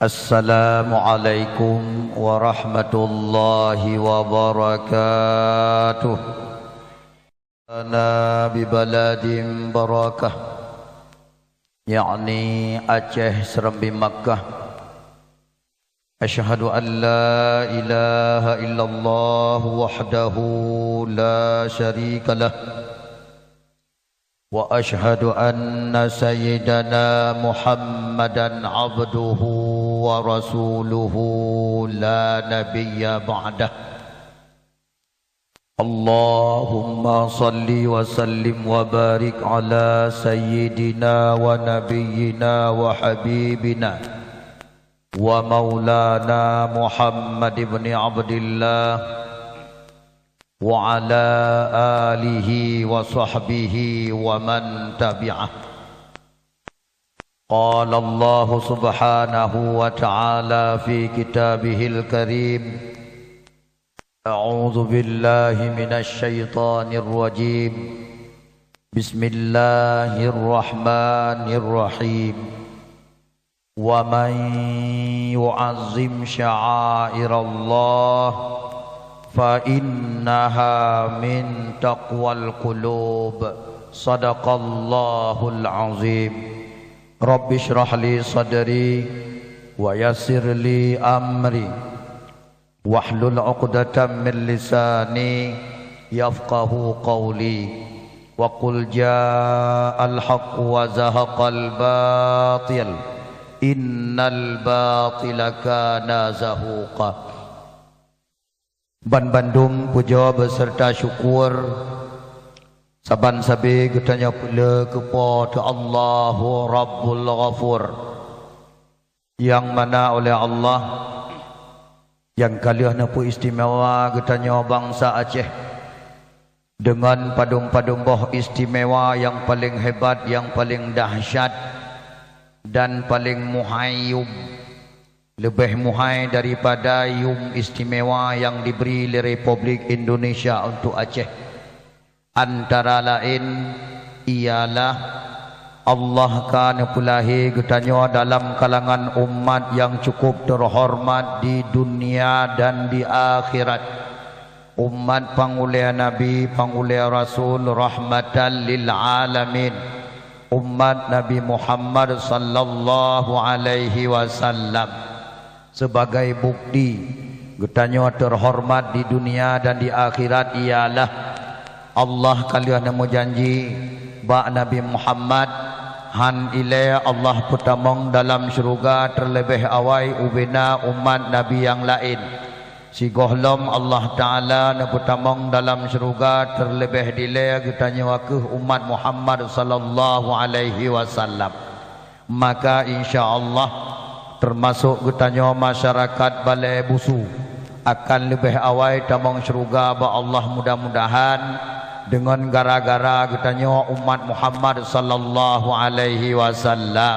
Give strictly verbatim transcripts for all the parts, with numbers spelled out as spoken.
Assalamualaikum warahmatullahi wabarakatuh. Ana bibaladin barakah, yakni Aceh Serambi Makkah. Asyhadu an la ilaha illallah wahdahu la syarikalah. Wa asyhadu anna sayyidana Muhammadan abduhu wa rasuluhu la nabiyya ba'dah. Allahumma salli wa sallim wa barik ala sayyidina wa nabiyyina wa habibina wa maulana Muhammad ibni Abdillah wa ala alihi wa sahbihi wa man tabi'ah. Qala Allahu subhanahu wa ta'ala fi kitabihil karim, a'udzu billahi minasy syaithanir rajim. Bismillahirrahmanirrahim. Wa man yu'azzim sya'airallah fa innaha min taqwal qulub. Sadaqallahul azim. Rabbi shrah li sadri wa yassir li amri. Wahlul 'uqdatam min lisani yafqahu qawli. Wa qul ja'al haqq wa zahaqal batil. Innal batila kana zahuqa. Banbandum pujoe beuseurta syukur saban sabe geutanyoe peuleueh keu Po teu Allahu Rabbul Ghafur. Nyang mana oleh Allah nyang ka lheueh neupeu istimewa geutanyoe bansa Aceh deungon padum-padum boh istimewa nyang paleng hebat, nyang paleng dahsyat, dan paleng muhai yum, leubeh muhai daripada yum istimewa nyang dibri lé Republik Indonesia untuk Aceh. Antara laén ialah Allah ka neupeulahé geutanyoe dalam kalangan umat nyang cukup teuhoreumat di dunia dan di akhirat. Umat pangulée Nabi, pangulée Rasul, rahmatan lil alamin, umat Nabi Muhammad sallallahu alaihi wasallam. Sebagai bukti geutanyoe teuhoreumat di dunia dan di akhirat ialah Allah ka lheueh neumeujanji bak Nabi Muhammad, han ilée Allah peutamong dalam syeuruga teuleubeh awai ubena umat Nabi nyang laén. Sigohlom Allah Ta'ala neupeutamong dalam syeuruga teuleubeh dilée geutanyoe keuh umat Muhammad sallallahu alaihi wasallam. Maka insya Allah, teumasok geutanyoe masyarakat Balai Busu, akan leubeh awai tamong syeuruga bak Allah mudah-mudahan deungon gara-gara geutanyoe umat Muhammad sallallahu alaihi wasallam.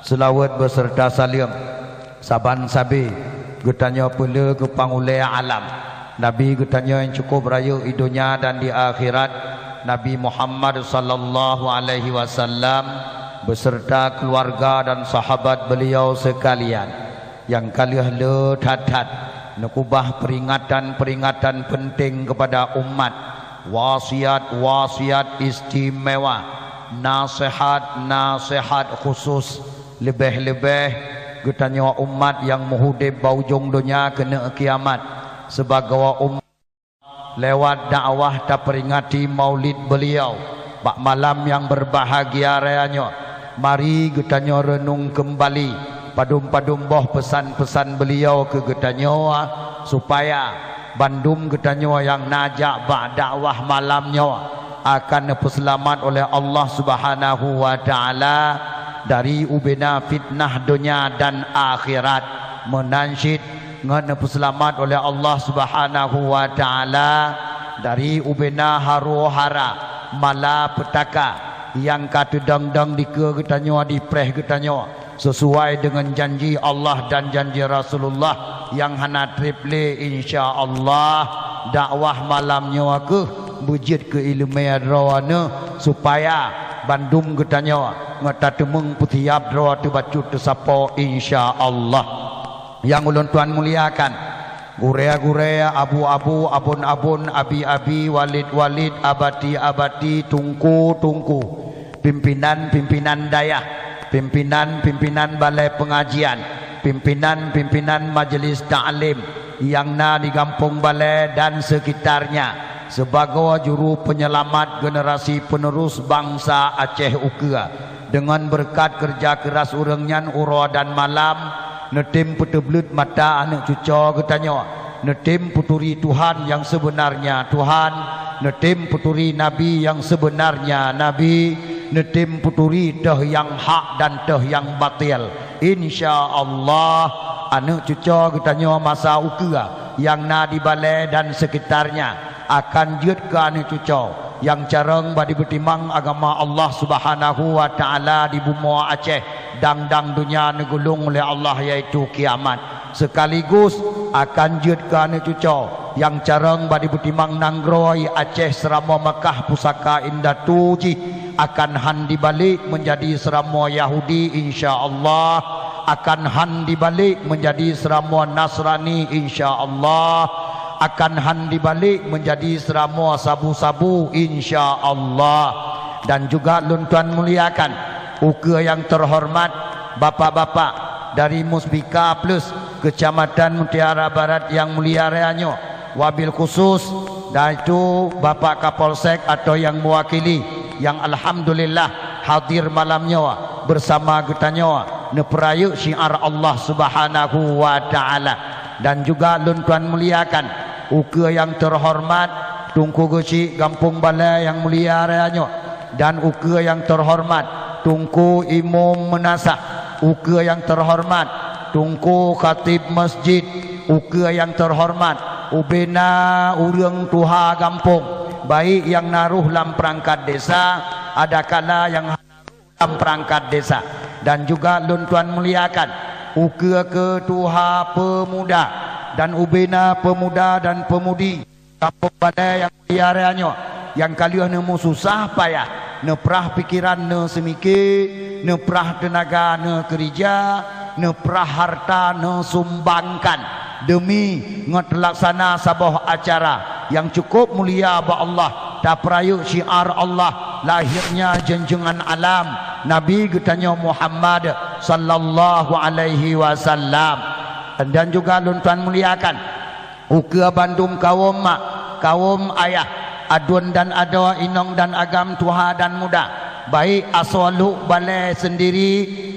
Seulaweuet beuseurta saleuem saban sabe geutanyoe peuleueh keu pangulée alam, Nabi geutanyoe nyang cukup rayeuk i donya dan di akhirat, Nabi Muhammad sallallahu alaihi wasallam, beuseurta keuluwarga dan sahabat beuliau seukalian, nyang ka lheueh le that-that neukeubah peuringatan-peuringatan peunteng keupada umat, wasiat-wasiat istimewa, naseuhat-naseuhat khusus, leubeh-leubeh geutanyoe umat nyang meuhudeb bak ujong donya keuneuk kiamat, sibagoe umat lewat dakwah tapeuringati maulid beuliau. Bak malam nyang beubahgia raya nyoe, mari geutanyoe reunong keumbali padum-padum boh peusan-peusan beuliau keu geutanyoe, supaya bandum geutanyoe nyang na jak bak dakwah malam nyoe akan neupeuseulamat oleh Allah Subhanahu wa Ta'ala dari ubena fitnah donya dan akhirat. Meunan cit ngon neupeuseulamat oleh Allah Subhanahu wa Ta'ala dari ubena haro-hara, malapetaka nyang ka teudong-dong dikeue geutanyoe, dipreh geutanyoe, sesuai deungon janji Allah dan janji Rasulullah nyang hana treb lé, insya Allah, dakwah malam nyoe keuh beujeuet keu iéleumé droeneuh, supaya bandum geutanyoe Ngon tateumeung peusiab droe teubacut teusapoe, insya Allah. Nyang ulôn tuan muliakan, gurée-gurée, abu-abu, abon-abon, abi-abi, walid-walid, abati-abati, tungku-tungku, pimpinan-pimpinan dayah, pimpinan-pimpinan balai pengajian, pimpinan-pimpinan majelis taklim nyang na di gampông balai dan sekitarnya, sibagoe juru penyelamat generasi penerus bansa Aceh ukeue, deungon beureukat keureuja keuras ureuëng nyan uroe dan malam, neutem peuteubleuet mata aneuëk cucoe geutanyoe, neutem peuturi Tuhan nyang seubeunarnya Tuhan, neutem peuturi Nabi nyang seubeunarnya Nabi, neutem peuturi teuh nyang hak dan teuh nyang batil. Insya Allah, aneuëk cucoe geutanyoe masa ukeue nyang na di balai dan sekitarnya akan jeuet keu aneuëk cucoe nyang carông bak dipeutimang agama Allah Subhanahu wa Taala di bumoe Aceh, dang-dang donya neugulong lé Allah, yaitu kiamat. Sekaligus akan jeuet keu aneuëk cucoe nyang carông bak dipeutimang nanggroe Aceh, seuramoe Makkah pusaka indatu jih, akan han dibalek meunjadi seuramoe Yahudi, insya Allah. Akan han dibalek meunjadi seuramoe Nasrani, insya Allah. Akan han dibalek meunjadi seuramoe sabu-sabu, insya Allah. Dan juga lôn tuan muliakan ukeue nyang teuhoreumat bapak-bapak dari Muspika Plus Kecamatan Mutiara Barat nyang mulia raya nyoe, wabil khusus, yaitu Bapak Kapolsek atau nyang mewakili, nyang alhamdulillah hadir malam nyoe bersama geutanyoe neupeurayeuk syiar Allah Subhanahu wa Taala. Dan juga lôn tuan muliakan ukeue nyang teuhoreumat Teungku Geuchik Gampông Balai nyang mulia raya nyoe, dan ukeue nyang teuhoreumat Teungku Imum Meunasah, ukeue nyang teuhoreumat Teungku Khatib Masjid, ukeue nyang teuhoreumat ubena ureuëng tuha gampông, baik nyang na rôh lam peurangkat desa, adakala nyang hana rôh lam peurangkat desa, dan juga lôn tuan muliakan ukeue keutuha peumuda dan ubena peumuda dan peumudi Gampông Balai nyang mulia raya nyoe, nyang ka lheueh neumeususah payah, neuprah pikeran neuseumiké, neuprah teunaga neukeurija, neuprah harta neusumbangkan, deumi ngon teulaksana saboh acara nyang cukup mulia bak Allah, tapeurayeuk syiar Allah, lahirnya junjungan alam, Nabi geutanyoe Muhammad sallallahu alaihi wasallam. Dan juga lôn tuan muliakan ukeue bandum kawöm mak, kawöm ayah, aduen dan adoe, inong dan agam, tuha dan muda, baik asoe lhok balai seundiri,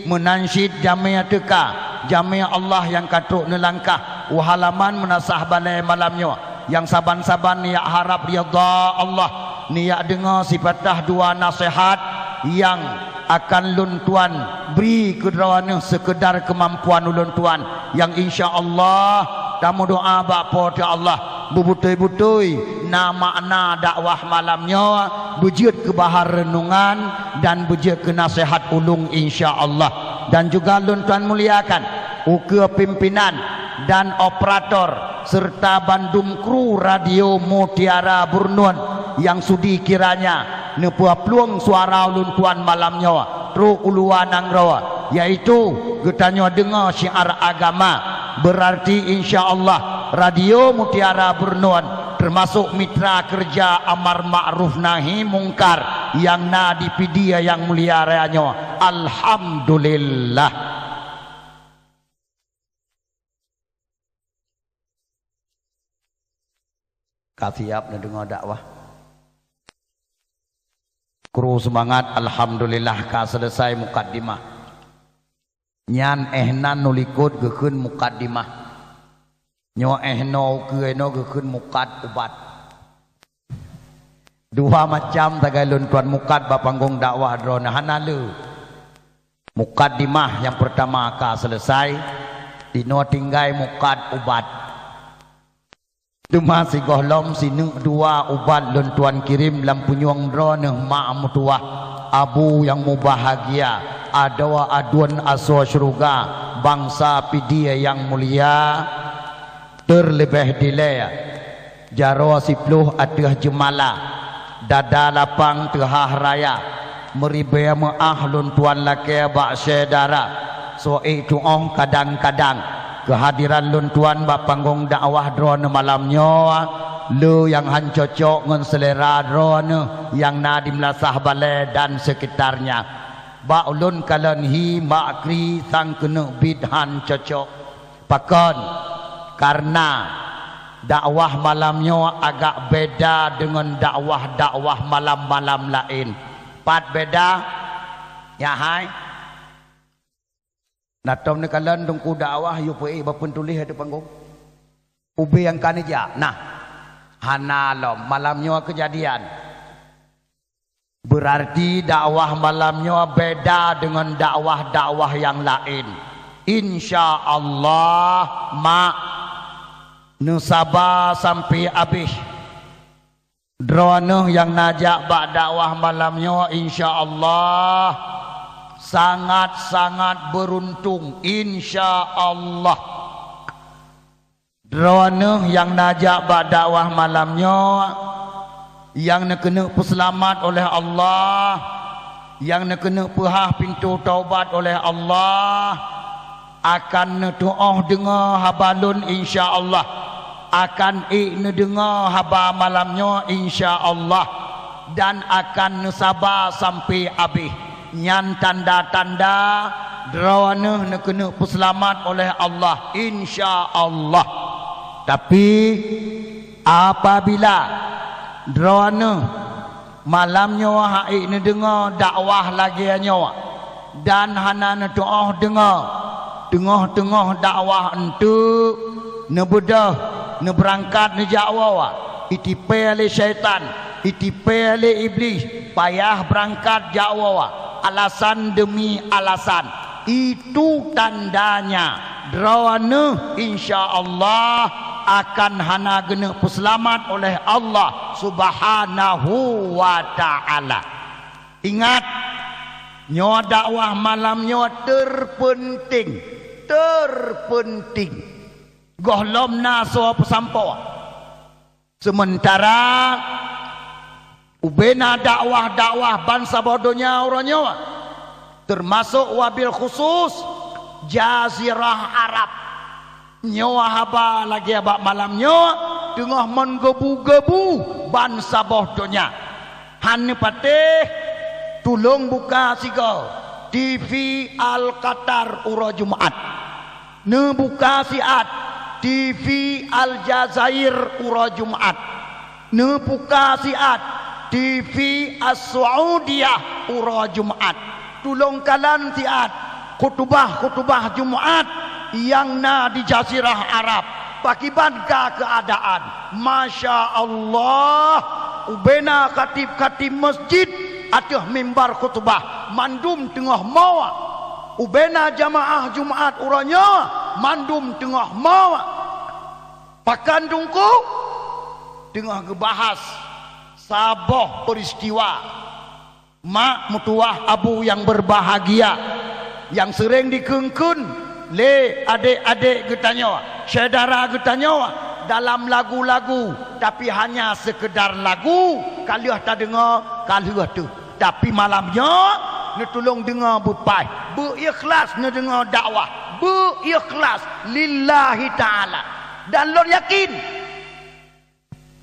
meunan cit jamé teuka, jamé Allah nyang ka trok neulangkah u halaman meunasah balai malam nyoe, nyang saban-saban neujak harab ridha Allah, neujak deungoe sipatah dua naseuhat nyang akan lôn tuan bri keu droeneuh seukeudar keumampuan ulôn tuan, nyang insya Allah tameudoa bak Po teu Allah, beubeutôi-beutôi na makna dakwah malam nyoe, beujeuet keu bahan reunongan dan beujeuet keu naseuhat ulôn, insya Allah. Dan juga lôn tuan muliakan ukeue pimpinan dan operator, serta bandum kru Radio Mutiara Burnun nyang sudi kiranya neupeuaplueng suara ulôn tuan malam nyoe trok u luwa nanggroe, yaitu geutanyoe deungoe syiar agama. Beurarti, insya Allah, Radio Mutiara Burnun teumasok mitra keureuja amar ma'ruf nahi mungkar nyang na di Pidie nyang mulia raya nyoe. Alhamdulillah. Ka siap neudeungoe dakwah? Kru seumangat, alhamdulillah ka seuleusai mukadimah. Nyan éh nan neulikot geukheun mukadimah. Nyoe éh noe ukeue noe geukheun mukad ubat. Dua macam sagai lôn tuan mukad bak panggong dakwah droeneuh hana le. Mukadimah nyang peurtama ka seuleusai, inoe tinggai mukad ubat. Teuma sigohlom sineuk dua ubat lôn tuan kirém lam punyueng droeneuh mak meutuwah, abu nyang mubahgia, adoe aduen asoe syeuruga, bansa Pidie nyang mulia. Teuleubeh dilée, jaroe siploh ateueh jeumala, dada lapang teuhah raya, Meuribée meuáh lôn tuan lakée bak syedara. Soe tuoh kadang-kadang keuhadiran lôn tuan bak panggong dakwah droeneuh malam nyoe, le nyang han cocok ngon seulera droeneuh nyang na di Meulasah Balée dan sekitarnya. Bak ulôn kalon hi mak kri sang keuneuk bit han cocok. Pakon? Kareuna dakwah malam nyoe agak beda deungon dakwah-dakwah malam-malam laén. Pat beda? Nyan hai. Na tom neukalon teungku dakwah yue peuék bak peutuléh ateueh panggong. Ubé nyang ka neujak. Nah, hana lom malam nyoe keujadian. Beurarti dakwah malam nyoe beda deungon dakwah-dakwah nyang laén. Insya Allah, mak, neusaba sampoe abéh. Droeneuh nyang na jak bak dakwah malam nyoe, insya Allah, sangat-sangat beuruntung, insya Allah. Droeneuh nyang na jak bak dakwah malam nyoe, nyang neukeuneuk peuseulamat oleh Allah, nyang neukeuneuk peuhah pintoe taubat oleh Allah, akan neutuoh deungoe haba lôn, insya Allah. Akan ék neudeungoe haba malam nyoe, insya Allah. Dan akan neusaba sampoe abéh. Nyan tanda-tanda droeneuh neukeuneuk peuseulamat oleh Allah, insya Allah. Tapi, apabila droeneuh malam nyoe han ék neudeungoe dakwah lagée nyoe dan hana neutuoh deungoe, teungoh-teungoh dakwah eunteuk, neubeudôh, neubeurangkat neujak woe, itipée lé syaitan, itipée lé Iblih, payah beurangkat jak woe, alasan demi alasan. Itu tandanya droeneuh, insya Allah, akan hana geuneuk peuseulamat oleh Allah Subhanahu wa Ta'ala. Ingat, nyoe dakwah malam nyoe terpenting, terpenting. Gohlom na soe peusampoe. Seumeuntara ubena dakwah-dakwah bansaboh donya uroe nyoe, teumasok wabil khusus Jazirah Arab. Nyoe haba lagée bak malam nyoe teungoh meugebu-gebu bansaboh donya. Han neupatéh, tulông buka sigoe T V Al Qatar uroe Jumat. Neubuka siat T V Al Jazair uroe Jumat. Neubuka siat T V As-Saudiyah uroe Jumat. Tulông kalon siat khutubah-khutubah Jumat nyang na di Jazirah Arab. Pakiban ka keuadaan? Masya Allah! Ubena khatib-khatib masjid ateueh mimbar khutubah, mandum teungoh moe. Ubena jamaah Jumat uroe nyoe, mandum teungoh moe. Pakon teungku? Teungoh geubahas saboh peuristiwa. Mak meutuwah abu nyang beurbahagia, nyang seuréng dikheun-kheun lé adék-adék geutanyoe, syedara geutanyoe dalam lagu-lagu, tapi hanya seukeudar lagu, ka lheueh tadeungoe, ka lheueh teuh. Tapi malam nyoe neutulông deungoe beupaih, beu-ikhlas neudeungoe dakwah, beu-ikhlas lillahi ta'ala. Dan lôn yakin,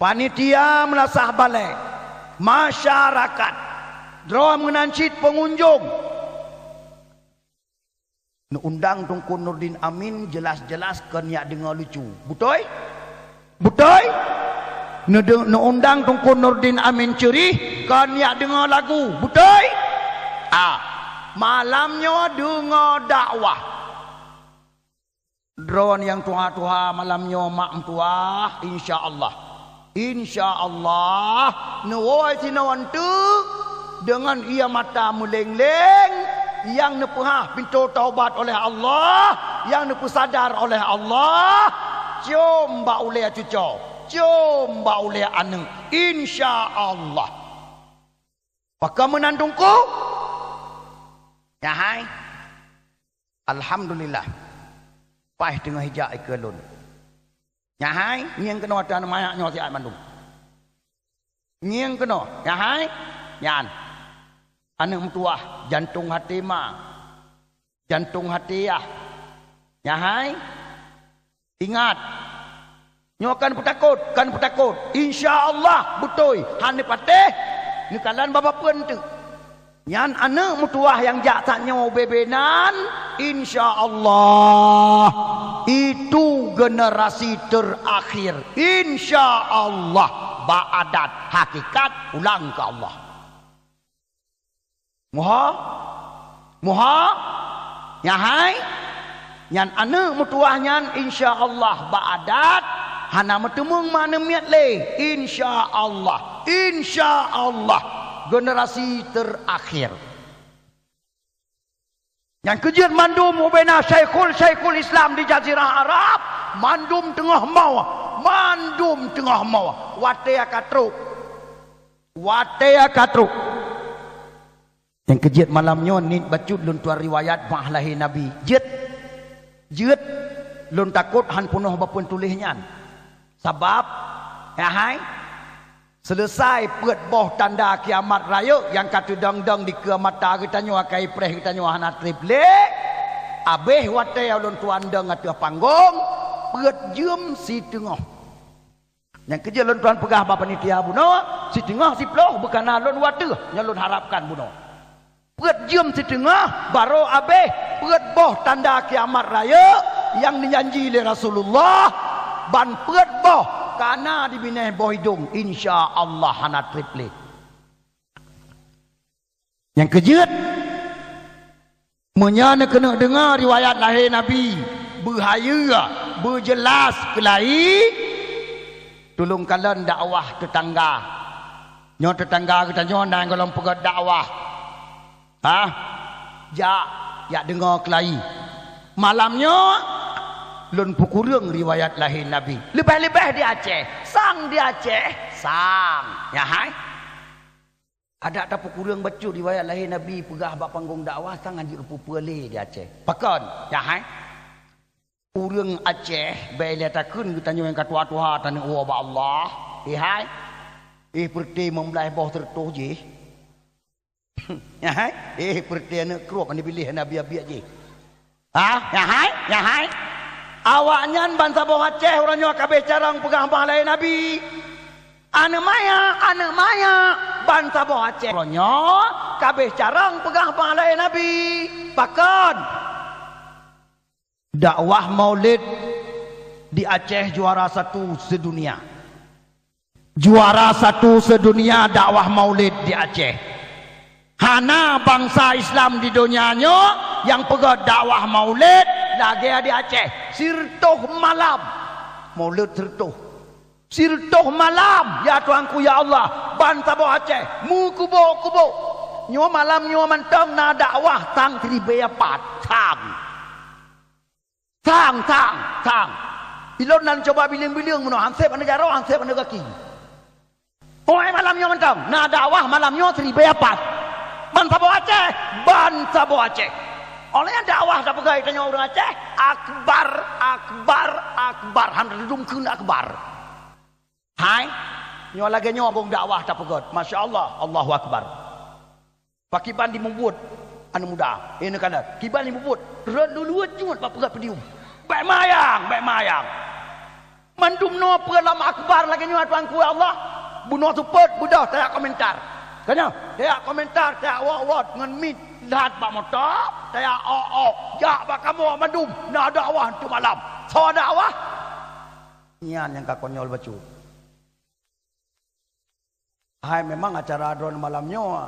panitia meulasah balée, masyarakat, droe meunan cit peungunjong, neuundang Teungku Nurdin Amin jeulaih-jeulaih kon jak deungoe lucu. Beutôi? Beutôi? Neude-, neuundang Teungku Nurdin Amin ceurih kon jak deungoe lagu. Beutôi? Ah, malam nyoe deungoe dakwah. Droe nyang tuha-tuha malam nyoe mak meutuwah, insya Allah. Insya Allah, neuwoe sinoe eunteuk deungon ié mata meuléng-léng, nyang neupeuhah pintoe taubat oleh Allah, nyang neupeusadar oleh Allah, ciom bak ulée cucoe, ciom bak ulée aneuëk, insya Allah. Pakon meunan teungku? Nyan hai. Alhamdulillah. Paih teungoh ijak ikeue lôn. Nyan hai, ngieng keunoe atra manyak nyoe siat mandum. Ngieng keunoe, nyan hai, nyan. Aneuk meutuwah, jantong haté ma. Jantong haté yah. Nyan hai. Ingat. Nyoe kan peutakot, kan peutakot. Insya Allah beutôi. Hana patéh. Neukalon babah peuen teuk. Nyan aneuk meutuwah nyang jak tanyoe ubé-bé nan, insya Allah itu generasi terakhir. Insya Allah bak adat hakikat pulang keu Allah. Muha? Muha? Nyan hai? Nyan aneuk meutuwah nyan insya Allah bak adat hana meuteumeung ma neumiet lé. Insya Allah. Insya Allah. Generasi terakhir. Nyang keujeuet mandum ubena syaikhul-syaikhul Islam di Jazirah Arab, mandum teungoh mo, mandum teungoh mo. Watée ka trok. Watée ka trok. Nyang keujeuet malam nyoe niet bacut lôn tuan riwayat bah lahé Nabi. Jeuet. Jeuet. Lôn takot han peunoh bapeuen tuléh nyan. Sabab, nyan hai, Seuleusai peuet boh tanda kiamat rayeuk nyang ka teudong-dong dikeue mata geutanyoe, akai preh geutanyoe hana treb lé, abéh watée ulôn tuan dong ateueh panggong, peuet jeuem siteungoh. Nyang keujeuet lôn tuan peugah bak panitia bunoe, siteungoh siploh beukana lôn wateueh nyang lôn harapkan bunoe. Peuet jeuem siteungoh barô abéh peuet boh tanda kiamat rayeuk nyang neujanji lé Rasulullah, ban peuet boh kana dibinéh boh idong, insya Allah hana treb lé. Nyang keujeuet, meunyoe neukeuneuk deungoe riwayat lahé Nabi, beuhayeue, beujeulaih keulayi, tulông kalon dakwah teutangga. Nyoe teutangga geutanyoe na nyang gohlom peugét dakwah. Hah? Jak, jak deungoe keulayi. Malam nyoe lôn peukureueng riwayat lahé Nabi. Leubeh-leubeh di Aceh, sang di Aceh, sang. Nyan hai. Adak tapeukureueng bacut riwayat lahé Nabi peugah bak panggong dakwah sang hanjeuet peupeue lé di Aceh. Pakon? Nyan hai. Ureuëng Aceh, bèk lé takheun geutanyoe nyang ka tuha-tuha taneuk woe bak Allah. Ihai, eh, peureuté meublaih boh sireutôh jih. Ihai, eh, peureuté aneuk kruok aneuk biléh aneuk biak-biak jih. Ha? Ihai, ihai. Awaknyan bansaboh Aceh uroe nyoe ka abéh carông peugah bah lahé Nabi. Aneuk maya, aneuk maya, bansaboh Aceh uroe nyoe ka abéh carông peugah bah lahé Nabi. Pakon? Dakwah Maulid di Aceh juara satu sedunia. Juara satu sedunia dakwah Maulid di Aceh. Hana bansa Islam di donya nyoe nyang peugét dakwah Maulid lagée di Aceh. Sireutôh malam Maulid sireutôh. Sireutôh malam, ya Tuhanku, ya Allah, bansaboh Aceh, meukubu-kubu. Nyoe malam nyoe mantong na dakwah sang siribèe pat, sang. Sang, sang, sang. Ilôn na cuba biléng-biléng meunoe, han sép aneuk jaroe, han sép aneuk gaki. Óh, malam nyoe mantong na dakwah malam nyoe siribèe pat. Bansaboh Aceh, bansaboh Aceh. Óh lheueh nyan dakwah tapeugah tanyoe ureuëng Aceh, akbar, akbar, akbar. Han reudum kheun akbar. Hai, nyoe lagée nyoe bong dakwah tapeugét. Masya Allah, Allahu Akbar. Pakiban di mubuet aneuk muda. Eh, neukalon. Kiban di mubuet. Rot luluet jeuet bak peugét peudium. Bèk mayang, bèk mayang. Mandum noe peue lam akbar lagée nyoe Tuhanku ya Allah. Bunoe seupôt, beudôh tajak komentar. Ka nyoe, tajak komentar, tajak wot-wot ngon mit. That bak moto, tajak ôk-ôk. Jak bak kamoe mandum. Na dakwah teuk malam. Soe dakwah? Nyan nyang ka konyol bacut. Hai, memang acara droeneuh malam nyoe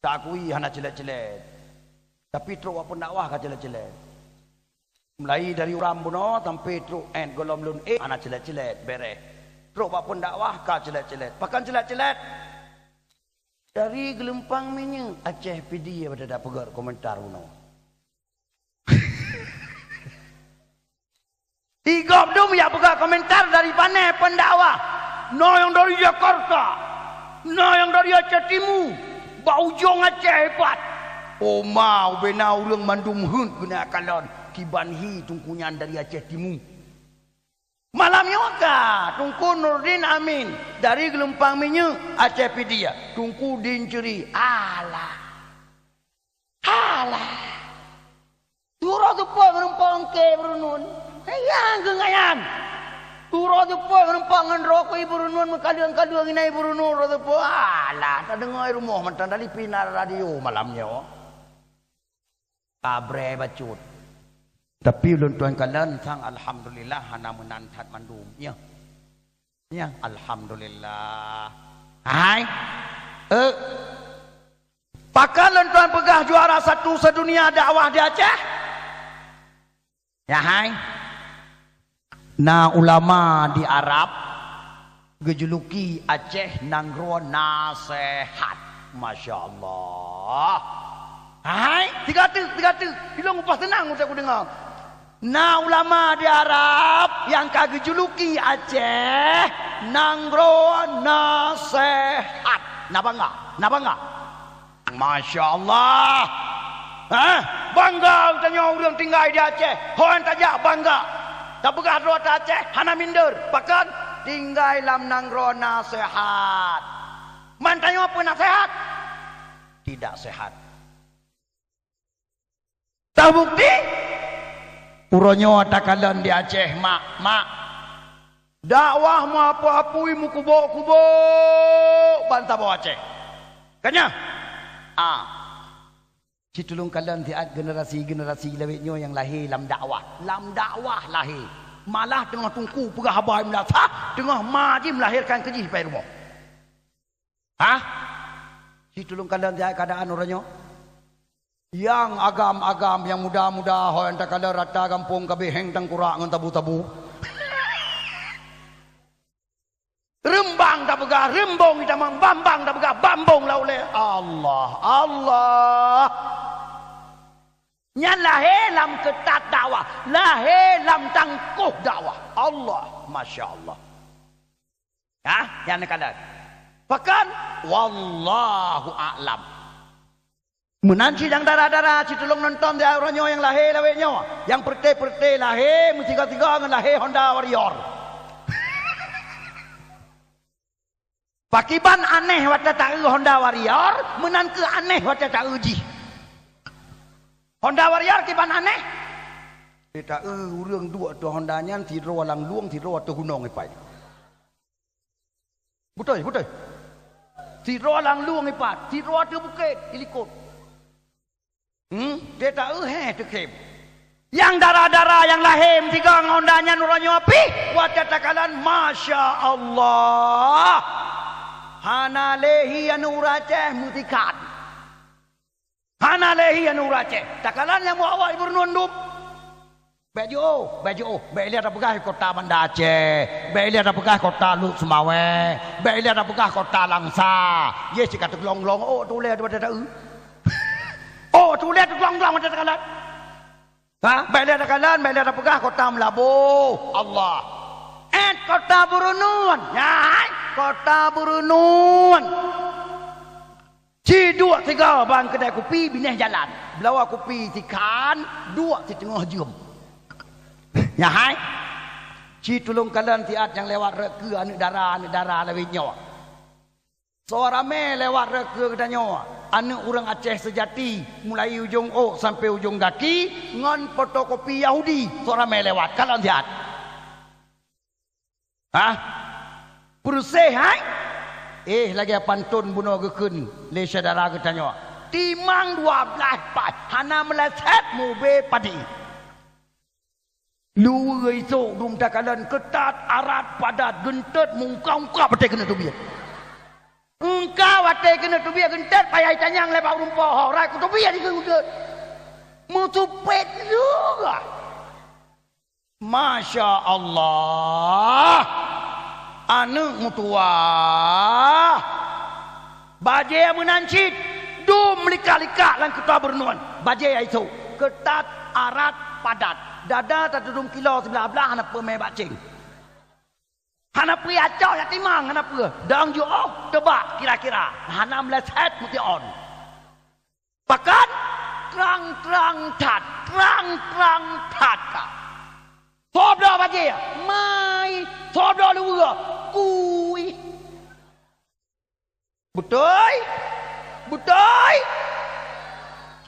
taakui hana ceulet-ceulet. Tapi trok bak peundakwah ka ceulet-ceulet. Mulai dari uram bunoe sampai trok ék gohlom lôn ék hana ceulet-ceulet, bereh. Trok bak peundakwah ka ceulet-ceulet. Pakon ceulet-ceulet? Dari geulumpang minyeuk Aceh Pidie pada tapeugét komentar bunoe. Di gob dum jak peugah komentar dari pané peundakwah. Na nyang dari Jakarta, na nyang dari Aceh Timu, bak ujong Aceh hebat. Oma ubena ureuëng mandum heuet geuneuk kalon kiban hi teungku nyan dari Aceh Timu. Malam nyoe ka Teungku Nurdin Amin dari Geulumpang Minyeuk, Aceh Pidie, Teungku Din Ceuri. Alah. Alah. Uroe teupeu meurumpok engke Ibu Renun. Nyang keu ngayan. Uroe teupeu meurumpok ngon droe ku Ibu Renun, meukaleueng-kaleueng inan Ibu Renun uroe teupeu. Alah, tadeungoe rumoh mantong dari pina radio malam nyoe. Kabré bacut. Tapi ulôn tuan kalon sang alhamdulillah hana meunan that mandum. Nyoh. Nyoh, alhamdulillah. Hai. Eh. Pakon lôn tuan peugah juara satu sedunia dakwah di Aceh? Ya hai. Na ulama di Arab geujuluki Aceh nanggroe nasehat. Masya Allah. Hai, tiga tu, tiga tu. Ilong upah tenang udah ku dengar. Na ulama di Arab nyang ka geujuluki Aceh nanggroe nasehat. Na bangga, na bangga. Masya Allah. Hah? Bangga geutanyoe ureuëng tinggai di Aceh. Hon tajak bangga. Tapeugah droe ta Aceh hana minder. Pakon? Tinggai lam nanggroe nasehat. Man tanyoe peue nasehat? Tidak sehat. Teubukti, uroe nyoe takalon di Aceh, mak, mak. Dakwah meuapui-apui, meukubok-kubok ban saboh Aceh. Ka nyan? Ah. Cit tulông kalon siat generasi-generasi lawét nyoe nyang lahé lam dakwah. Lam dakwah lahé. Malah teungoh teungku peugah haba meulasah, teungoh ma jih meulahérkan keu jih pai rumoh. Hah? Cit tulông kalon siat keuadaan uroe nyoe. Nyang agam-agam, nyang muda-muda, ho nyang takalon rata gampông ka beuheng tangkurak ngon tabu-tabu. Reumbang tapeugah reumbong, itamong bambang tapeugah bambong lam ulée. Allah, Allah. Nyan lahé lam keutat dakwah, lahé lam tangkoh dakwah. Allah, masya Allah. Hah? Nyan kalon. Pakon? Wallahu a'lam. Meunan cit nyang dara-dara cit tulông nonton di uroe nyoe nyang lahé lawét nyoe, nyang peureuté-peureuté lahé meusigoe-sigoe ngon lahé Honda Warrior. Pakiban aneh watée taeu Honda Warrior, meunan keuh aneh watée taeu jih. Honda Warrior kiban aneh. Taeu ureuëng duek ateueh Honda nyan sidroe lam lueng, sidroe ateueh gunong ipat. Beutôi, beutôi. Sidroe lam lueng ipat, sidroe ateueh bukét ilikot. Hmm, deh taeu hé teukhém. Nyang dara-dara nyang lahé meusigoe ngon Honda nyan uroe nyoe pih, watée takalon, masya Allah. Hana lé hi aneuëk ureuëng Aceh meusikat. Hana lé hi aneuëk ureuëng Aceh. Takalon nyang buet awak Ibu Renun dum. Bék jiôh, bék jiôh, bék ilée tapeugah kota Banda Aceh, bék ilée tapeugah kota Lhokseumawe, bék ilée tapeugah kota Langsa. Yeh cit ka teuglong-glong ôk teuh ulée daripada taeu. Ôk teuh ulée teuglong-glong mata takalon. Ha, bék ilée takalon, bék ilée tapeugah kota Meulaboh. Allah. Eh, kota Ibu Renun. Nyan, kota Ibu Renun. Ci duek sigoe ban keudai kupi binéh jalan. Bloe kupi sikhan, duek siteungoh jeuem. Nyan hai. Ci tulông kalon siat nyang lewat rot keue aneuëk dara, aneuëk dara lawét nyoe. Soe ramé lewat rot keue geutanyoe, aneuëk ureuëng Aceh seujati, mulai ujong ôk sampoe ujong gaki, ngon fotokopi Yahudi, soe ramé lewat, kalon siat. Hah? Peureuseh hai? Eh, lagée pantôn bunoe geukheun lé syedara geutanyoe. Timang dua blaih paih, hana meuleset mubé padé. Luweue isôk dum takalon keutat, arat, padat, geuntet, meungka-ungka batée keuneuk teubiet. Eungka watée keuneuk teubiet geuntet, payah itanyang lé bak ureuëng poh, ho, rai kuteubiet dikeue geuntet. Meutupet juga. Masya Allah. Aneuëk meutuwah. Bajée meunan cit, dum likak-likak lam keuta Ibu Renun. Bajée aiso, keutat, arat, padat. Dada tatudum kilo siblah-blah hana peue mé bak céng. Hana peue acoe jak timang, hana peue. Dong jiôh teubak kira-kira. Hana meuleset mutiôn. Pakon? Trang-trang that, trang-trang that ka. Soe bloe Jih, mai, soe droe luweue, kui. Beutôi? Beutôi?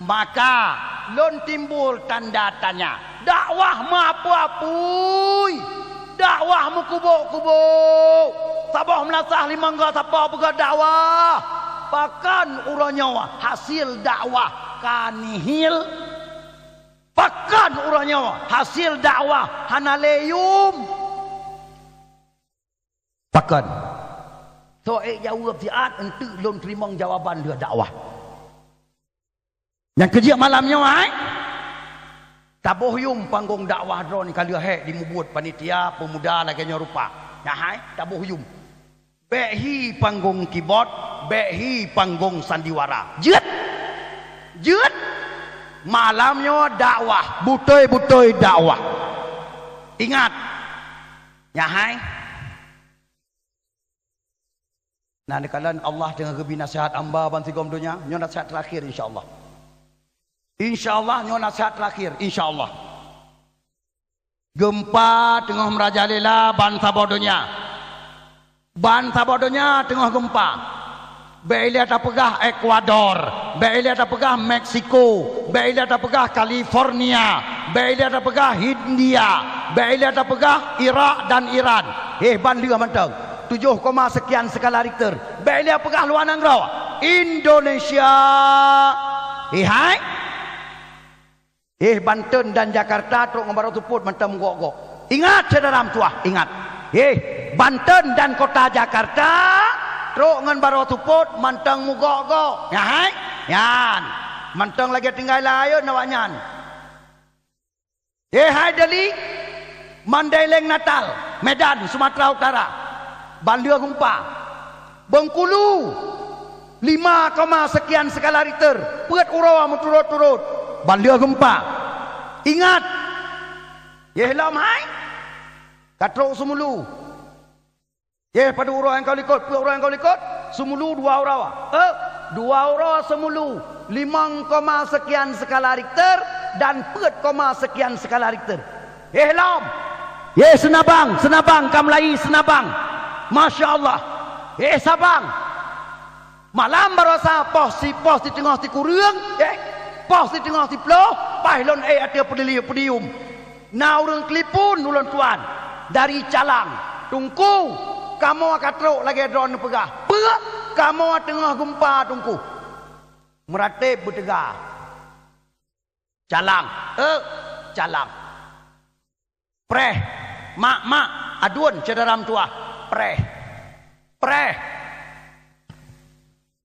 Maka, lôn timbul tanda tanya. Dakwah meuapui-apui. Dakwah meukubok-kubok. Saboh meulasah limong goe sapo peugah dakwah. Pakon uroe nyoe hasil dakwah ka nihil? Pakon uroe nyoe hasil dakwah hana lé yum? Pakon? Soe ék jaweueb siat, eunteuk lôn teurimong jawaban lheueh dakwah. Nyang keujeuet malam nyoe hai, taboh yum panggong dakwah droeneuh ka lheueh hék dimubuet panitia peumuda lagée nyoe rupa. Nyan hai, taboh yum. Bék hi panggong kibot, bék hi panggong sandiwara. Jeuet! Jeuet! Malam nyoe dakwah, beutôi-beutôi dakwah. Ingat, nyan hai. Na neukalon Allah teungoh geubi naseuhat hamba ban sigom donya, nyoe naseuhat teurakhir insya Allah. Insya Allah nyoe naseuhat teurakhir, insya Allah. Geumpa teungoh meurajalela ban saboh donya. Ban saboh donya teungoh geumpa. Bék ilée tapeugah Ekuador, bék ilée tapeugah Meksiko, bék ilée tapeugah California, bék ilée tapeugah Hindia, bék ilée tapeugah Irak dan Iran. Heh, ban lheueh mantong. Tujoh koma sekian skala Richter. Bék ilée peugah luwa nanggroe. Indonesia. Heh, hai. Heh, Banten dan Jakarta trok ngon barô seupôt mantong meugok-gok. Ingat, syedara meutuwah, ingat. Heh, Banten dan kota Jakarta trok ngon barô seupôt mantong meugok-gok. Nyan hai? Nyan. Mantong lagée tinggai layeuen awaknyan. Heh, hai Deli, Mandailing Natal, Medan, Sumatera Utara. Ban lheueh geumpa. Bengkulu, lima koma sekian skala Richter, peuet uroe meuturot-turot, ban lheueh geumpa. Ingat, yeh lom hai, ka trok Seumulu. Yeh padub uroe nyang ka likot, peuet uroe nyang ka likot, Seumulu dua uroe. Eh, dua uroe Seumulu, limong koma sekian skala Richter dan peuet koma sekian skala Richter. Yeh lom. Yeh Seunabang, Seunabang, ka meulayi Seunabang. Masya Allah. Yeh Sabang. Malam baroesa poh si, poh siteungoh sikureueng, eh, poh siteungoh siploh, paih lôn ék ateueh peudium. Na ureuëng telepon ulôn tuan dari Calang, "Teungku, kamoe ka trok lagée droeneuh peugah." "Peue?" "Kamoe teungoh geumpa, Teungku." Meuratéb beuteuga. Calang, eh, Calang. Preh, mak-mak, aduen syedara meutuwah, preh. Preh.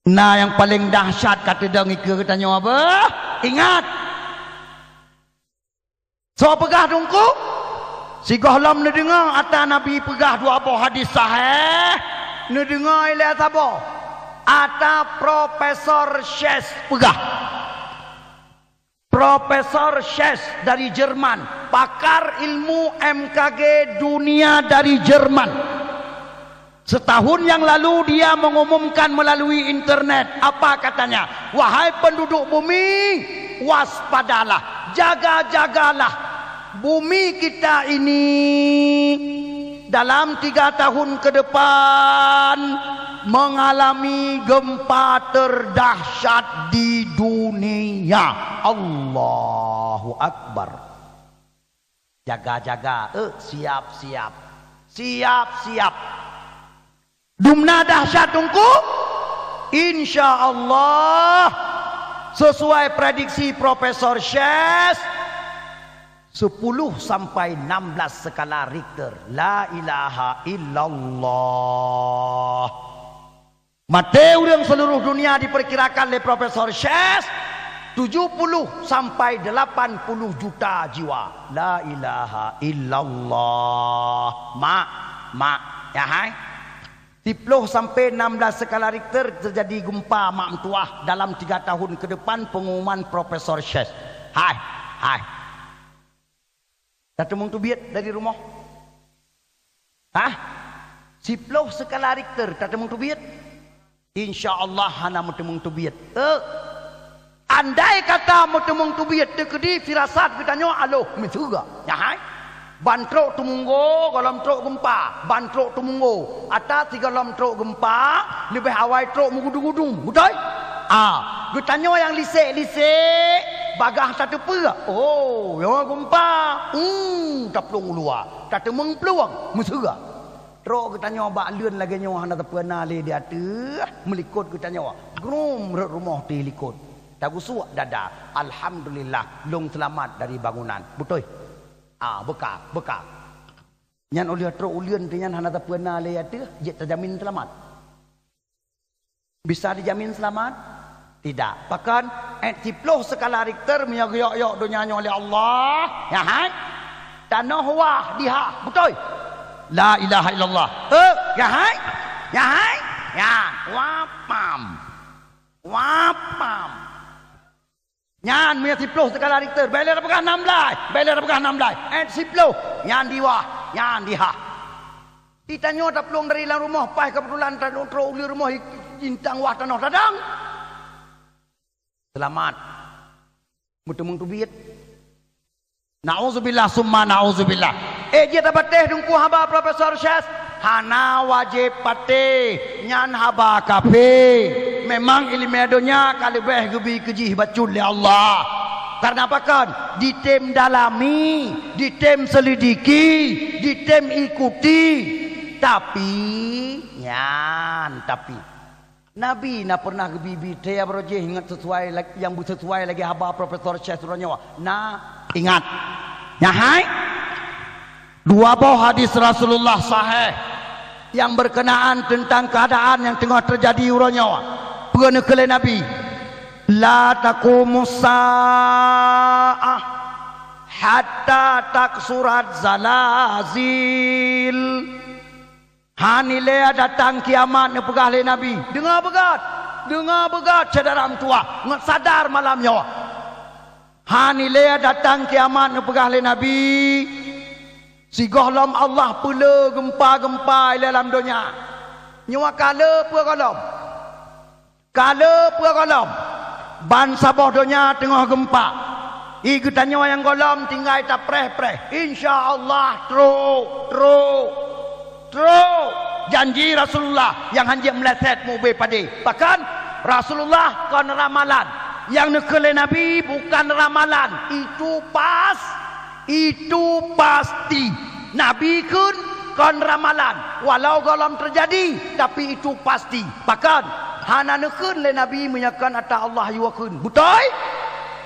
Na nyang paleng dahsyat ka teudong ikeue geutanyoe beuh. Ingat! Soe peugah Teungku? Sigohlom neudeungoe ata Nabi peugah dua boh hadis sahih, neudeungoe ilée saboh ata Profesor Syes peugah. Profesor Syes dari Jerman, pakar ilmu M K G dunia dari Jerman. Setahun yang lalu dia mengumumkan melalui internet, apa katanya? "Wahai penduduk bumi, waspadalah, jaga-jagalah. Bumi kita ini dalam tiga tahun ke depan mengalami gempa terdahsyat di dunia." Allahu Akbar. Jaga-jaga, eh, siap-siap. Siap-siap. Dumna dahsyat Teungku? Insya Allah, sesuai prediksi Profesor Syes, sepuluh sampai enam belas skala Richter. La ilaha illallah. Maté ureuëng seluruh dunia diperkirakan lé Profesor Syes tujuh puluh sampai delapan puluh juta jiwa. La ilaha illallah. Mak, mak, ya hai. Siploh sampai enam belas skala Richter terjadi gempa mak meutuah dalam tiga tahun ke depan, pengumuman Profesor Syes. Hai, hai. Tateumeung teubiet dari rumoh? Hah? Siploh skala Richter tateumeung teubiet? Insya Allah hana meuteumeung teubiet. Eh, andai kata meuteumeung teubiet, teukeudi firasat geutanyoe aloh meusyeuga. Nyan hai. Ban trok teumunggo, gohlom trok geumpa. Ban trok teumunggo, ata sigohlom trok geumpa, leubeh awai trok meugudu-gudu. Beutôi? Ah, geutanyoe nyang lisek-lisek, bagaih tateupeue. Oh, nyoe geumpa. Hmm, taplueng u luwa. Tateumeung plueng, meuseue. Trok geutanyoe bak leuen lagée nyoe hana tapeuena lé di ateueh, meulikot geutanyoe. Grum rot rumoh teuh likot. Tagusuk dada, "Alhamdulillah, lôn seulamat dari bangunan." Beutôi? Ah, beuka, beuka. Nyan óh lheueh trok uleuen teuh nyan hana tapeuena lé ateueh, jeuet tajamin seulamat. Bisa dijamin seulamat? Tidak. Pakon? Ét siploh skala Richter meunyoe geuyok-yok donya nyoe lé Allah, nyan hai. Tanoh wah dihah, beutôi? La ilaha illallah. Eh, nyan hai? Nyan hai? Nyan, wapam. Wapam. Nyan meunyoe siploh skala Richter, bèk lé tapeugah nam blaih, bèk lé tapeugah nam blaih. Ét siploh, nyan diwah, nyan dihah. Di tanyoe taplueng dari lam rumoh, paih keubeutulan tanyoe trok uleuen rumoh, jintang wah tanoh tadong. Seulamat. Meuteumeung teubiet. Nauzubillah summa nauzubillah. Eh, jeuet tapatéh Teungku haba Profesor Syekh? Hana wajéb patéh, nyan haba kafé. Memang iéleumé donya ka leubeh geubi keu jih bacut lé Allah. Kareuna pakon? Ditem dalami, ditem selidiki, ditem ikuti. Tapi, nyan tapi. Nabi na peureunah geubi-bi thée baroe jih ngon sisuai lag-, nyang beusisuai lagée haba Profesor Syekh Suranyoe. Na, ingat. Nyan hai? Dua boh hadis Rasulullah sahih nyang berkenaan teuntang keuadaan nyang teungoh teujadi uroe nyoe. Peue neukheun lé Nabi? "La taqumus sa'ah hatta taksurat zalazil." Hana ilée datang kiamat neupeugah lé Nabi. Deungoe beugét, deungoe beugét syedara meutuwah, ngon sadar malam nyoe. Hana ilée datang kiamat neupeugah lé Nabi, sigohlom Allah peulé geumpa-geumpa ilée lam donya. Nyoe ka le peue gohlom? Ka le peue gohlom, ban saboh donya teungoh geumpa. I geutanyoe nyang gohlom tinggai tapreh-preh. Insya Allah trok, trok, trok. Janji Rasulullah nyang hanjeuet meuleset mubé padé. Bahkan Rasulullah kon ramalan. Nyang neukheun lé Nabi bukan ramalan, itu pas. Itu pasti. Nabi kheun kon ramalan, walau gohlom teujadi, tapi itu pasti. Pakon? Hana neukheun lé Nabi meunyoe kon ata Allah yue kheun. Beutôi?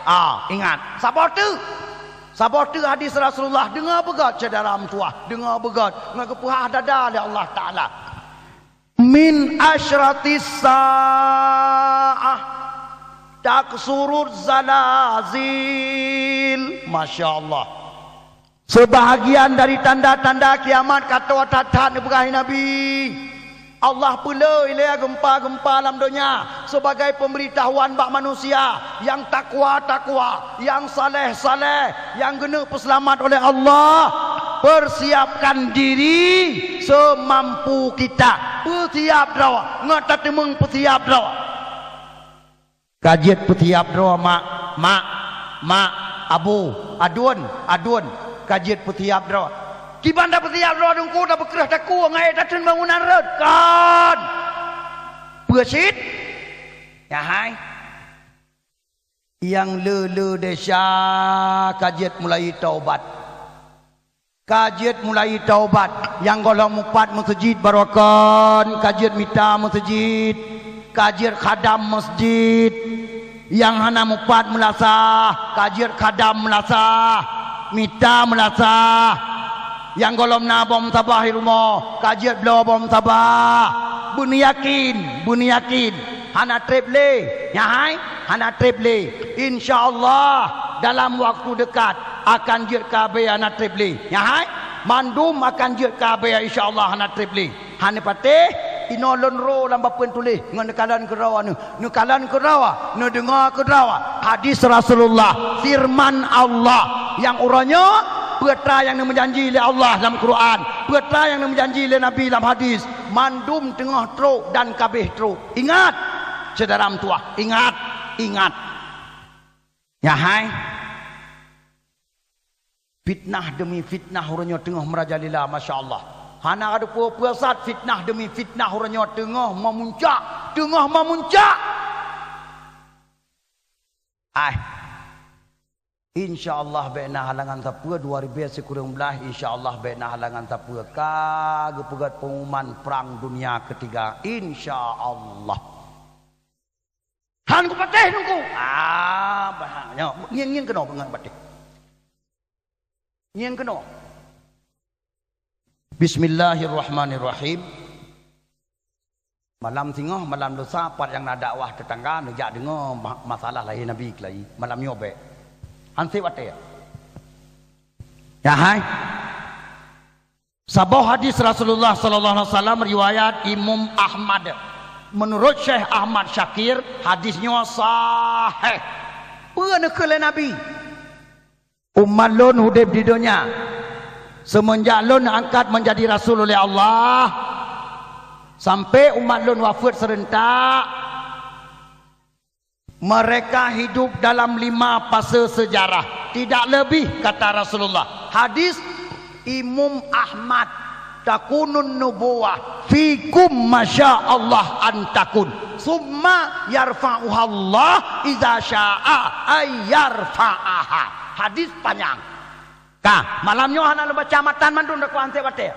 Ah, ingat. Saboh teuk. Saboh teuk hadis Rasulullah. Deungoe beugét syedara meutuwah. Deungoe beugét. Ngon geupeuhah dada lé Allah Taala. "Min asyratis sa'ah taksuruz zalazil." Masya Allah. Seubahagian dari tanda-tanda kiamat ka tô that-that neupeugah Nabi. Allah peulé ilée geumpa-geumpa lam donya sebagai pemberitahuan bak manusia nyang takwa-takwa, nyang saleh-saleh, nyang geuneuk peuseulamat oleh Allah, persiapkan diri semampu kita. Peusiap droe, ngon tateumeung peusiap droe. Ka jeuet peusiap droe, mak, mak, mak, abu, aduen, aduen. Ka jeuet peusiap droe. Kiban tapeusiap droe Teungku, tapeukreueh takue ngon ék tateun bangunan rot? Kon! Peue cit? Nyan hai. Nyang le-le desya ka jeuet mulai taubat. Ka jeuet mulai taubat. Nyang gohlom mupat meuseujid baroe kon, ka jeuet mita meuseujid, ka jeuet khadam meuseujid. Nyang hana mupat meulasah, ka jeuet khadam meulasah, mita meulasah. Nyang gohlom na bom sabah i rumoh, ka jeuet bloe bom sabah. Beuneuyakin, beuneuyakin. Hana treb lé, nyan hai, hana treb lé. Insya Allah, dalam waktu dekat akan jeuet ka abée hana treb lé. Nyan hai, mandum akan jeuet ka abée insya Allah hana treb lé. Hana patéh, inoe lôn ro lam papeuen tuléh ngon neukalon keudroe neuh. Neukalon keudroe, neudeungoe keudroe hadis Rasulullah, firman Allah nyang uroe nyoe, peue atra nyang neumeujanji lé Allah lam Quran, peue atra nyang neumeujanji lé Nabi lam hadis, mandum teungoh trok dan ka abéh trok. Ingat, syedara meutuwah, ingat, ingat. Nyan hai. Fitnah demi fitnah uroe nyoe teungoh merajalela, masya Allah. Hana ka teupeue-peue sat, fitnah demi fitnah uroe nyoe teungoh meumuncak, teungoh meumuncak. Ai. Insya Allah bèk na halangan sapeue, dua ribèe sikureueng blaih, insya Allah bèk na halangan sapeue. Ka geupeugèt pengumuman perang dunia ketiga, insya Allah. Han kupatéh nungku. Ah, bah, nyoe, ngieng-ngieng keunoe beungon patéh. Ngieng keunoe. Bismillahirrahmanirrahim. Malam singoh, malam lusa, pat nyang na dakwah tetangga, neujak deungoe ma-, masalah lahé Nabi keulayi. Malam nyoe bèk. Han sép watèe. Ya hai. Saboh hadis Rasulullah sallallahu alaihi wasallam riwayat Imam Ahmad. Menurut Syekh Ahmad Syakir, hadis nyoe sahih. Peue neukheun lé Nabi? Umat lôn udép di donya, seumeunjak lôn angkat menjadi rasul oleh Allah, sampai umat lôn wafeuet seurentak, mereka hidup dalam lima fase sejarah, tidak lebih, kata Rasulullah. Hadis Imam Ahmad, "Takunun nubuwah fikum masya Allah an takun, summa yarfa'uhallah idza sya'a ay yarfa'aha." Hadis panjang. Ka, malam nyoe hana lôn baca matan mandum, dak kuan sép watèe.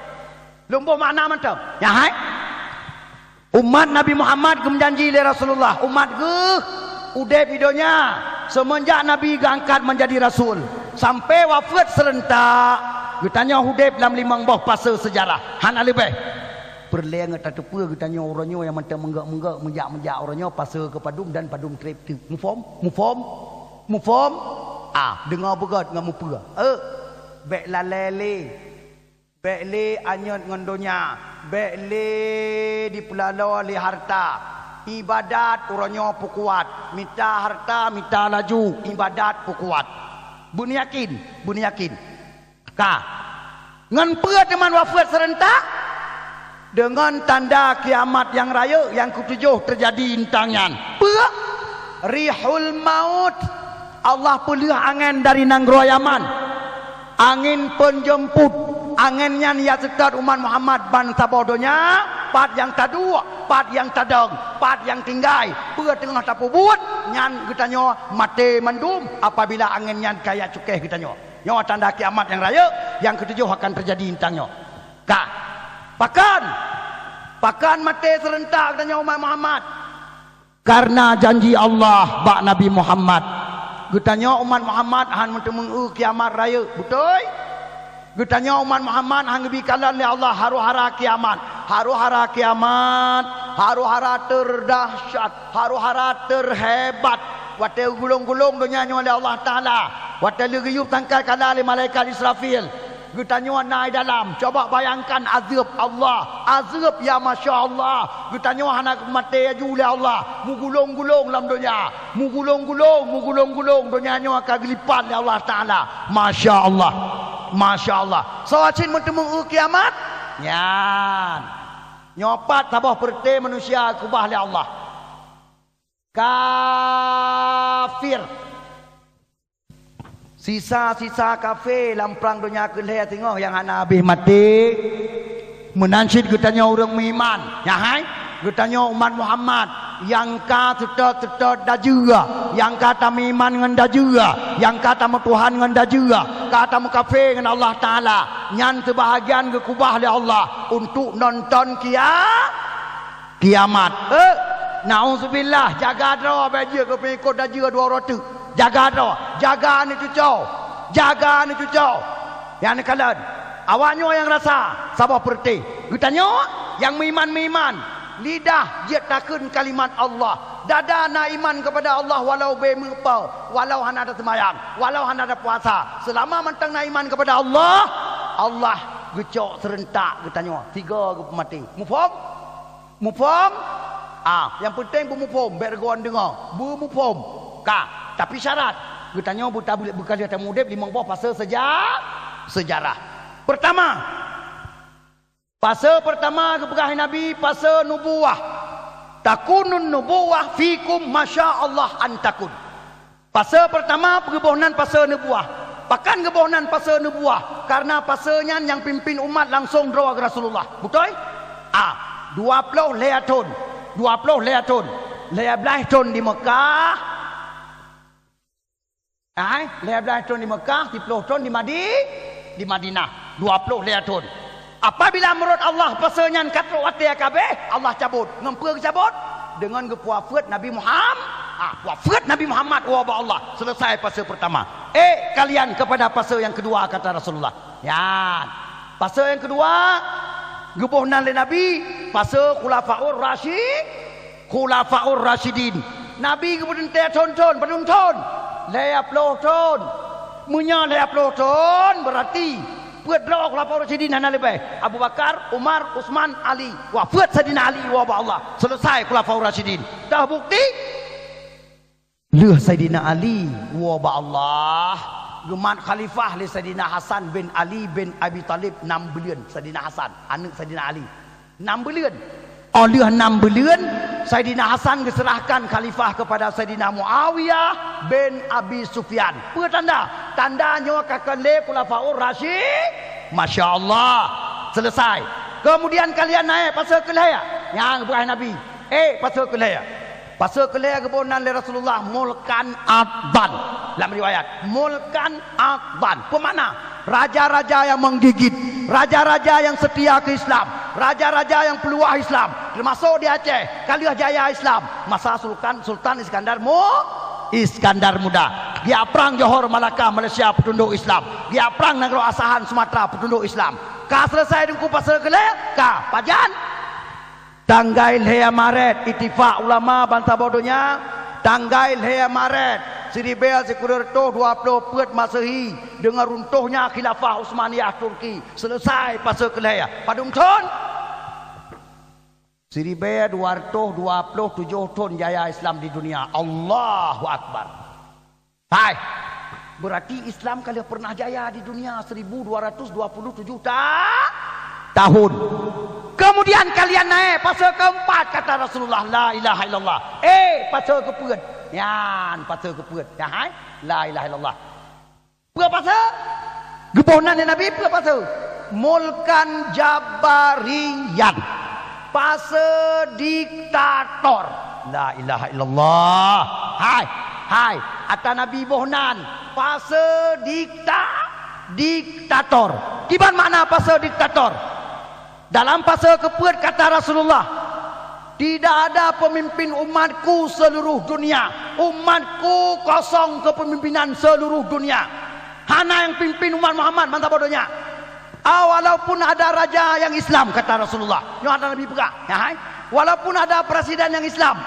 Lôn boh makna mantong. Nyan hai. Umat Nabi Muhammad geumeujanji lé Rasulullah, umat geuh udép di donya seumeunjak Nabi geuangkat menjadi rasul sampai wafeuet seurentak. Geutanyoe udép lam limong boh fase sejarah, hana leubeh. Peureulèe ngon tateupeue geutanyoe uroe nyoe nyang mantong meunggok-meunggok, meujak-meujak uroe nyoe, fase keu padum dan padum trép teuk. Muphom? Muphom? Muphom? Ah, deungoe beugöt ngon mupeue. Eh, bèk lalè lé. Bèk lé anyöt ngon donya, bèk lé dipeulaloe lé harta. Ibadat uroe nyoe peukuat, mita harta, mita laju, ibadat peukuat. Beuneuyakin, beuneuyakin. Ka. Ngon peue teuma wafeuet seurentak? Deungon tanda kiamat nyang rayeuk nyang keutujôh teujadi nibak nyan. Peue? Rihul maut. Allah peulheueh angén dari nanggroe Yaman. Angén peunjeumput, angén nyan ya seutôt umat Muhammad ban saboh donya, pat nyang taduek, pat nyang tadong, pat nyang tinggai, peue teungoh tapeubuet, nyan geutanyoe maté mandum apabila angén nyan ka ya cukéh geutanyoe. Nyoe tanda kiamat nyang rayeuk nyang keutujôh akan teujadi nibak nyoe. Ka. Pakon? Pakon maté seurentak geutanyoe umat Muhammad? Kareuna janji Allah bak Nabi Muhammad. Geutanyoe umat Muhammad han meuteumeu kiamat rayeuk, beutôi? Geutanyoe umat Muhammad han geubi kalon lé Allah harôh-hara kiamat. Harôh-hara kiamat, harôh-hara teurdahsyat, harôh-hara teurhebat. Watèe geugulong-gulong donya nyoe lé Allah Taala, watèe lheueh geuyueb sangkakala lé malaikat Israfil, geutanyoe na i dalam. Cuba bayangkan azeueb Allah, azeueb ya masya Allah. Geutanyoe hana maté laju lé Allah, meugulong-gulong lam donya, meugulong-gulong, meugulong-gulong, donya nyoe ka geulipat lé Allah Taala. Masya Allah, masya Allah. Soe cit meuteumeu kiamat? Nyan. Nyoe pat saboh peureuté manusia keubah lé Allah. Kafir. Sisa-sisa kafé lam prang donya keulhèe singoh nyang hana habéh maté, meunan cit geutanyoe ureueng meuiman. Nyan hai, geutanyoe umat Muhammad nyang ka seutôt-seutôt dajeue, nyang ka tameuiman ngon dajeue, nyang ka tameutuhan ngon dajeue, ka tameukafé ngon Allah Taala, nyan seubahagian geukeubah lé Allah untuk nonton kia-, kiamat. Eh, nauzubillah, jaga droe bèk jeuet keu peungikot dajeue dua uroe teuk. Jaga droe, jaga aneuk cucoe, jaga aneuk cucoe. Nyang neukalon, awak nyoe nyang rasa saboh peureuté. Geutanyoe nyang meuiman-meuiman, lidah jeuet takheun kalimat Allah. Dada na iman kepada Allah walau beumeupeu, walau hana taseumayang, walau hana tapuasa. Seulama mantong na iman kepada Allah, Allah geucok seurentak geutanyoe sigoe geupeumaté. Muphom? Muphom? Ah, nyang peunteng beumuphom, bèk reugon deungoe. Beumuphom. Ka, tapi syarat, geutanyoe beuta-, beukalheueh tameuudép limong boh fase seja-, sejarah. Pertama, fase pertama geupeugah Nabi, fase nubuwah. "Takunun nubuwah fikum masya Allah an takun." Fase pertama peugeuboh nan fase nubuwah. Pakon geuboh nan pasoe nubuwah? Karena pasoe nyan nyang pimpin umat langsong droe Rasulullah. Beutôi? A, dua ploh lhèe thon. Dua ploh lhèe thon. Lhèe blaih thon di Mekah. Ai, lhèe blaih thon di Mekah, siploh thon di Madi-, di Madinah. Dua ploh lhèe thon. Apabila meunurot Allah pasoe nyan ka trok watèe ka abéh, Allah cabot. Ngon peue geucabot? Deungon geupeue wafeuet Nabi Muham-, ah, wafeuet Nabi Muhammad woe bak Allah. Selesai pasoe pertama. Eh, kalian kepada pasoe yang kedua, kata Rasulullah. Nyan. Pasoe yang kedua, geuboh nan lé Nabi, pasoe Khulafaur Rasyi-, Khulafaur Rasyidin. Nabi geupeuteuntèe thon-thon, padum thon? Lhèe ploh thon. Meunyoe lhèe ploh thon, berarti peuet droe Khulafaur Rasyidin hana leubeh. Abu Bakar, Umar, Utsman, Ali. Wafeuet Saidina Ali woe bak Allah. Selesai Khulafaur Rasyidin. Teuh bukti? Lheueh Saidina Ali woe bak Allah, geumat khalifah lé Saidina Hasan bin Ali bin Abi Thalib nam buleuen. Saidina Hasan, aneuk Saidina Ali. Nam buleuen. Óh lheueh nam buleuen, Saidina Hasan geuseurahkan khalifah kepada Saidina Muawiyah bin Abi Sufyan. Peue tanda? Tanda nyoe ka keu lhèe Khulafaur Rasyi-, Masya Allah. Selesai. Kemudian kalian naik pasoe keulhèe. Nyang geupeugah Nabi. Eh, pasoe keulhèe. Pasoe keulhèe geuboh nan lé Rasulullah mulkan adhan. Lam riwayat, mulkan adhan. Peue makna? Raja-raja yang menggigit, raja-raja yang setia ke Islam, raja-raja yang peuluah Islam, termasuk di Aceh, ka lheueh jaya Islam. Masa Sultan, Sultan Iskandar Mu-, Iskandar Muda. Geujak prang Johor, Malaka, Malaysia, peutundok Islam. Geujak prang Nanggroe Asahan, Sumatra, peutundok Islam. Ka selesai Teungku pasoe keulhèe? Ka. Pajan? Tanggai lhèe Maret, itifak ulama bansaboh donya, tanggai lhèe Maret, siribèe sikureueng reutôh dua ploh peuet Masehi, deungon runtohnya Khilafah Utsmaniyah Turki, selesai pasoe keulhèe. Padum thon? Siribèe dua reutôh dua ploh tujoh thon jaya Islam di dunia. Allahu Akbar. Hai, berarti Islam ka lheueh pernah jaya di dunia seribu dua ratus dua puluh tujuh ta-, tahun. Kemudian kalian naik pasoe keempat, kata Rasulullah, "La ilaha illallah." Eh, pasoe keupeuet. Nyan, pasoe keupeuet. Nyan, hai, la ilaha illallah. Peue pasoe? Geuboh nan lé Nabi peue pasoe? Mulkan jabariyan. Pasoe diktator. La ilaha illallah. Hai, hai, ata Nabi boh nan. Pasoe dikta-, diktator. Kiban makna pasoe diktator? Dalam pasoe keupeuet kata Rasulullah, "Tidak ada pemimpin umatku seluruh dunia. Umatku kosong kepemimpinan seluruh dunia." Hana nyang pimpin umat Muhammad bansaboh donya. Ah, walaupun ada raja yang Islam, kata Rasulullah. Nyoe hana Nabi peugah. Ya, hai? Walaupun ada presiden yang Islam,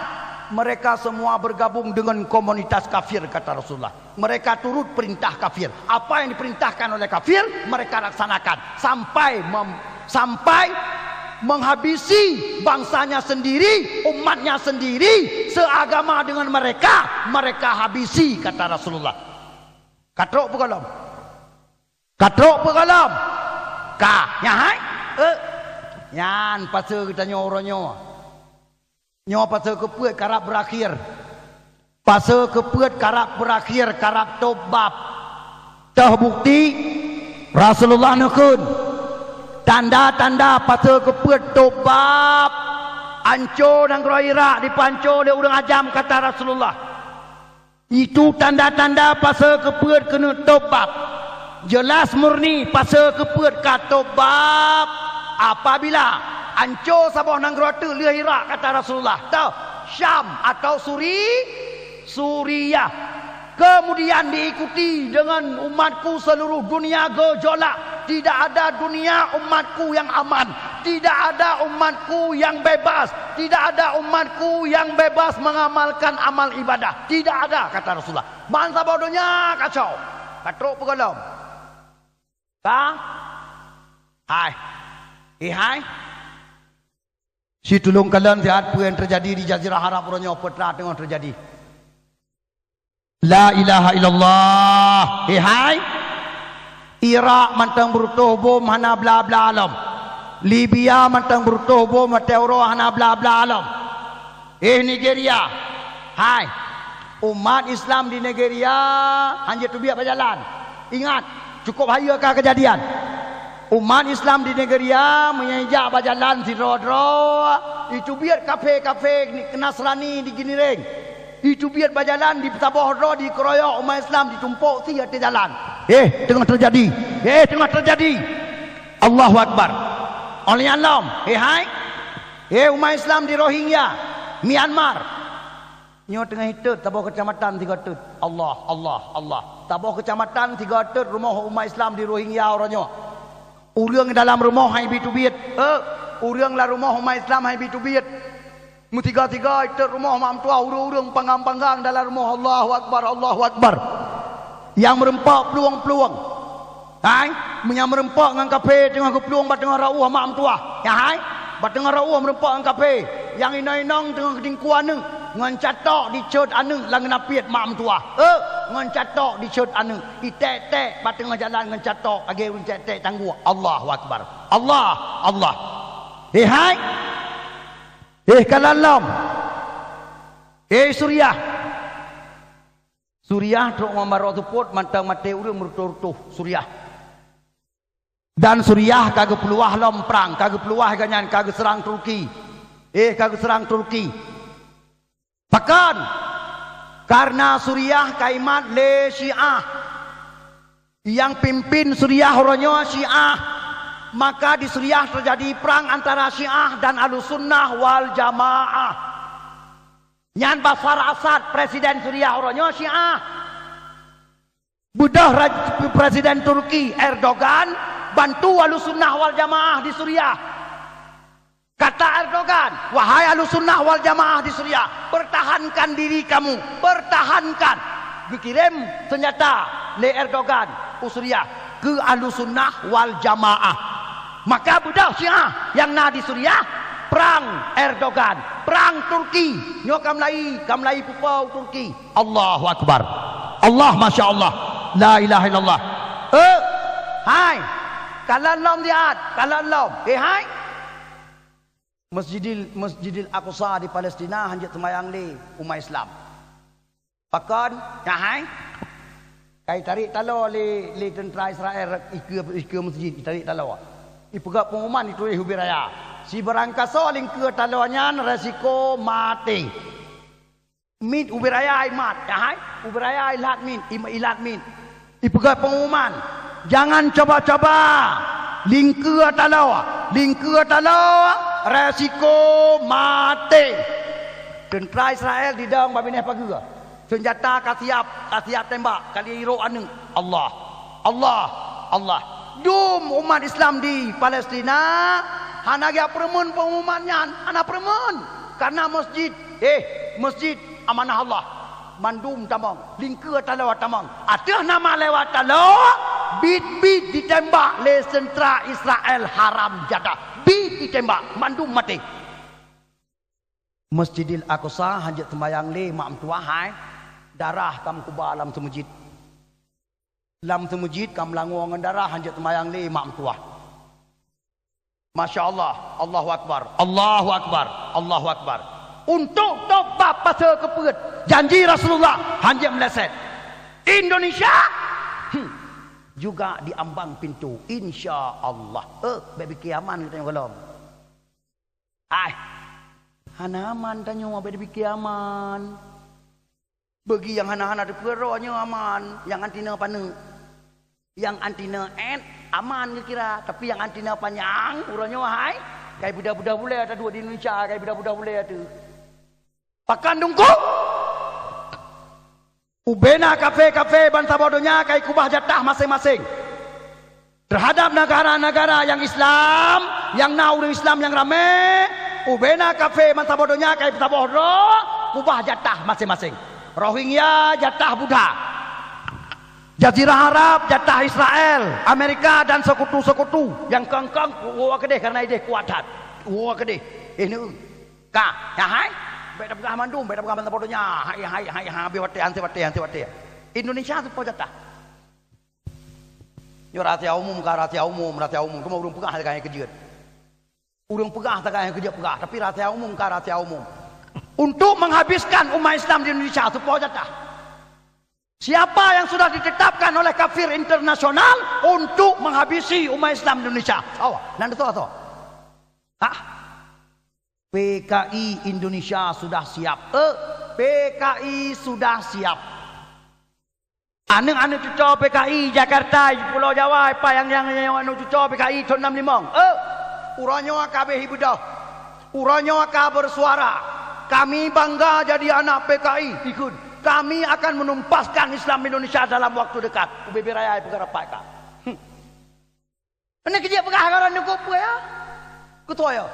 mereka semua bergabung dengan komunitas kafir, kata Rasulullah. Mereka turut perintah kafir. Apa yang diperintahkan oleh kafir, mereka laksanakan. Sampai mem-, sampai menghabisi bangsanya sendiri, umatnya sendiri, seagama dengan mereka, mereka habisi, kata Rasulullah. Ka trok peue gohlom? Ka trok peue gohlom? Ka. Nyan hai? Eh. Nyan pasoe geutanyoe uroe nyoe. Nyoe pasoe keupeuet karab beurakhir. Pasoe keupeuet karab beurakhir, karab tôb bab. Teuh bukti, Rasulullah neukheun, tanda-tanda pasoe keupeuet tôb bab, anco nanggroe Irak dipeuanco lé ureuëng ajam, kata Rasulullah. Itu tanda-tanda pasoe keupeuet keuneuk tôb bab. Jelas murni pasoe keupeuet ka tôb bab apabila anco saboh nanggroe teuk lheueh Irak, kata Rasulullah. Teuh, Syam atau Suri-, Suriah. Kemudian diikuti dengan umatku seluruh dunia gejolak. Tidak ada dunia umatku yang aman. Tidak ada umatku yang bebas. Tidak ada umatku yang bebas mengamalkan amal ibadah. Tidak ada, kata Rasulullah. Bansaboh donya kacau. Ka trok peue gohlom? Ka? Hai. Eh, hai. Situlông kalon siat peue nyang teujadi di Jazirah Arab uroe nyoe, peue teungoh teujadi. La ilaha illallah. Eh, hai. Irak mantong beurutôh bom hana bla-bla lom. Libya mantong beurutôh bom watèe uroe hana bla-bla lom. Eh, Nigeria. Hai. Umat Islam di Nigeria hanjeuet teubiet bak jalan. Ingat, cukup hayeue ka keujadian. Umat Islam di Nigeria meunyoe jak bak jalan sidroe-droe, jiteubiet kafé-kafé Nasrani di Ginireng. Jiteubiet bak jalan, di saboh droe dikeroyok umat Islam, jitumpok sie ateueh jalan. Eh, teungoh teujadi. Eh, teungoh teujadi. Allahu Akbar. Óh lheueh nyan lom, eh hai, eh umat Islam di Rohingya, Myanmar. Nyoe teungoh itot saboh keucamatan sigoe teut. Allah, Allah, Allah. Saboh keucamatan sigoe teut rumoh umat Islam di Rohingya uroe nyoe. Ureuëng dalam rumoh hai bi teubiet. Eh, ureuëng lam rumoh umat Islam hai bi teubiet. Meusigoe-sigoe itot rumoh mak meutuwah, ureuëng-ureuëng panggang-panggang dalam rumoh. Allahu Akbar, Allahu Akbar. Nyang meureumpok plueng-plueng. Hai, meunyoe meureumpok ngon kafé teungoh geuplueng bak teungoh rauh mak meutuwah. Nyan hai, bak teungoh rauh meureumpok ngon kafé. Nyang inong-inong teungoh geutingkue aneuëk, ngon catok dicot aneuëk lam geunapiet mak meutuwah. Eh, ngon catok dicot aneuëk. Iték-ték bak teungoh jalan ngon catok, lagée ureuëng ték-ték tangguek. Allahu Akbar. Allah, Allah. Eh hai. Eh kalon lom. Eh Suriah. Suriah trok ngon baroe seupôt mantong maté ureuëng meureutôh-reutôh Suriah. Dan Suriah ka geupeuluwah lom prang, ka geupeuluwah gobnyan ka geuseurang Turki. Eh, ka geuseurang Turki. Pakon? Kareuna Suriah ka imat lé Syiah. Nyang pimpin Suriah uroe nyoe Syiah. Maka di Suriah teujadi prang antara Syiah dan Ahlussunnah wal Jamaah. Nyan Basyar Asad, presiden Suriah uroe nyoe Syiah. Beudôh raj-, Presiden Turki Erdogan bantu Ahlussunnah wal Jamaah di Suriah. Kata Erdogan, "Wahai Ahlussunnah wal Jamaah di Suriah, pertahankan diri kamu, pertahankan." Geukirém seunjata lé Erdogan u Suriah keu Ahlussunnah wal Jamaah. Maka beudôh Syiah nyang na di Suriah, prang Erdogan, prang Turki. Nyoe ka meulai, ka meulai pupo u Turki. Allahu Akbar. Allah, Masya Allah. La ilaha illallah. Eh, hai. Kalon lom siat, kalon lom. Eh, hai. Masjidil, Masjidil Aqsa di Palestina hanjeuet seumayang lé umat Islam. Pakon? Nyan hai. Ka itarék taloe lé, lé teuntra Israel ikeue, ikeue masjid, itarék taloe. Ipeugah pengumuman, ituléh ubé raya. Sibarangkasoe lingkeue taloe nyan resiko maté. Miet ubé raya imat, nyan hai, ubé raya ilat miet, im-, ilat miet. Ipeugah pengumuman, "Jangan coba-coba lingkeue taloe, lingkeue taloe resiko maté." Teuntra Israel didong bak binéh pageue. Seunjata ka siap, ka siap tembak, ka lheueh irok aneuëk. Allah, Allah, Allah. Dum umat Islam di Palestina hana geujak peureumeun pengumuman nyan, hana peureumeun. Kareuna masjid, eh, masjid amanah Allah. Mandum tamong, lingkeue taloe tamong. Ateueh nama lewat taloe, bit-bit ditembak lé teuntra Israel haram jadah. Bit ditembak, mandum maté. Masjidil Aqsa hanjeuet seumayang lé mak meutuwah hai, darah ka meukuba lam seumeujid. Lam seumeujid ka meulangoe ngon darah hanjeuet seumayang lé mak meutuwah. Masya Allah, Allahu Akbar, Allahu Akbar, Allahu Akbar. Untuk tobat pasal keupeuet janji Rasulullah hanjeuet meuleset. Indonesia, hmm, juga diambang pintu, insya Allah. Eh, bék pike aman geutanyoe gohlom. Ai, hana aman tanyoe, bék pike aman. Bagi nyang hana-hana teupeue droe nyoe aman, nyang anti na paneuk. Nyang anti na ét aman geukira, tapi nyang anti na panyang uroe nyoe hai, kai beudah-beudah bulée taduek di Indonesia, kai beudah-beudah bulée teuh. Pakon dungkok? Ubena kafé-kafé bansaboh donya kai kubah jatah maséng-maséng. Teuhadab neugara-neugara nyang Islam, nyang na ureuëng Islam nyang ramé, ubena kafé bansaboh donya kai saboh droe kubah jatah maséng-maséng. Rohingya jatah Buddha. Jazirah Arab jatah Israel, Amerika dan sekutu-sekutu nyang kong-kong woe keudeh kareuna ideh kuat that. Woe keudeh. Eh, neu. Ka, nyan hai. Bék tapeugah mandum, bék tapeugah bansaboh donya. Hai, hai, hai, hai, habéh watée, hanse watée, hanse watée. Indonesia seupôt jatah. Nyoe rahasia umum ka, rahasia umum, rahasia umum. Cuma ureuëng peugah sagai nyang keujeuet. Ureuëng peugah sagai nyang keujeuet peugah, tapi rahasia umum ka, rahasia umum. Untuk menghabiskan umat Islam di Indonesia, seupôt jatah. Siapa yang sudah ditetapkan oleh kafir internasional untuk menghabisi umat Islam Indonesia? Awak, nan tu, tu. Hah? P K I Indonesia sudah siap. Eh, P K I sudah siap. Aneuk-aneuk cucoe P K I Jakarta, di Pulo Jawa, apa yang, yang, yang aneuk cucoe P K I thon nam limong. Eh, uroe nyoe ka beh ibeudôh. Uroe nyoe ka bersuara. Kami bangga jadi anak P K I. Ikut. Kami akan menumpaskan Islam Indonesia dalam waktu dekat. Ubé-bé raya peugah rapat ka. Hmm. Ini kejap peugah orang cukup pun ya. Ketua ya.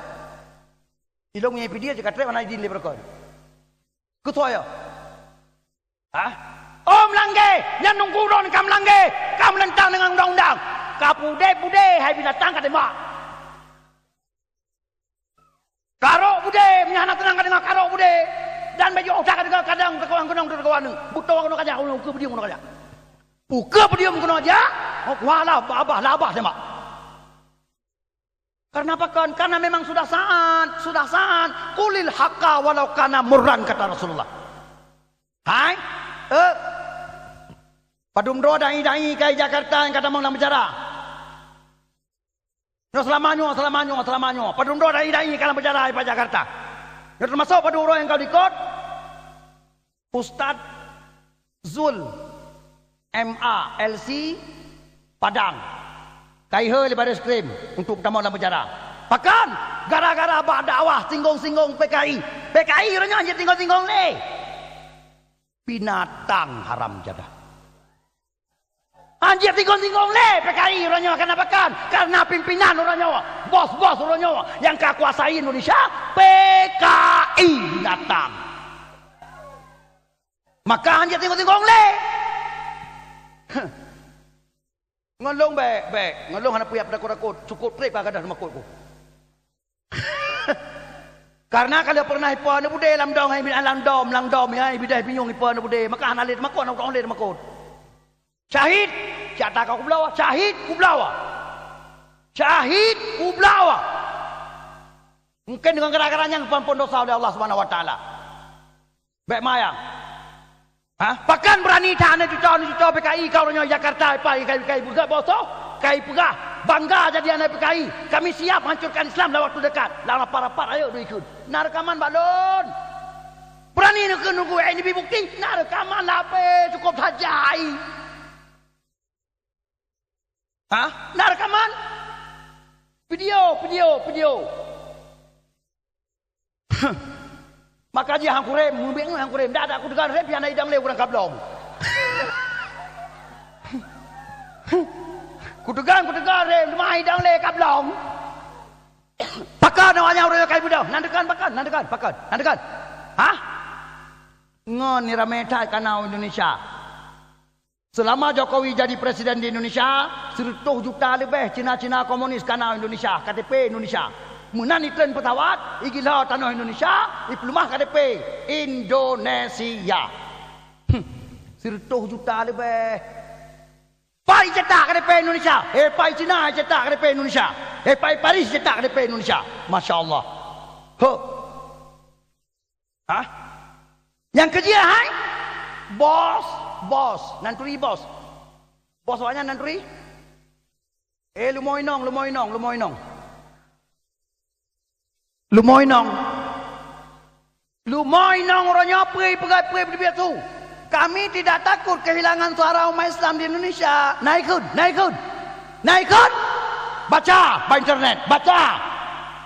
Ilong yang video je kata mana idin dia berkon. Ketua ya. Hah? Oh, meulangge! Nyan nunggu droen ka meulangge! Ka meulentang deungon undang-undang! Ka pudé-pudé hai binatang ka tembak! Karok pudé, meunyo hana teunang ka deungoe karok pudé! Dan baju otak ka deungoe kadang teukawan keunong teukawan. Butong keunoe kajak, ukeue podium keunoe kajak. Ukeue podium keunoe jak, oh, wah lah, babah, labah tembak! Karena apa kon? Karena memang sudah saat, sudah saat. Qulil haqqa walau kana murran, kata Rasulullah. Hai? Eh? Padum droe dai-dai kai Jakarta nyang ka tamong lam penjara. Nyoe seulama nyoe, seulama nyoe, seulama nyoe. Padum droe dai-dai ka lam penjara di Jakarta. Nyoe teumasok padum droe nyang ka likot. Ustaz Zul, M A, L C, Padang. Kaihe lé baris krim untuk tamong lam penjara. Pakon? Gara-gara bak dakwah singgong-singgong P K I. P K I uroe nyoe hanjeuet singgong-singgong lé. Binatang haram jadah. Hanjeuet singgong-singgong lé P K I uroe nyoe, karena pakon? Karena pimpinan uroe nyoe, bos-bos uroe nyoe nyang ka kuasai Indonesia, P K I binatang. Maka hanjeuet singgong-singgong lé. Ngon lôn bék, bék. Ngon lôn hana payah takot-takot. Cukôp trép ka gadôh makot ku. Karena kalau pernah ipa aneuk beudé lam dong, hai, lam dom, lam dom, hai, bidah binyueng ipa aneuk beudé, maka hana lé teumakot, hana lé teumakot. Syahid, siat ka kubloe, syahid kubloe. Syahid kubloe. Mungkin dengan gara-gara nyan geuamphon dosa oleh Allah Subhanahu wa Taala. Bék mayang. Hah? Pakon beurani that aneuk cucoe, aneuk cucoe P K I ka uroe nyoe Jakarta, P K I, P K I, P K I, peugah boh soe, P K I peugah. Bangga jadi aneuk P K I. Kami siap hancurkan Islam dalam waktu dekat. Lam rapat-rapat rayeuk doi ikheun. Na reukaman bak lôn. Beurani neukheun nunggu, eh, neubi bukti. Na reukaman lapée cukôp saja ai. Hah? Na reukaman? Video, video, video. Maka jih han kurem, mubiet ngon han kurem. Dak, dak, kuteugan rem, pian idang lé urang kablong. Kuteugan, kuteugan rem, teuma idang lé kablong. Pakon awak nyan ureueng kai beudôh. Nan teukan pakon, nan teukan pakon, nan teukan. Hah? Ngon ni ramé that kana Indonesia. Selama Jokowi jadi presiden di Indonesia, seratus juta leubeh Cina-Cina komunis kana Indonesia, K T P Indonesia. Meunan itreun pesawat, igila tanoh Indonesia, ipeuleumah K T P Indonesia. Hmm. Seratus juta leubeh. Pai cetak K T P Indonesia, eh, pai Cina cetak K T P Indonesia, eh, pai Paris cetak K T P Indonesia. Masya Allah. Huh. Hah? Nyang keujeuet hai? Bos, bos. Nan turi bos. Bos awak nyan nan turi? Eh, lumoe inong, lumoe inong, lumoe inong. Lumoe inong. Lumoe inong uroe nyoe peue peugah peue teubiet su. Kami tidak takut kehilangan suara umat Islam di Indonesia. Na ikheun, na ikheun. Na ikheun. Baca bak internet, baca.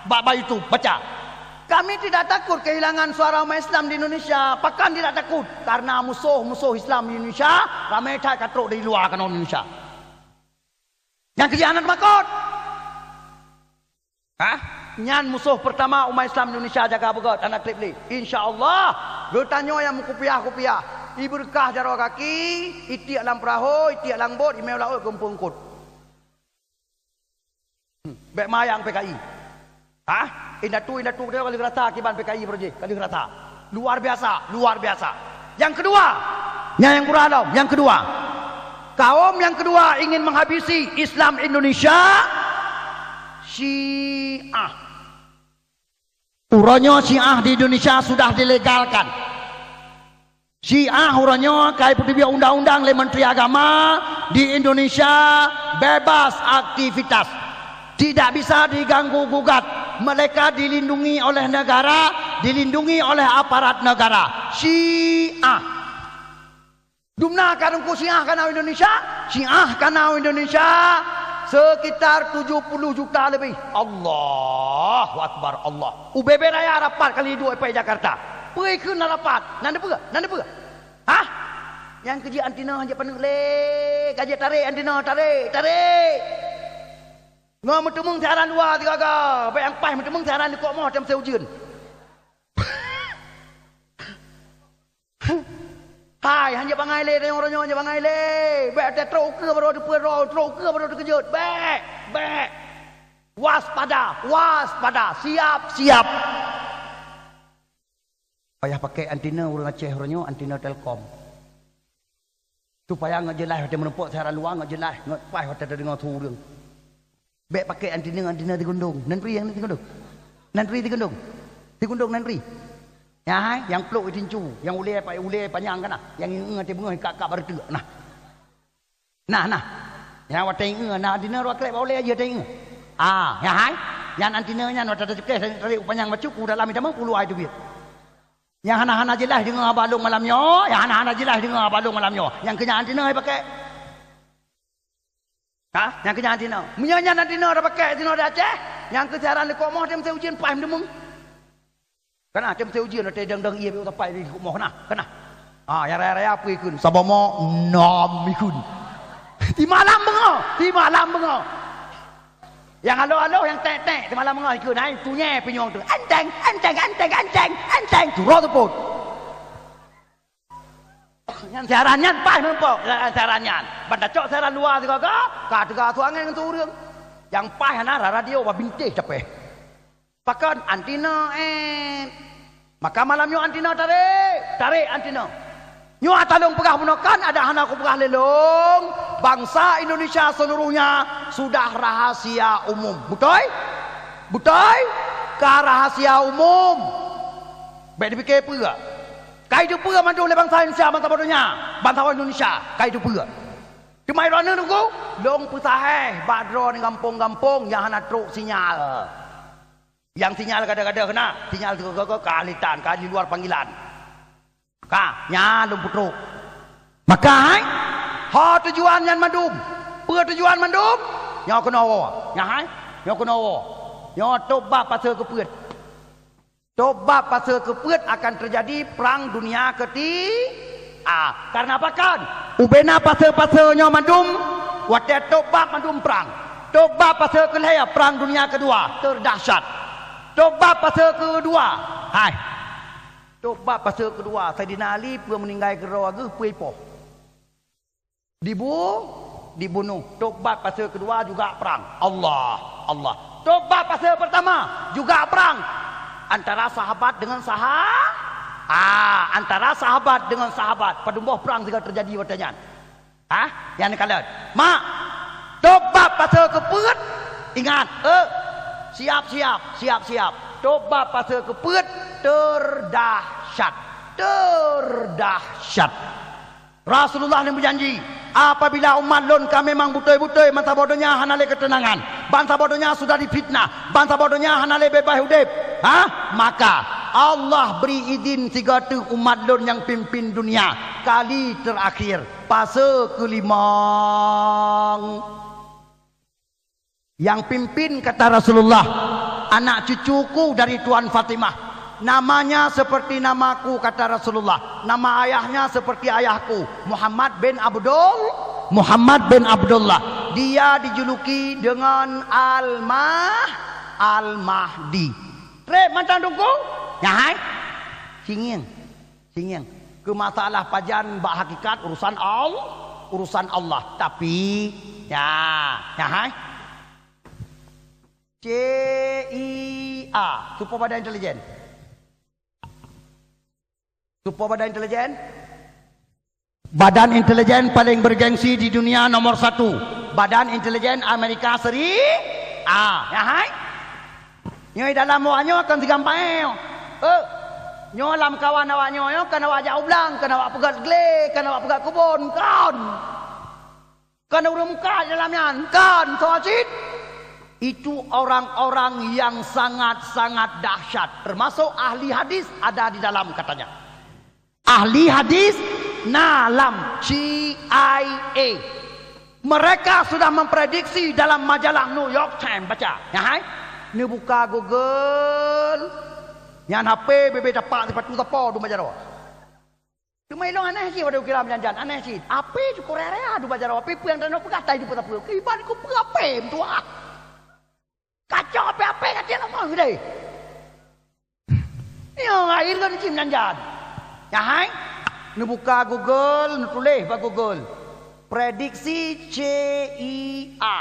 Bak, bak YouTube, baca. Kami tidak takut kehilangan suara umat Islam di Indonesia. Pakon tidak takut? Karena musoh-musoh Islam di Indonesia ramé that ka trok dari luwa keunoe Indonesia. Nyang keujeuet hana teumakot. Hah? Nyan musoh peurtama umat Islam Indonesia jaga beugöt hana treb lé. Insya Allah, geutanyoe nyang meukupiah-kupiah, ibeureukat jaroe gaki, itiek lam peurahô, itiek lam bot, imeue laôt keu eungkôt. Hmm, bék mayang P K I. Hah? Indatu-indatu ka lheueh rasa akibat P K I beureuji, ka lheueh rasa. Luar biasa, luar biasa. Nyang keudua, nyang, nyang gura lom, nyang keudua. Kaum nyang keudua ingin menghabisi Islam Indonesia, Syiah. Uroe nyoe Syiah di Indonesia sudah dilegalkan. Syiah uroe nyoe ka ipeuteubiet undang-undang lé Menteri Agama, di Indonesia bebas aktivitas. Tidak bisa diganggu gugat. Mereka dilindungi oleh negara, dilindungi oleh aparat negara. Syiah. Dumna ka Teungku Syiah ka na u Indonesia? Syiah ka na u Indonesia sekitar tujuh puluh juta lebih. Allahu Akbar, Allah. U B B Raya rapat kali duek i Jakarta. Peue kheun na rapat? Na neupeue? Na neupeue? Hah? Nyang keu jih anti na hanjeuet paneuk lé. Ka jeuet tarek anti na, tarek, tarek. Ngon meuteumeung siaran luwa sigaga. Bèk nyang paih meuteumeung siaran likot moh tem seu ujeuen. Hai, hanjeuet bangai lé, tanyoe uroe nyoe hanjeuet bangai lé. Bèk teutrok ukeue baroe teupeue droe, trok ukeue baroe teukeujot. Bèk, bèk. Waspada, waspada, siap, siap. Payah pakai anti na ureueng Aceh uroe nyoe, anti na Telkom. Supaya ngon jeulaih watèe meurumpok siaran luwa, ngon jeulaih, ngon paih watèe tadeungoe su ureueng. Bèk pakai anti na, anti na Tigundong. Nan pri nyang Tigundong? Nan pri Tigundong? Tigundong nan pri? Nyan hai, nyang plôk i tincu, nyang ulèe pa-, ulèe panyang ka na, nyang ingeue ateueh beungoh ka, ka bareuteuk. Nah. Nah, nah. Nyang watèe ingeue, na anti na rot klek bak ulèe jih watèe ingeue. Ah, nyan hai. Nyan anti na nyan watèe tacukéh, tarék u panyang bacut, u dalam itamong, u luwa iteubiet. Nyang hana-hana jeulaih deungoe haba lôn malam nyoe, nyang hana-hana jeulaih deungoe haba lôn malam nyoe. Nyang keu nyan anti na ipakai. Ha? Nyang keu nyan anti na. Meunyoe nyan anti na tapakai anti na di Aceh, nyang keu siaran likot moh tem seu ujeuen paih meuteumeung. Kana tem seu ujeuen watèe dang-dang ié beu tapai di likot moh na. Kana. Ha, nyang raya-raya peue ikheun? Saboh mok, nam ikheun. Di malam beungoh, di malam beungoh. Nyang aloh-aloh, nyang ték-ték, di malam beungoh ikheun, hai, tunyé pinyueng tu. Enteng, enteng, enteng, enteng, enteng, tu roh teupot. Nyan siaran nyan paih meurumpok, siaran nyan. Ban tacok siaran luwa sigaga, ka teuga su angèn ngon su ureueng. Nyang paih hana ra-, radio bak bintéh tapéh. Pakon anti na, eh. Maka malam nyoe anti na tarek, tarek anti na. Nyoe ata lôn peugah bunoe kan, adak hana kupeugah lé lôn, bangsa Indonesia seluruhnya sudah rahasia umum. Beutôi? Beutôi? Ka rahasia umum. Bèk dipike peue. Ka iteupeue mandum lé bansa Indonesia, bansa saboh donya, bansa Indonesia, ka iteupeue. Teuma droeneuh Teungku, lôn peusahéh bak droeneuh gampông-gampông nyang hana trok sinyal. Nyang sinyal gadôh-gadôh na, sinyal sigoe-goe ka ahli tan, ka di luar panggilan. Ka, nyan lôn peutrok. Maka hai, ho tujuan nyan mandum. Peue tujuan mandum? Nyoe keunoe woe. Nyan hai, nyoe keunoe woe. Nyoe tôb bab pasoe keupeuet. Tôb bab pasoe keupeuet akan teujadi Prang Dunia Keuti-, ah, karena pakon? Ubena pasoe-pasoe nyoe mandum, watèe tôb bab mandum prang. Tôb bab pasoe keulhèe Prang Dunia Keudua, teurdahsyat. Tôb bab pasoe keudua, hai. Tôb bab pasoe keudua, Saidina Ali peue meuninggai keudroe geuh peue ipoh. Dibu-, dibunuh. Tôb bab pasoe keudua juga prang. Allah, Allah. Tôb bab pasoe peurtama juga prang. Antara sahabat dengan saha-, ah, antara sahabat dengan sahabat. Padum boh prang sigoe teujadi watèe nyan. Hah? Nyan kalon. Mak, tôb bab pasoe keupeuet. Ingat, eh. Siap, siap, siap, siap. Tôb bab pasoe keupeuet teurdahsyat. Teurdahsyat. Rasulullah nyang beujanji, "Apabila umat lôn ka memang beutôi-beutôi bansa saboh donya hana lé keuteunangan, bansa saboh donya sudah difitnah, bansa saboh donya hana lé beubaih udép, ha? Maka Allah bri idhin sigoe teuk umat lôn nyang pimpin dunia kali teurakhir, pasoe keulimong." Yang pimpin, kata Rasulullah, anak cucuku dari Tuan Fatimah. Namanya seperti namaku, kata Rasulullah. Nama ayahnya seperti ayahku, Muhammad bin Abdul, Muhammad bin Abdullah. Dia dijuluki dengan Al-Mah-, Al-Mahdi. Trép mantong Teungku? Nyan hai. Singieng. Singieng. Keu masalah pajan bak hakikat urusan Al-, urusan Allah. Tapi, ya, ya hai. C I A, Supo Badan Intelijen. Supo Badan Intelijen. Badan intelijen paling bergengsi di dunia nomor satu. Badan Intelijen Amerika Seri-, ah, ya hai. Nyoe dalam awak nyoe akan sigampang, eh. Eh. Nyoe lamkawan awak nyoe, nyoe kan awak jak u blang, kan awak peugöt glé, kan awak peugöt keubon, kan. Kan ureuëng mukat dalam nyan, kan, soe cit? Itu orang-orang yang sangat-sangat dahsyat, termasuk ahli hadis ada di dalam katanya. Ahli hadis na lam C I A. Mereka sudah memprediksi dalam majalah New York Times, baca. Nyan hai, neubuka Google. Nyan H P bebe tapak sipatu tapo dum bajaroe. Teuma ilong aneh cit pada ukira meujan-jan, aneh cit. Ape cukup raya-raya duba jaroe, ape peue nyang tanoh peugah tai dipeue-peue. Kiban ku peue ape meutuah. Kacok ape-ape ka tiep lomong deh. Nyoe air kan cit meujan-jan. Nyan hai, neubuka Google, neutuléh bak Google. Prediksi C I A.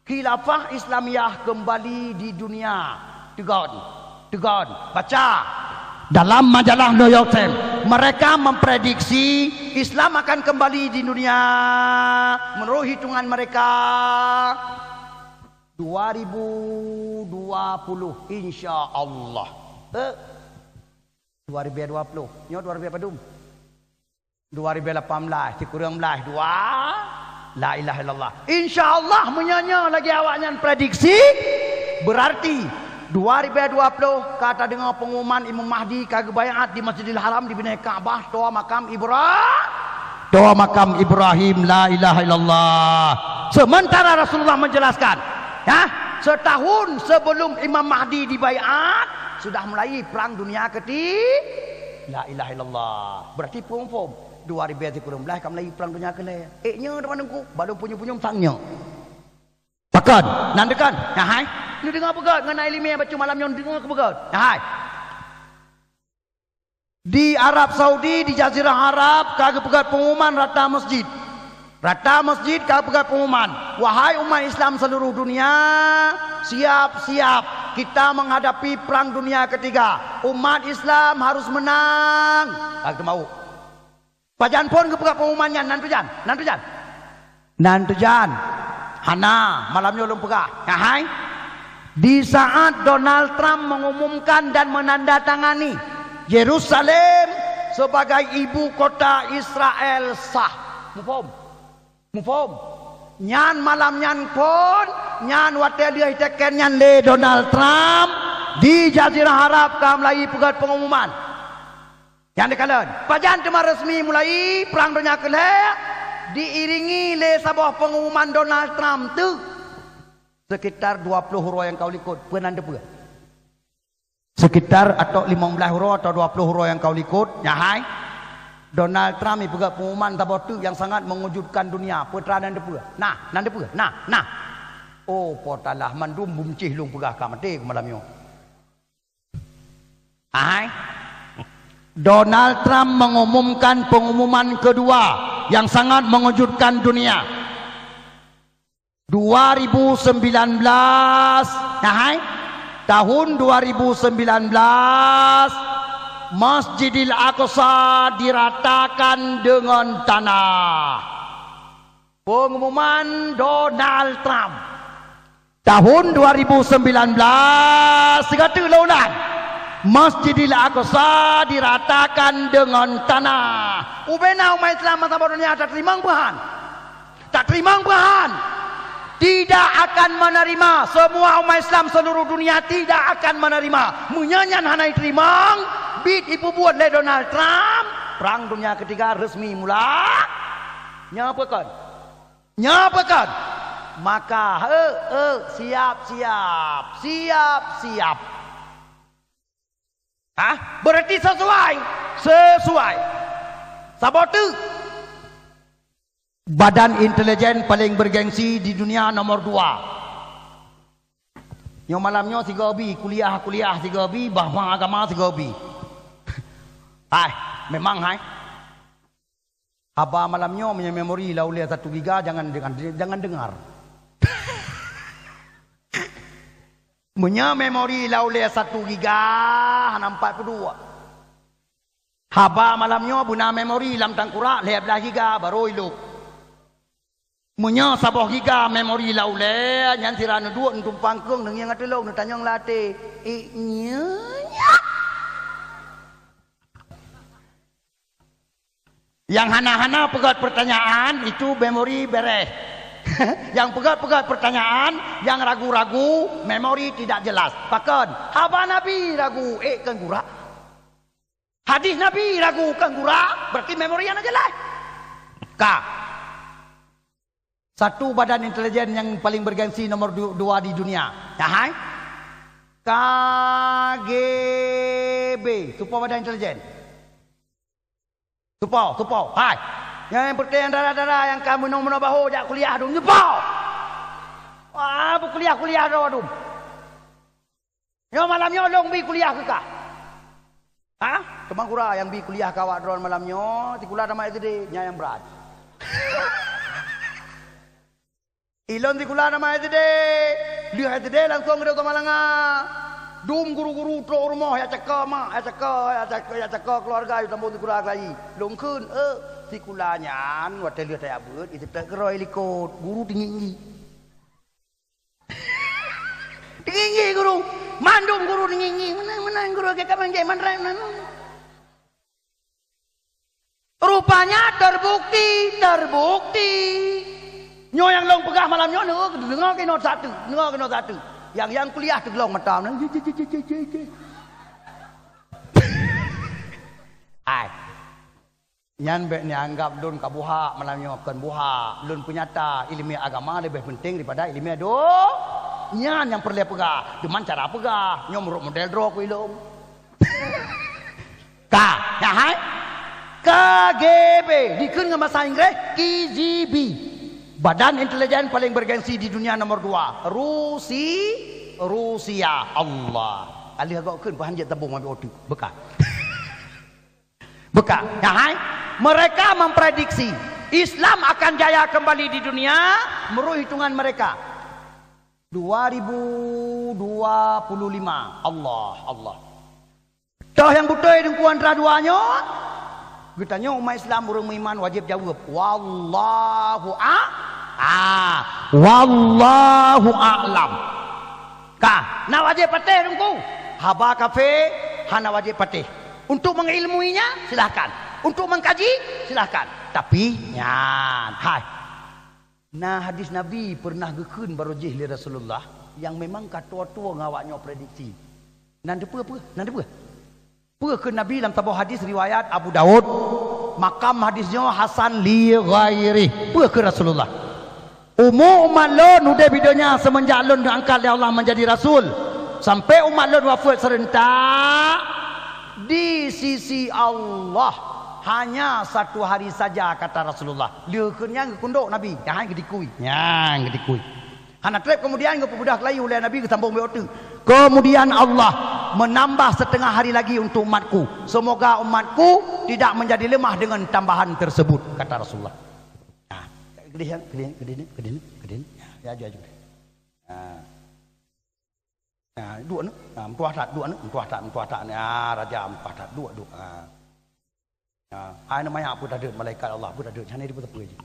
Khilafah Islamiyah kembali di dunia. Teugon, teugon, baca. Dalam majalah New York Times, mereka memprediksi Islam akan kembali di dunia menurut hitungan mereka dua ribu dua puluh, insya Allah. Eh, dua ribu dua puluh. Nyoe dua ribu padum? Dua ribu lapan belas, sikureueng belas, dua. La ilaha illallah. Insya Allah, meunyoe nyoe lagée awaknyan prediksi, berarti dua ribu dua puluh ka tadeungoe pengumuman Imam Mahdi ka geubaiat di Masjidil Haram, di binéh Ka'bah, toa makam Ibra-, toa makam Ibrahim. La ilaha illallah. Sementara Rasulullah menjelaskan, ya, setahun sebelum Imam Mahdi dibaiat, sudah mulai perang dunia keti-, La ilaha illallah. Berarti phom-phom. Dua ribu sikureueng belas ka mulai perang dunia keulhée. Eh, nyoe teuma teungku, baru punyueng-punyueng sang nyoe. Pakon, nan deukon. Nyan hai. Neudeungoe peugét ngon iéleumé bacut malam nyoe, neudeungoe keu peugét. Nyan hai. Di Arab Saudi, di Jazirah Arab, ka geupeugét pengumuman rata masjid. Rata masjid ka geupeugét pengumuman, "Wahai umat Islam seluruh dunia, siap-siap kita menghadapi perang dunia ketiga. Umat Islam harus menang." Ka geuteumawök. Pajan phon geupeugah pengumuman nyan, nan tujan, nan tujan. Nan tujan. Hana, malam nyoe lôn peugah. Nyan hai. Di saat Donald Trump mengumumkan dan menandatangani Yerusalem sebagai ibu kota Israel sah. Muphom? Muphom? Nyan malam nyan phon, nyan watée lheueh teken nyan lé Donald Trump di Jazirah Arab ka mulai peugét pengumuman. Nyang dikalon, pajan teuma resmi mulai Perang Donya Keulhée diiringi lé saboh pengumuman Donald Trump teuk. Sekitar dua puluh uroe nyang ka u likot, peue nan teupeue? Sekitar atau limong blaih uroe atau dua puluh uroe nyang ka u likot, nyan hai, Donald Trump ipeugah pengumuman saboh teuk nyang sangat mengejutkan dunia. Peue teuma nan teupeue? Nah, nan teupeue? Nah, nah. Oh, potalah mandum bumcih lôn peugah ka maté keu malam nyoe. Hai. Donald Trump mengumumkan pengumuman kedua yang sangat mengejutkan dunia. Dua ribu sembilan belas, nah hai, tahun dua ribu sembilan belas, Masjidil Aqsa diratakan dengan tanah. Pengumuman Donald Trump. Tahun dua ribu sembilan belas, sigoe teuk lôn ulang, Masjidil Aqsa diratakan dengan tanah. Ubena umat Islam masa boh dunia tateurimong peue han? Tateurimong peue han? Tidak akan menerima, semua umat Islam seluruh dunia tidak akan menerima. Meunyoe nyan hana jiteurimong, biet ipeubuet lé Donald Trump, Perang Dunia Ketiga resmi mula. Nyan peue kon? Nyan peue kon? Maka, eh, eh, siap-siap, siap-siap. Hah? Berarti sesuai? Sesuai. Saboh teuk. Badan intelijen paling bergengsi di dunia nomor dua. Nyoe malam nyoe sigoe bi, kuliah-kuliah sigoe bi, bah-bah agama sigoe bi. Hai, memang hai. Haba malam nyoe meunyoe memori lam ulée satu giga, jangan, jangan, jangan dengar. Meunyoe memori lam ulée satu giga, hana empat puluh dua. Haba malam nyoe beuna memori lam tangkurak lhée blaih giga, barô ilop. Meunyoe saboh giga memori lam ulée, nyan sira neuduek neutumpang keueng, neungieng ateueh lôn, neutanyong lam até, "Eh, nyoe nyak?" Nyang hana-hana peugöt peurtanyaan, itu memori bereh. Nyang peugöt-peugöt peurtanyaan, nyang ragu-ragu, memori tidak jelas. Pakon? Haba Nabi ragu, ék keu gura. Hadis Nabi ragu, keu gura, berarti memori hana jelas. Ka. Satu badan intelijen nyang paling bergengsi nomor du-, dua di dunia. Nyang hai? K G B. Soe po badan intelijen? Soe po, soe po. Hai. Nyang peureulée nyang dara-dara nyang ka meunoe-meunoe bahô jak kuliah dum. Soe po. Wah, beukuliah-kuliah droe dum. Nyoe malam nyoe lôn bi kuliah keu kah. Ha? Teuma gura nyang bi kuliah keu awak droe malam nyoe, sikula tamat S D, nyan nyang brat. Ilôn sikula tamat S D, lheueh S D langsong keudeh Samalanga. Dum guru-guru trok rumoh, jak caka mak, jak caka, jak caka, jak caka keuluwarga, yue sambông sikula keulayi. Lôn kheun, eh, sikula nyan watée lheueh tajak beuet, jiteupeue keudroe likot, guru teungieng-ngieng. Teungieng-ngieng guru. Mandum guru teungieng-ngieng. Meunan, meunan guru, ka manggé mandrai meunan. Rupanya terbukti, terbukti. Nyoe nyang lôn peugah malam nyoe, deungoe, deungoe keunoe satu, deungoe keunoe satu. Nyang, nyang kuliah teuglong mata meunan. Ai. Nyan bék neuanggab lôn ka buhak malam nyoe, kon buhak. Lôn peunyata iéleumé agama leubeh peunteng daripada iéleumé do-, nyan nyang peureulée peugah. Cuman cara peugah, nyoe meurok model droe keu ilôn. Ka, nyan hai? K G B, dikheun ngon basa Inggréh, K G B. Badan intelijen paling bergengsi di dunia nomor dua. Rusi-, Rusia. Allah. Aleuh agok kheun, bahan jeuet tabông mabit oteuk. Beuka. Beuka, nyan hai? Mereka memprediksi Islam akan jaya kembali di dunia menurut hitungan mereka. Dua ribu dua puluh lima. Allah, Allah. Toh nyang beutôi Teungku antara dua nyoe? Geutanyoe umat Islam ureuëng meuiman wajéb jaweueb, "Wallahu a-, a, wallahu a'lam." Ka, na wajéb patéh Teungku? Haba kafé hana wajéb patéh. Untuk mengilmuinya, silahkan. Untuk mengkaji, silahkan. Tapi, nyan, hai. Na hadis Nabi peureunah geukheun barô jih lé Rasulullah nyang memang ka tuwo-tuwo ngon awak nyoe prediksi. Nan teupeue peue? Nan teupeue? Peue kheun Nabi lam saboh hadis riwayat Abu Daud, makam hadis nyoe hasan li ghairih. Peue kheun Rasulullah? Umu umat lôn udeb di donya seumeunjak lôn geuangkat lé Allah menjadi rasul, sampai umat lôn wafeuet seurentak di sisi Allah hanya satu hari saja, kata Rasulullah. Lheueh kheun nyan geukundok Nabi, nyan geudikui. Nyan geudikui. Hana treb keumudian geupeubeudah keulayi ulée Nabi geusambông beuet oteuk. Keumudian Allah meunambah siteungoh hari lagi untuk umatku. Semoga umatku tidak menjadi lemah dengan tambahan tersebut, kata Rasulullah. Nah, keudeh, keudeh, keudeh, keudeh, keudeh. Ya, ya, ya. Nah. Nah, duek ni. Nah, meutuah that, duek ni. Meutuah that, meutuah that ni. Ah, raja meutuah that, duek, duek. Ah. Ah, hai na manyak peue tadeuet malaikat Allah, peue tadeuet, hana dipeuteupeue jih.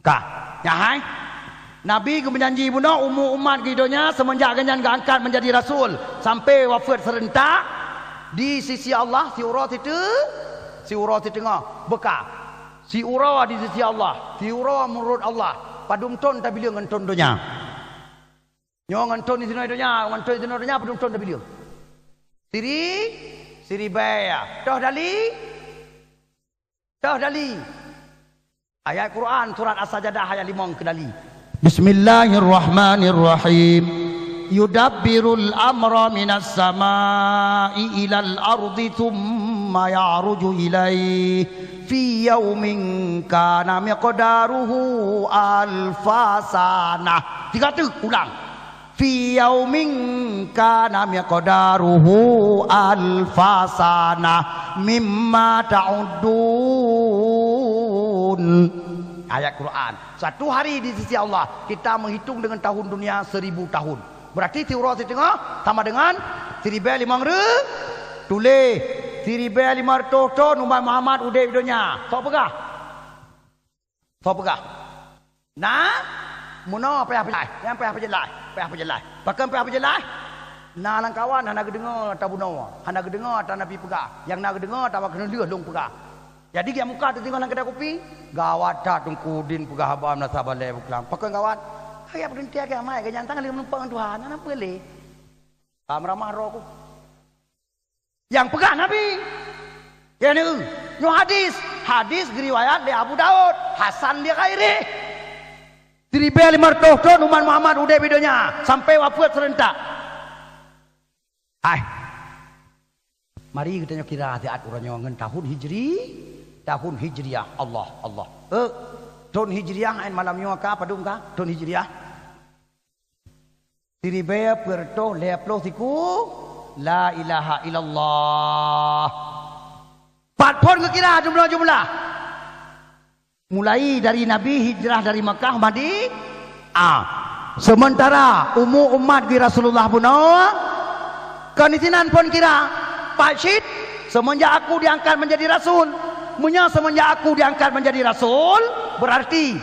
Ka, nyan hai. Nabi geumeujanji bunoe umu umat di donya seumeunjak geuhnyan geuangkat menjadi rasul sampai wafeuet seurentak di sisi Allah, siuroe site-, siuroe siteungoh. Beuka. Siuroe di sisi Allah, siuroe meunurot Allah, padum thon tabileueng ngon thon donya. Nyoe ngon thon di sinoe donya, ngon thon di sinoe donya, padum thon tabileueng. Siri-, siribèe ya. Toh dali? Toh dali? Ayat Quran surat As-Sajadah ayat limong keu dali. Bismillahirrahmanirrahim. Yudabbirul amra minas samai ilal ardi tsumma ya'ruju ilaihi fi yaumin kana miqdaruhu alfa sanah. Tiga teuk ulang. Fi yaumin kana miqdaruhu alfa sanah mimma ta'uddun. Ayat Quran. Satu hari di sisi Allah, kita menghitung dengan tahun dunia seribu tahun. Berarti siuroe siteungoh sama dengan siribèe limong reu-, tuléh, siribèe limong reutôh thon umat Muhammad udeb di donya. Soe peugah? Soe peugah? Na, meunoe payah peujelaih, nyang payah peujelaih, payah peujelaih. Pakon payah peujelaih? Na lamkawan hana geudeungoe ata bunoe, hana geudeungoe ata Nabi peugah. Nyang na geudeungoe ata awak keuneulheueh lôn peugah. Jadi, geujak muka teutinggai lam keudè kupi, gawat that Teungku Udin peugah haba meunasah balèe buklang. Pakon gawat? Ayat peurintah kiamat, geunyang tangan lheueh meunumpang Tuhan, hana peue lé. Ka meuramah droe ku. Nyang peugah Nabi. Ya, neu. Nyoe hadis. Hadis geuriwayat lé Abu Daud, hasan li ghairih. Siribèe limong reutôh thon umat Muhammad udép di donya, sampai wafeuet seurentak. Hai. Mari geutanyoe kira siat uroe nyoe ngon tahun Hijri, tahun Hijriah. Allah, Allah. Eh, thon Hijriah, eh, malam nyoe ka padum ka? Thon Hijriah. Siribèe peuet reutôh lhèe ploh siku, la ilaha illallah. Pat phon geukira jumlah-jumlah. Mulai dari Nabi hijrah dari Makkah Madi-, ah. Sementara umu umat geuh Rasulullah bunoe, kon disinan phon kira. Pat cit, semenjak aku diangkat menjadi rasul. Meunyoe semenjak aku diangkat menjadi rasul, berarti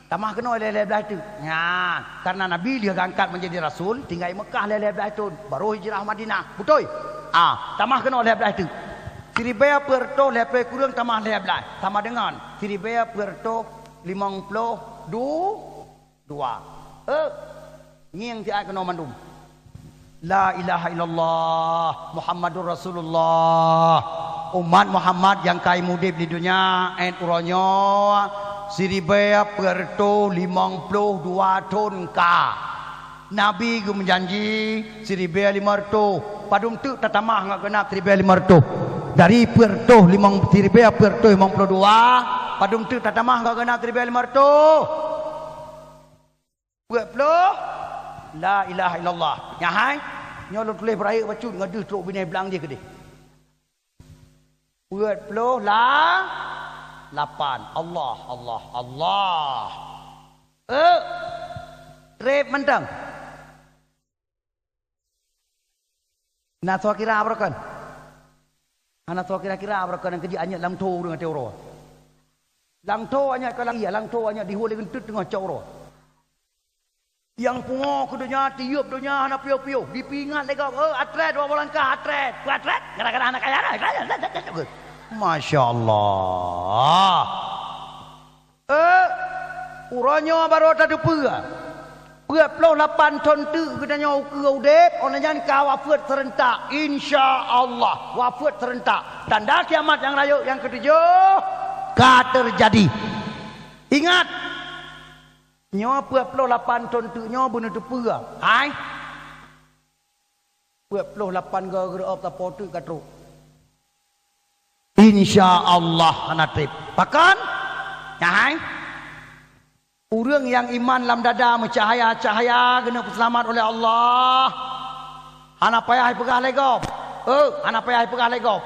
tamah keunoe lhèe-lhèe blaih teuk. Nyan, karena Nabi lheueh geuangkat menjadi rasul, tinggai Mekah lhèe-lhèe blaih thon, baru hijrah Madinah. Beutôi? Ah, tamah keunoe lhèe blaih teuk. Siribèe peuet reutôh lhèe ploh kureueng tamah lhèe blaih. Sama dengan siribèe peuet reutôh limong ploh du-, dua. Eh, ngieng siat keunoe mandum. La ilaha illallah Muhammadur Rasulullah. Umat Muhammad nyang ka mudép di donya, 'et uroe nyoe, siribèe peuet reutôh limong ploh dua thon ka. Nabi geumeujanji siribèe limong reutôh. Padum teuk tatamah ngon geugenap siribèe limong reutôh? Dari peuet reutôh limong, siribèe peuet reutôh limong ploh dua, padum teuk tatamah ngon geugenap siribèe limong reutôh? Peuet ploh, la ilaha illallah. Nyan hai, nyoe lôn tuléh beurayeuk bacut ngon deuh trok binéh blang jih keudeh. Peuet ploh la-, lapan. Allah, Allah, Allah. Eh, trép mantong. Na soe kira beureukan? Hana soe kira-kira beureukan nyang keujeuet anyeuet lam tho ureueng ateueh uroe. Lam tho anyeuet ka lagi, lam tho anyeuet dihôi lé geunteut teungoh cok uroe. Nyang pungo keu donya, tiep donya hana piôh-piôh. Jipeuingat lé gob, "Eh, atrét, dua boh langkah, atrét." Peu atrét? Gara-gara hana kaya dah. Masya Allah. Eh, uroe nyoe barô tateupeue. Peuet ploh lapan thon teuk geutanyoe ukeue udép, óh lheueh nyan ka wafeuet seurentak. Insya Allah, wafeuet seurentak. Tanda kiamat nyang rayeuk nyang keutujoh ka teujadi. Ingat, nyoe peuet ploh lapan thon teuk nyoe beuneuteupeu. Hai. Peuet ploh lapan goe geureu'ob sapo teuk ka trok. Insya Allah hana trép. Pakon? Nyan hai. Ureueng nyang iman lam dada meucahaya-cahaya geuneuk peuseulamat uleh Allah. Hana payah jipeugah lé gob. Eh, hana payah jipeugah lé gob.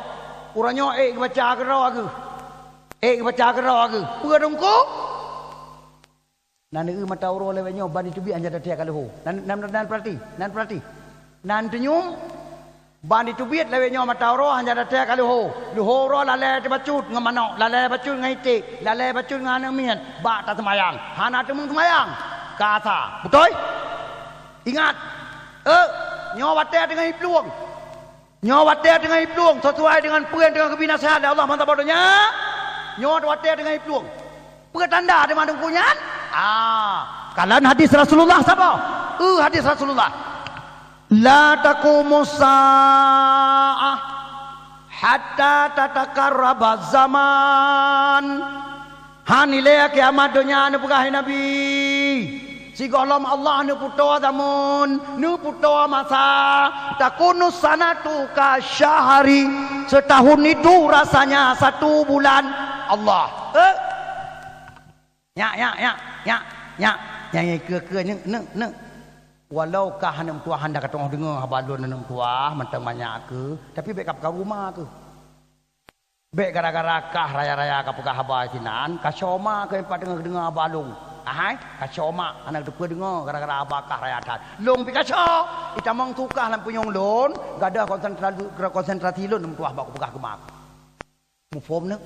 Uroe nyoe ék geubaca keudroe geuh. Ék geubaca keudroe geuh. Peue Teungku? Nan eu mata uroe lawét nyoe ban jiteubiet hana tathèe ka leuho. Nan, nan, nan peurati, nan peurati. Nan teunyum ban jiteubiet lawét nyoe mata uroe hana tathèe ka leuho. Leuho uroe lalè teubacut ngon manok, lalè bacut ngon iték, lalè bacut ngon aneuk miet bak taseumayang. Hana teumeung seumayang. Ka sa. Beutôi? Ingat, eh, nyoe watèe teungoh jiplueng. Nyoe watèe teungoh jiplueng, sisuai deungon peue nyang teungoh geubi naseuhat lé Allah mantong bak donya. Nyoe watèe teungoh jiplueng. Peue tanda teuma Teungku nyan? Ah, kalon hadis Rasulullah saboh. Eu hadis Rasulullah. "La taqumus sa'ah hatta tataqarrabaz zaman." Han ilèe kiamat donya neupeugah lé Nabi. Sigohlom Allah neupeutoe zamon, neupeutoe masa, takunus sanatu kasyahri, setahun itu rasanya satu bulan. Allah. Eh. Nyak, nyak, nyak, nyak, nyak. Nyang keue-keue neuk, neuk, neuk. Walau kah aneuk meutuah hana ka teungoh deungoe haba lôn aneuk meutuah, mantong manyak keue, tapi bèk ka peukaru ma keue. Bèk gara-gara kah raya-raya ka peugah haba sinan, kaco ma keu pat teungoh deungoe haba lôn. Ahai, kaco ma hana teupeu deungoe gara-gara haba kah raya that. Lôn pih kaco, itamong tukah lam punyueng lôn, gadôh konsentrasi, konsentrasi lôn meutuah bak kupeugah keu ma. Muphom neuk?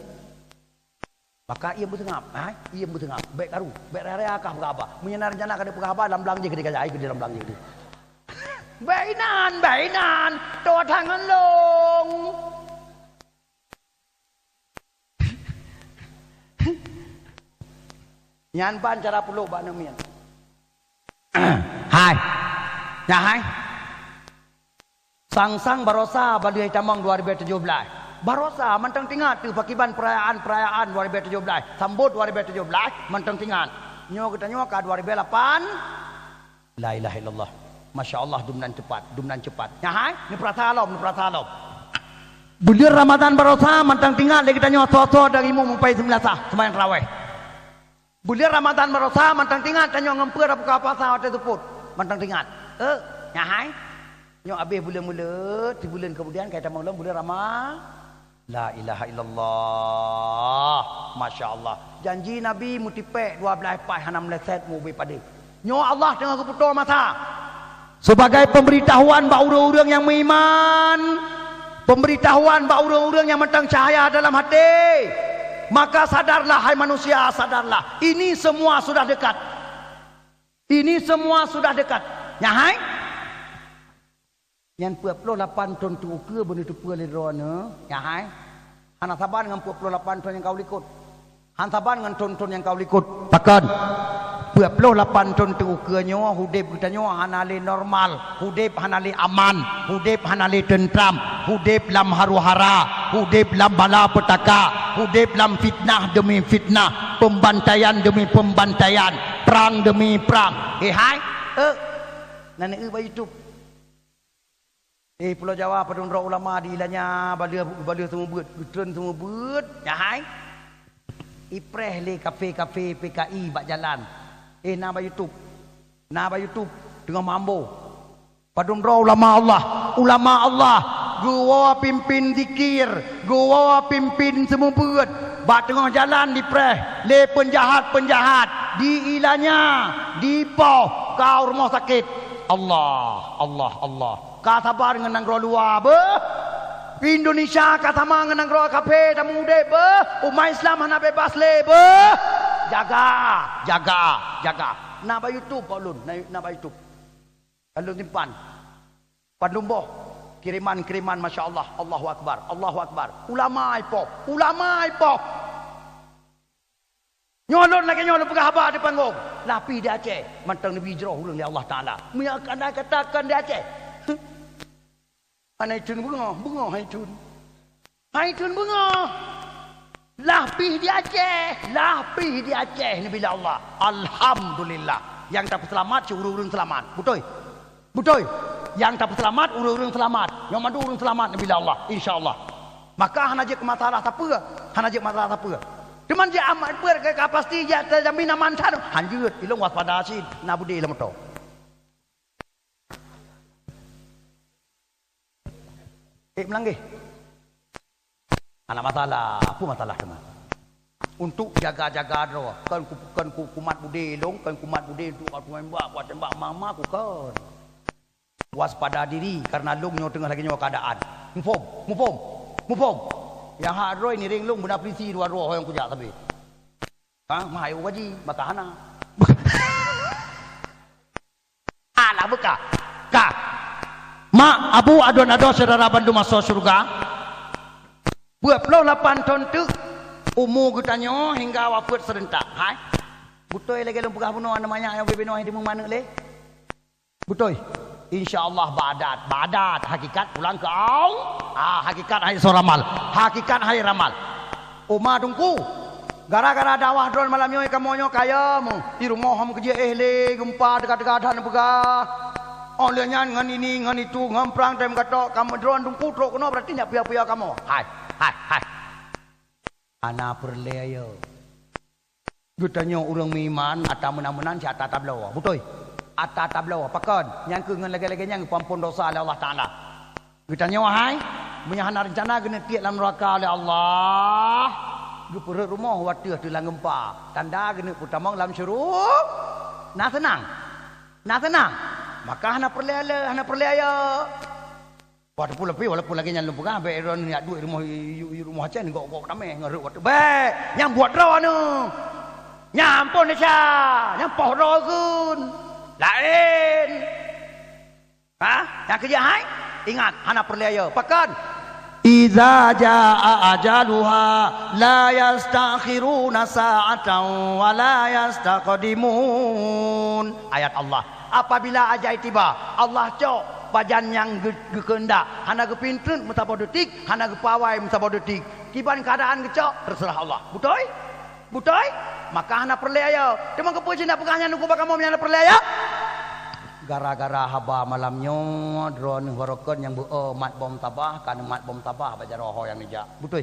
Maka ie beuseungab, hai, ie beuseungab. Bèk karu, bèk raya-raya kah peugah haba. Meunyoe na rencana ka deuh peugah haba, lam blang jih keudéh ka jai, keudéh lam blang jih keudéh. Bèk inan, bèk inan, toh that ngon lôn. Nyan ban cara peulo bak aneuk miet. Hai. Nyan hai. Sang-sang barosa ban lheueh tamong dua ribu tujuh belas. Barosa mantong teuingat teuh pakiban perayaan-perayaan dua ribu tujuh belas. Sambot dua ribu tujuh belas mantong teuingat. Nyoe geutanyoe ka dua ribu lapan. La ilaha illallah. Masya Allah, dum nan cepat, dum nan cepat. Nyan hai, neupeurasa lom, neupeurasa lom. Buleuen Ramadhan barosa mantong teuingat lé geutanyoe soe-soe dari mu mupai seumilasah seumayang taraweh. Buleuen Ramadhan barosa mantong teuingat tanyoe ngon peue tabuka puasa watèe seupôt. Mantong teuingat. Eh, nyan hai. Nyoe abéh buleuen mulod, sibuleuen keumudian ka tamong lom buleuen Rama-, La ilaha illallah. Masya Allah. Janji Nabi meutipék dua blaih paih hana meuleset mu ubé padé. Nyoe Allah teungoh geupeutoe masa. Sebagai pemberitahuan bak ureuëng-ureuëng nyang meuiman, pemberitahuan bak ureuëng-ureuëng nyang mantong cahaya dalam hati. Maka sadarlah, hai manusia, sadarlah. Ini semua sudah dekat. Ini semua sudah dekat. Nyan hai? Nyan peuet ploh lapan thon teuh ukeue beuneuteupeu lé droeneuh, nyan hai. Hana saban ngon peuet ploh lapan thon nyang ka u likot. Han saban ngon thon-thon nyang ka u likot. Pakon? Peuet ploh lapan thon teuh ukeue nyoe udeb geutanyoe hana lé normal, udeb hana lé aman, udeb hana lé teuntram, udeb lam haru-hara, udeb lam bala peutaka, udeb lam fitnah demi fitnah, peumbantaian demi peumbantaian, prang demi prang. Eh hai, eh, na neueu bak YouTube. Eh, Pulo Jawa padum droe ulama di ilanya baleueh, baleueh seumeubeuet, geutreun seumeubeuet, nyan hai. Ipreh lé kafé-kafé P K I bak jalan. Eh, na bak YouTube. Na bak YouTube teungoh mambo. Padum droe ulama Allah, ulama Allah geuwoe pimpin zikir, geuwoe pimpin seumeubeuet, bak teungoh jalan dipreh lé peunjahat-peunjahat, di ilanya, dipoh ka u rumoh sakét. Allah, Allah, Allah. Ka saban ngon nanggroe luwa beuh. Indonesia ka sama ngon nanggroe kafé tamudeb beuh. Umat Islam hana bebas lé beuh. Jaga, jaga, jaga. Na bak YouTube bak ulôn, na, na bak YouTube. Ka lôn simpan. Padum boh kiriman-kiriman, masya Allah, Allahu Akbar, Allahu Akbar. Ulama ipoh, ulama ipoh. Nyoe lôn lagèe nyoe lôn peugah haba di panggong. Lapih di Aceh, mantong neubi jroh ureueng lé Allah Taala. Meunyoe keuadaan katakan di Aceh. Hana itheun beungoh, beungoh hana itheun. Hana itheun beungoh. Lapih di Aceh, lapih di Aceh neubi lé Allah. Alhamdulillah. Nyang tapeuseulamat cit ureueng-ureueng seulamat. Beutôi? Beutôi? Nyang tapeuseulamat ureueng-ureueng seulamat. Nyoe mandum ureueng seulamat neubi lé Allah, insya Allah. Maka hana jeuet keu masalah sapeue, hana jeuet masalah sapeue. Teuma jeuet aman peue ka pasti jeuet tajamin aman that. Hanjeuet, ilôn waspada cit na beudé lam moto. Eh, meulanggeh. Hana masalah, peue masalah teuma? Untuk jaga-jaga droe, kon ku, kon ku kumat beudé lôn, kon kumat beudé untuk aku tembak, buat tembak mama ku kon. Waspada diri, karena lôn nyoe teungoh lagèe nyoe keuadaan. Muphom, muphom, muphom. Nyang hak droe nireng lôn beuna polisi dua droe nyang kujak sabe. Ha, mah ayo gaji, maka hana. Alah beuka. Ka. Mak, abu, aduen adoe syedara bandum asoe syeuruga. Dua ploh lapan thon teuk umu geutanyoe hingga wafeuet seurentak. Hai. Beutôi lagèe lôn peugah bunoe aneuk manyak nyang ubé-ubé noe di meumaneuk lé. Beutôi. Insya Allah bak adat. Bak adat. Hakikat pulang keu Allah. Ah, hakikat hai soe ramal. Hakikat hai ramal. Uma teungku. Gara-gara dakwah droen malam nyoe kamoe nyoe kaya meuh. Di rumoh hom keujeuet éh lé, geumpa teuga-teuga that neupeugah. Óh lheueh nyan ngon ini, ngon itu, ngon prang tem gatok, kamoe droen teungku trok keunoe berarti nyak puya-puya kamoe. Hai, hai, hai. Hana peureulèe yo. Geutanyoe ureueng meuiman ata meunan-meunan cit ata tabloe. Beutôi? Ata tabloe. Pakon? Nyang keuh ngon lagèe-lagèe nyan geupeuampon dosa lé Allah Taala. Geutanyoe hai, meunyoe hana reuncana geuneuk tiek lam neuraka lé Allah, geupeurhot rumoh watèe teuh lam geumpa, tanda geuneuk peutamong lam syuru-, na seunang. Na seunang. Maka hana peureulèe le, hana peureulèe yo. Wah, teupeu leupie, walaupun lagèe nyan lôn peugah, bèk droeneuh jak duek rumoh, yu-, yu-, rumoh Aceh, gok-gok tamèh ngon rot watèe. Bèk, nyang buet droeneuh. Nyan ampôn desya, nyang poh droe kheun. Laén. Ha? Nyang keujeuet hai? Ingat, hana peureulèe yo. Pakon? Iza jaa ajaluha la yastakhiruna sa'atan wa la yastaqdimun. Ayat Allah. Apabila ajai tiba, Allah cok pajan nyang geu-, geukheundak. Hana geupinteun meusaboh detik, hana geupawai meusaboh detik. Kiban keuadaan geucok, teuseurah Allah. Beutôi? Beutôi? Maka hana peureulée ayo. Teuma keupeue cit na peugah nyan ukeue bak kamoe nyang hana peureulée ayo? Gara-gara haba malam nyoe, droeneuh barokon nyang beu-o mat bom tabah, ka neumat bom tabah bak jaroe ho nyang neujak. Beutôi?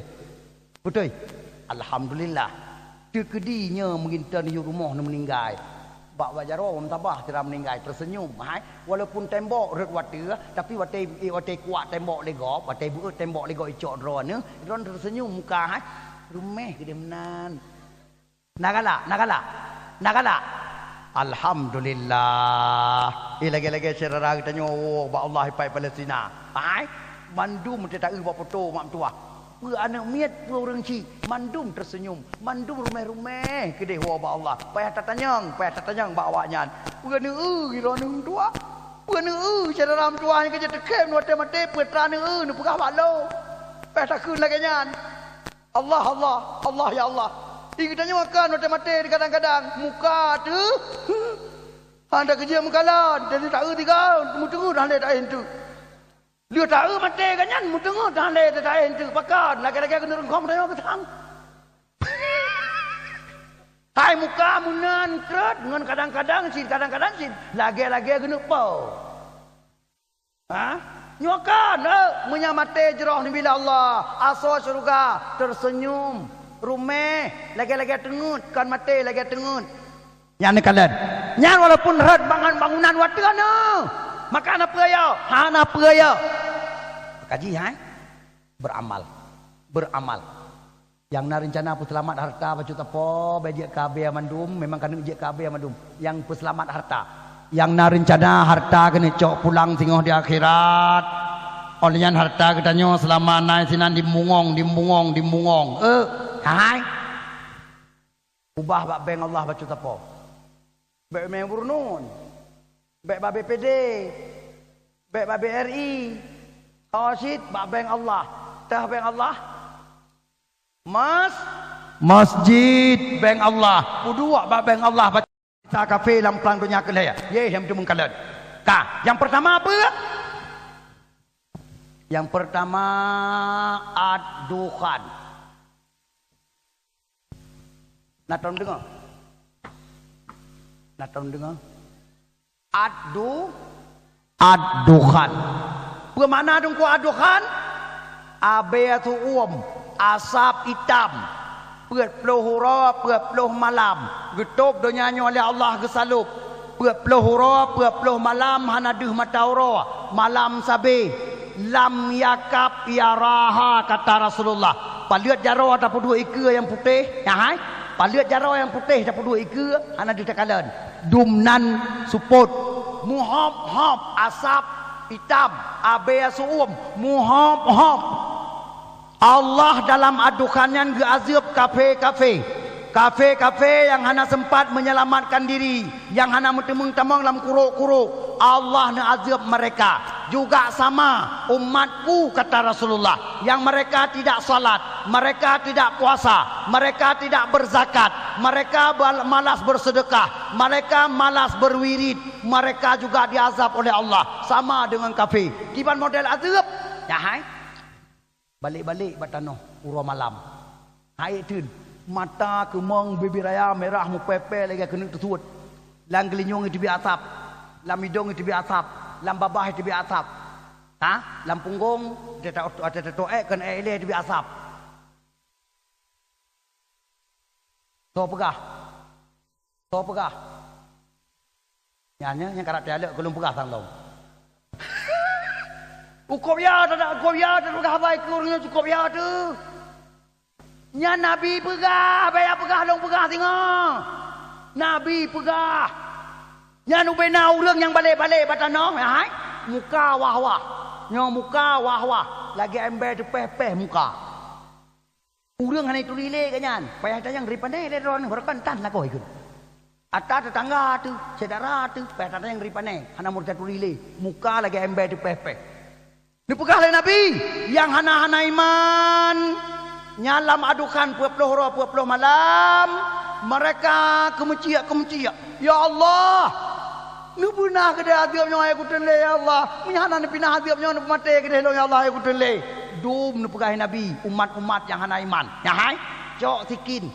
Beutôi? Alhamdulillah. Teukeudi nyoe meuginton yue rumoh neumeuninggai. Bak, bak jaroe bom tabah sira meuninggai, teuseunyum, hai. Walaupun tembok rhot watée, tapi watée, eh, watée kuak tembok lé gob, watée beuet tembok lé gob icok droeneuh, droeneuh teuseunyum muka, hai. Ruméh keudeh meunan. Na galak, na galak, na galak. Alhamdulillah. Eh, lagée-lagée syedara geutanyoe woe bak Allah ipai Palestina. Hai, mandum teuta-eu bak poto mak meutuwah. Peue aneuëk miet, peue ureuëng chik, mandum teuseunyum, mandum ruméh-ruméh keudeh woe bak Allah. Payah tatanyong, payah tatanyong bak awaknyan. Peue aneuëk eu droeneuh meutuwah? Peue aneuëk eu syedara meutuwah nyang keujeuet teukhém watée maté, peue atra aneuëk eu neupeugah bak lôn? Payah takheun lagée nyan. Allah, Allah, Allah, ya Allah. Di geutanyoe kan watée maté kadang-kadang muka teuh. Hana keujeuet meukalon, jadi ta-eu tiga, meuteungeut hana lé ta-eu teuk. Lheueh ta-eu maté gobnyan, meuteungeut hana lé ta-eu teuk. Pakon, lagée-lagée keuneuk rungkong tanyoe geutang. Hai muka meunan krot, ngon kadang-kadang cit, kadang-kadang cit, lagée-lagée keuneuk po. Ha? Nyoe kan, eh, meunyo maté jroh neubi lé Allah, asoe syeuruga, teuseunyum, ruméh, lagée-lagée teungeut, kon maté lagée teungeut. Nyan neukalon. Nyan walaupun rhot bangon bangunan watée nyoe, maka hana peue yo, hana peue yo. Kaji, hai? Beramal. Beramal. Nyang na reuncana peuseulamat hareuta bacut sapo, bék jeuet keu abée mandum, memang ka neuk jeuet keu abée mandum. Nyang peuseulamat hareuta. Nyang na reuncana hareuta keuneuk cok pulang singoh di akhirat. Óh lheueh nyan hareuta geutanyoe seulama na sinan dimungong, dimungong, dimungong. Eh, hai. Ubah bak bank Allah bacut sapo. Bék mé gubernur, bék bak B P D, bék bak B R I, tauhid bak bank Allah. Teuh bank Allah? Mas-, masjid bank Allah. Peuduek bak bank Allah. Baca kafé lam plang donya keu lhée. Yeh, nyang teumeung kalon. Ka, nyang pertama apa? Nyang pertama, ad-dukhan. Na tom deungoe? Na tom deungoe? Ad-du-, ad-dukhan. Peue makna teungku ad-dukhan? Abée su'um, asab itam, peuet ploh uroe, peuet ploh malam, geutôb donya nyoe lé Allah geusalôb. Peuet ploh uroe, peuet ploh malam hana deuh mata uroe, malam sabe. Lam yakab yaraha, kata Rasulullah. Paleuet jaroe tapeuduek ikeue nyang putéh, nyan hai. Paleuet jaroe nyang putéh tapeuduek ikeue, hana deuh takalon. Dum nan seupôt, muhôb-hôb, asab itam, abée su'um, muhôb-hôb. Allah dalam ad-dukhan nyan geuazeueb kafé-kafé. Kafé-kafé nyang hana seumpat menyelamatkan diri, nyang hana meuteumeung tamong lam kurok-kurok, Allah neuazeueb mereka. Juga sama umatku, kata Rasulullah, yang mereka tidak salat, mereka tidak puasa, mereka tidak berzakat, mereka bal-, malas bersedekah, mereka malas berwirid, mereka juga diazab oleh Allah sama dengan kafé. Kiban model azeueb? Nyan hai. Balek-balek bak tanoh uroe malam. Hai teun, mata keumong, bibir aya mirah meupée-pée lagée keuneuk teusuet. Lam geulinyueng iteubiet asab, lam idong iteubiet asab, lam babah iteubiet asab. Ha? Lam punggong, watée ta-, watée tatoh ék kon ék ilée iteubiet asab. Soe peugah? Soe peugah? Nyan, nyan, nyan karab teualek keu lôn peugah sang lom. Ukôb ya, tadak ukôb ya, tapeugah haba ikeue ureuëng nyoe cukôb ya teuh. Nyan Nabi peugah, bék ya peugah lôn peugah singoh. Nabi peugah. Nyan ubena ureuëng nyang balek-balek bak tanoh, ya hai? Muka wah-wah. Nyoe muka wah-wah. Lagée émbée teupéh-péh muka. Ureuëng hana turi lé geuh nyan, payah tanyong ripané lé droeneuh, barokon tan lagoe ikheun. Ata teutangga teuh, syedara teuh, payah tatanyong ripané, hana meureuta turi lé, muka lagée émbée teupéh-péh. Neupeugah lé Nabi, nyang hana-hana iman, nyan lam adokan peuet ploh uroe peuet ploh malam, mereka keumeuciek-keumeuciek, "Ya Allah, neupeunah keudeh azeub nyoe, hai kuteuen lé, ya Allah. Meunyo hana neupinah azeub nyoe, neupeumaté keudeh lôn, ya Allah, hai kuteuen lé." Dum neupeugah lé Nabi, umat-umat nyang hana iman. Nyan hai, cok sikin.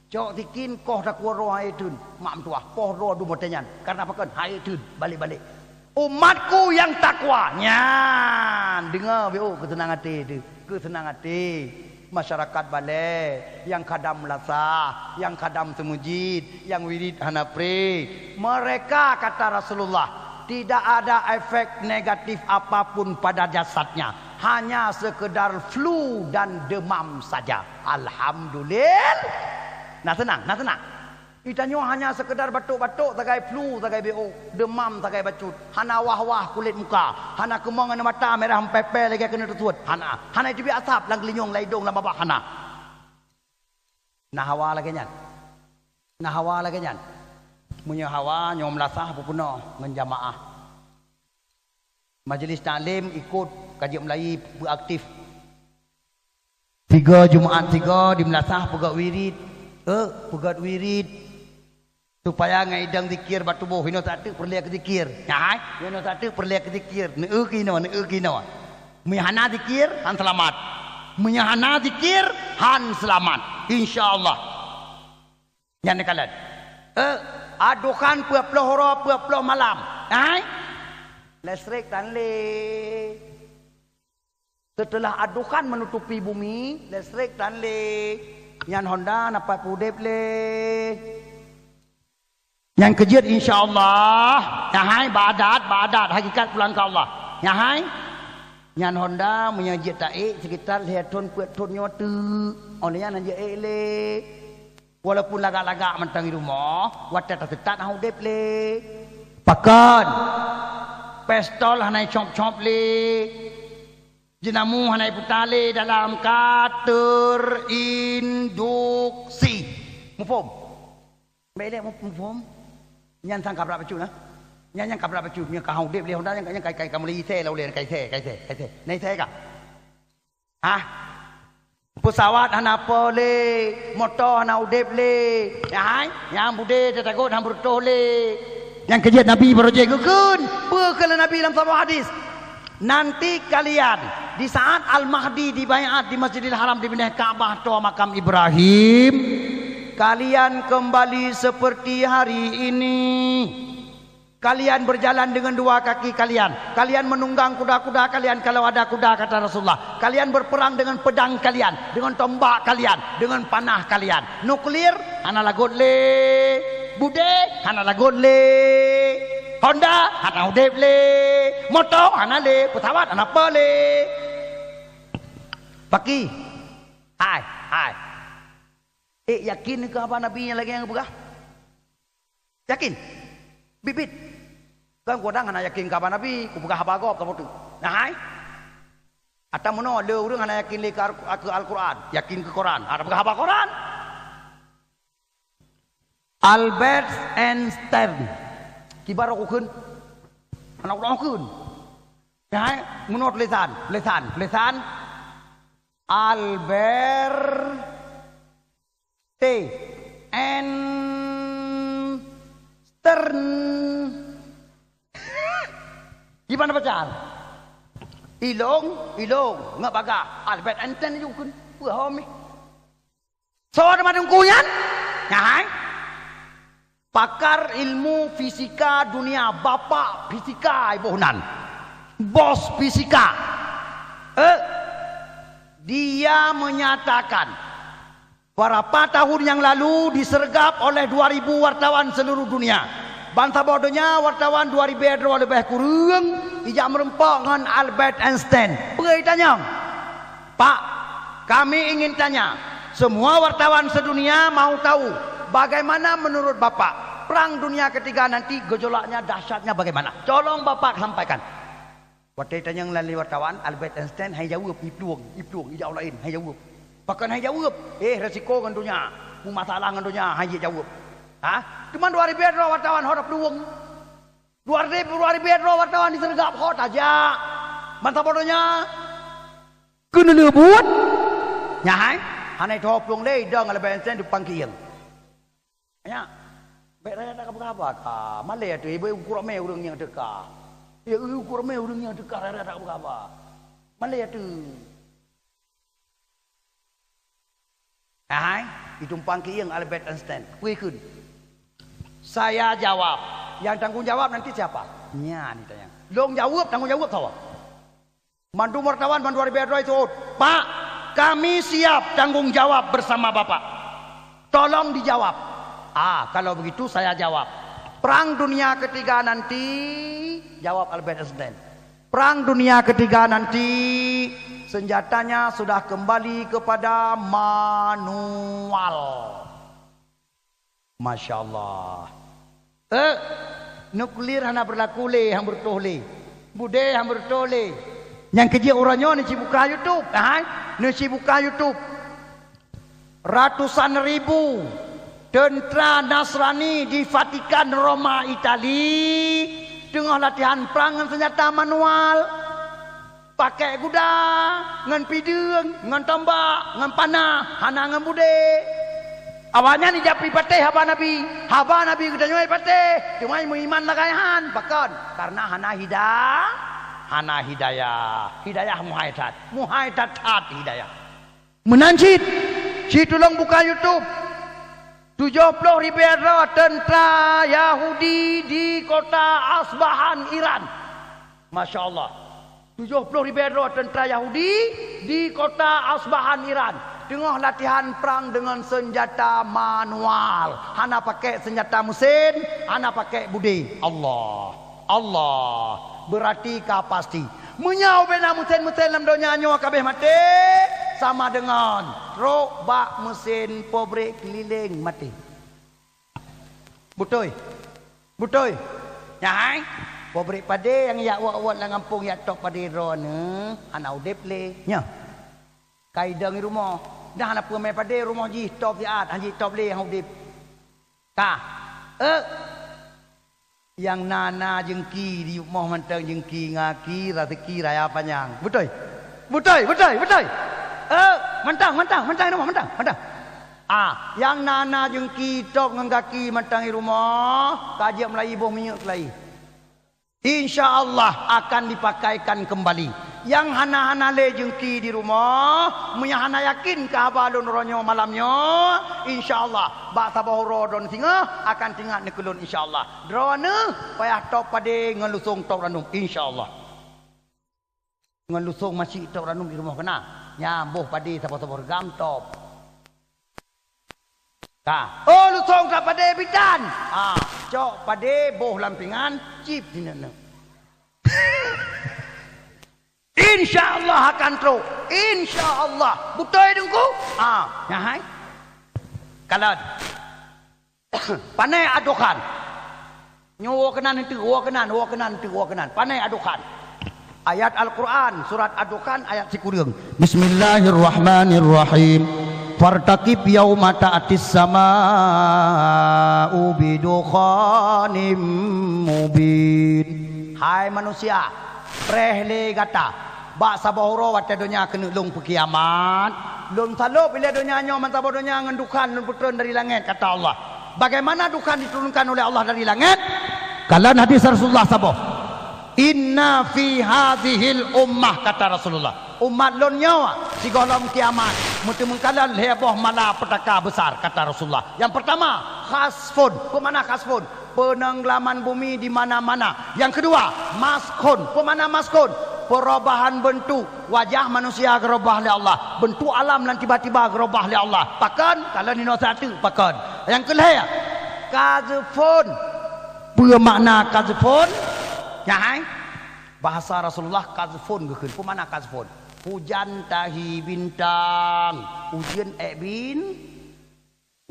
Cok sikin, koh takue droe han ék teuen, mak meutuah, poh droe dum watée nyan. Kareuna pakon? Han ék teuen, balek-balek. Umatku nyang takwa, nyan deungoe, beuh, keuseunang até teuh, keuseunang até. Masyarakat balée, nyang khadam meulasah, nyang khadam seumeujid, nyang wirit hana pré, mereka, kata Rasulullah, tidak ada efek negatif apapun pada jasadnya, hanya sekedar flu dan demam saja. Alhamdulillah. Na seunang, na seunang. Geutanyoe hanya sekedar batuk-batuk sagai flu, sagai B O, demam sagai bacut, hana wah-wah kulét muka, hana keumong aneuk mata mirah meupeue-peue lagée keuneuk teusuet, hana, hana teubiet asap lam geulinyueng, lam idong, lam babah, hana. Na hawa lagée nyan? Na hawa lagée nyan? Meunyoe hawa, nyoe meulasah peupeunoh ngon jamaah. Majlis taklim ikot, ka jeuet meulayeue, beuaktif. Tiga Jumaat tiga di meulasah peugét wirid. Eh, peugét wirid. Supaya ngon idong zikir bak tuboh, inoe sateuk peureulée keu zikir. Nyan hai, inoe sateuk peureulée keu zikir. Neu-eu keu inoe, neu-eu keu inoe. Meunyo hana zikir, han seulamat. Meunyo hana zikir, han seulamat. Insya Allah. Nyan neukalon. Eh, adokan peuet ploh uroe peuet ploh malam. Nyan hai? Listrik tan lé. Setelah adokan menutupi bumi, listrik tan lé. Nyan honda na pat udeb lé. Nyang keujeuet, insya Allah, nyan hai bak adat, bak adat, hakikat pulang keu Allah. Nyan hai, nyan honda meunyoe jeuet taék sekitar lhée thon peuet thon nyoe teuk. Óh lheueh nyan hana jeuet ék lé. Walaupun lagak-lagak mantong di rumoh, watée tateutat hana udeb lé. Pakon? Pistol hana icop-cop lé. Jeunamue hana iputa lé dalam ka teurinduksi. Muphom? Bék lé mu-, muphom? Nyan sang ka brat bacut, nah. Nyan, nyan ka brat bacut. Nyan ka hana udeb lé honda, nyan, nyan ka, ka, ka mulai isée lah ulée, ka isée, ka isée, ka isée. Na isée ka? Hah? Peusawat hana po lé, moto hana udeb lé. Nyan hai, nyang budé teutakot hana beureutoh lé. Nyang keujeuet Nabi baroe jih geukheun, peue kheun lé Nabi lam saboh hadis, "Nanti kalian, di saat Al-Mahdi dibaiat di Masjidil Haram, di binéh Ka'bah, toh makam Ibrahim, kalian kembali seperti hari ini." Kalian berjalan dengan dua kaki kalian. Kalian menunggang kuda-kuda kalian kalau ada kuda, kata Rasulullah. Kalian berperang dengan pedang kalian, dengan tombak kalian, dengan panah kalian. Nuklir hana lagot lé. Budé hana lagot lé. Honda hana udeb lé. Moto hana lé. Pesawat hana po lé. Paki. Hai, hai. Eh, yakin keu haba Nabi nyang lagée nyang geupeugah? Yakin? Bit-bit. Kan kadang hana yakin keu haba Nabi, kupeugah haba gob saboh teuk. Nyan hai. Atawa meunoe le ureuëng hana yakin lé keu Al-, keu Al-Quran, yakin keu Quran. Hana peugah haba Quran. Albert Einstein. Kiban roh kukheun. Hana ureuëng kheun. Nyan hai, meunoe tulisan, tulisan, tulisan. Albert T. Einstein. Kiban baca? Ilong, ilong, ngat bagah. Albert Einstein ju kheun, peue ho mih. Soe teuma teungku nyan? Nyan hai. Pakar ilmu fisika dunia, bapak fisika iboh nan. Bos fisika. Eh, dia menyatakan, beberapa tahun yang lalu disergap oleh dua ribu wartawan seluruh dunia. Ban saboh donya wartawan dua ribu droe leubeh kureueng ijak meureumpok ngon Albert Einstein. Peue itanyong? Pak, kami ingin tanya, semua wartawan sedunia mau tahu, bagaimana menurut Bapak, Perang Dunia Ketiga nanti gejolaknya, dahsyatnya bagaimana? Tolong Bapak sampaikan. Watée tanyong lé wartawan, Albert Einstein han jaweueb, iplueng, iplueng, ijak laén, han jaweueb. Pakon han jaweueb? Eh, resiko ngon donya, meumasalah ngon donya, han jeuet jaweueb. Ha? Teuma dua ribu droe wartawan ho taplueng. Dua ribu, dua ribu droe wartawan diseureuga ho tajak. Ban saboh donya keuneulheueh buet. Nyan hai, hana itho plueng lé idong Albert Einstein tumpang keuieng. Nyan, bèk rakyat tak keubeuraba ka. Malèe ateueh, ibu ukur ramé ureueng nyang teuka. Ya, ukur ramé ureueng nyang teuka, rakyat tak keubeuraba. Malèe ateueh. Hai, itumpang keuieng Albert Einstein. Peue kheun? Saya jawab. Yang tanggung jawab nanti siapa? Nyan ditanya. Lôn jaweueb, tanggung jaweueb sawa. Mandum wartawan, mandum ribèe droe seuôt. Pak, kami siap tanggung jawab bersama Bapak. Tolong dijawab. Ah, kalau begitu saya jawab. Perang dunia ketiga nanti, jawab Albert Einstein. Perang dunia ketiga nanti, senjatanya sudah kembali kepada manual. Masya Allah. Eh, nuklir hana berlaku lé, han beureutoh lé. Budé han beureutoh lé. Nyang keujeuet uroe nyoe neucibuka YouTube, hai? Neucibuka YouTube. Ratusan ribu tentara Nasrani di Vatikan Roma, Itali, teungoh latihan prang ngon seunjata manual. Pakèk guda, ngon pideueng, ngon tombak, ngon panah, hana ngon budé. Awaknyan ijak pipatéh haba Nabi. Haba Nabi geutanyoe patéh, teuma meuiman lagèe han. Pakon? Karena hana hida-, hana hidayah. Hidayah muhai that. Muhai that-that hidayah. Meunan cit, ci tulông buka YouTube. Tujoh ploh ribèe droe tentara Yahudi di kota Asbahan, Iran. Masya Allah. Tujoh ploh ribèe droe tentara Yahudi di kota Asbahan, Iran. Teungoh latihan prang deungon seunjata manual. Hana pakèk seunjata meusen, hana pakèk budé. Allah. Allah, berarti ka pasti. Meunyoe ubena meusen-meusen lam donya nyoe ka abéh maté, sama deungon trok bak meusen pabrék keulileng maté. Beutôi? Beutôi? Nyan hai, pabrék padé nyang jak wot-wot lam gampông jak top padé droeneuh hana udép lé. Nyoe. Ka idong i rumoh. Dah hana peue mé padé rumoh jih top siat, han jitop lé nyang udép. Ka. Eh. Nyang na-na jeungki di rumoh mantong jeungki ngaki raseuki raya panyang. Beutôi? Beutôi, beutôi, beutôi. Eh, mantong, mantong, mantong i rumoh, mantong, mantong. Ah, nyang na-na jeungki top ngon gaki mantong i rumoh, ka jeuet meulayi boh minyeuk keulayi. Insya Allah akan dipakaikan kembali. Nyang hana-hana lé jeungki di rumoh, meunyo hana yakin keu haba lôn uroe nyoe malam nyoe, insya Allah bak saboh uroe droeneuh singoh akan teuingat neuh keu lôn insya Allah. Droeneuh payah top padé ngon lusong top randum insya Allah. Ngon lusong masyik top randum di rumoh keunan. Nyan boh padé saboh-saboh reugam top. Ka. Oh, lusong top padé bidan. Ah, cok padé boh lam pingan, cit sineuk-neuk. Insya Allah akan trok. Insya Allah. Beutôi Teungku? Ah, nyan hai. Kalon. Panè adokan. Nyoe woe keunan eunteuk, woe keunan, woe keunan eunteuk, woe keunan. Panè adokan. Ayat Al-Quran, surat Adokan, ayat sikureueng. Bismillahirrahmanirrahim. Fartaqib yauma ta'tis sama'u bidukhanim mubin. Hai manusia, preh lé gata. Bak saboh uroe watèe donya keuneuk lôn peukiamat, lôn salôb ilèe donya nyoe ban saboh donya ngon dukhan lôn peutreun dari langèt, kata Allah. Bagaimana dukhan diturunkan oleh Allah dari langèt? Kalon hadis Rasulullah saboh. "Inna fi hadzihil ummah," kata Rasulullah. "Umat lôn nyoe sigohlom kiamat meuteumeung kalon lhèe boh mala peutaka beusar," kata Rasulullah. Yang pertama, khasfun. Peue makna khasfun? Penenggelaman bumi di mana-mana. Yang kedua, maskhun. Peue makna maskhun? Perubahan bentuk. Wajah manusia geurubah lé Allah. Bentuk alam nyang tiba-tiba geurubah lé Allah. Pakon? Kalon inoe satu, pakon? Nyang keulhèe, kazfun. Peue makna kazfun? Nyan hai. Bahasa Rasulullah kazfun geukheun. Peue makna kazfun? Hujan tahi bintang. Ujeuen èk bin-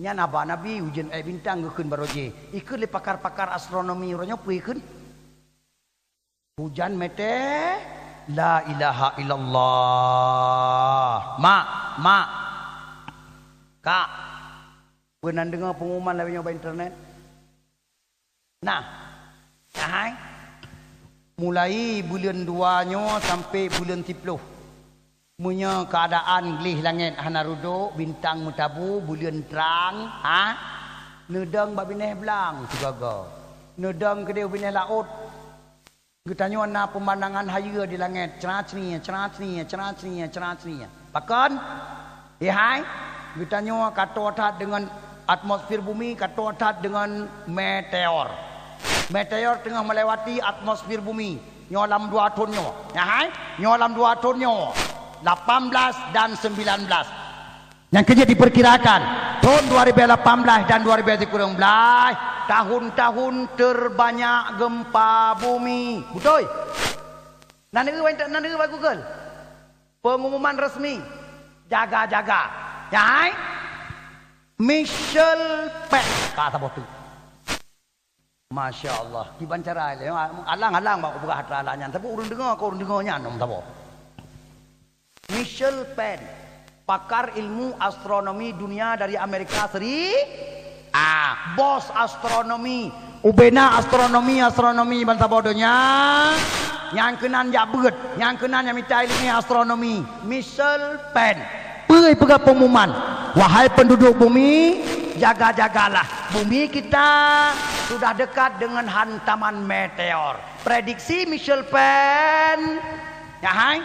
Nyan haba Nabi, ujeuen èk bintang geukheun baroe jih. Ikheun lé pakar-pakar astronomi uroe nyoe peue ikheun? Hujan mètè, la ilaha illallah. Mak, mak. Kak, peunan deungoe pengumuman lagèe nyoe bak internet? Nah, nah hai. Mulai buleuen dua nyoe sampai buleuen siploh. Meunyoe keuadaan gleh langét hana reudôk, bintang meutabu, buleuen trang, ha? Neudong bak binéh blang sigoe-goe. Neudong keudéh binéh laôt. Geutanyoe na peumandangan hayeue di langét, cra-crie, cra-crie, cra-crie, cra-crie. Pakon? Hai, geutanyoe ka toe that deungon atmosfer bumi, ka toe that deungon meteor. Meteor teungoh melewati atmosfer bumi. Nyoe lam dua thon nyoe. Nyan hai, nyoe lam dua thon nyoe. Lapan belas dan sembilan belas. Nyang keujeuet diperkirakan, thon dua ribu lapan belas dan dua ribu sikureueng belas, tahun-tahun terbanyak gempa bumi. Beutôi? Na neueu bak, na neueu bak Google. Pengumuman resmi. Jaga-jaga. Nyan hai? Michel Pen. Ka saboh tu. Masya Allah. Kiban cara lé. Alang-alang bak kupeugah atra alah nyan. Tapi ureuëng deungoe, keu ureuëng deungoe nyan, nom saboh. Michel Pen, pakar ilmu astronomi dunia dari Amerika Seri-, ah, bos astronomi. Ubena astronomi, astronomi bansaboh donya. Nyang keunan jak beuet, nyang keunan nyang mita ileumèe astronomi. Michel Pen. Peue peugah pengumuman, "Wahai penduduk bumi, jaga-jagalah. Bumi kita sudah dekat dengan hantaman meteor." Prediksi Michel Pen. Nyan hai?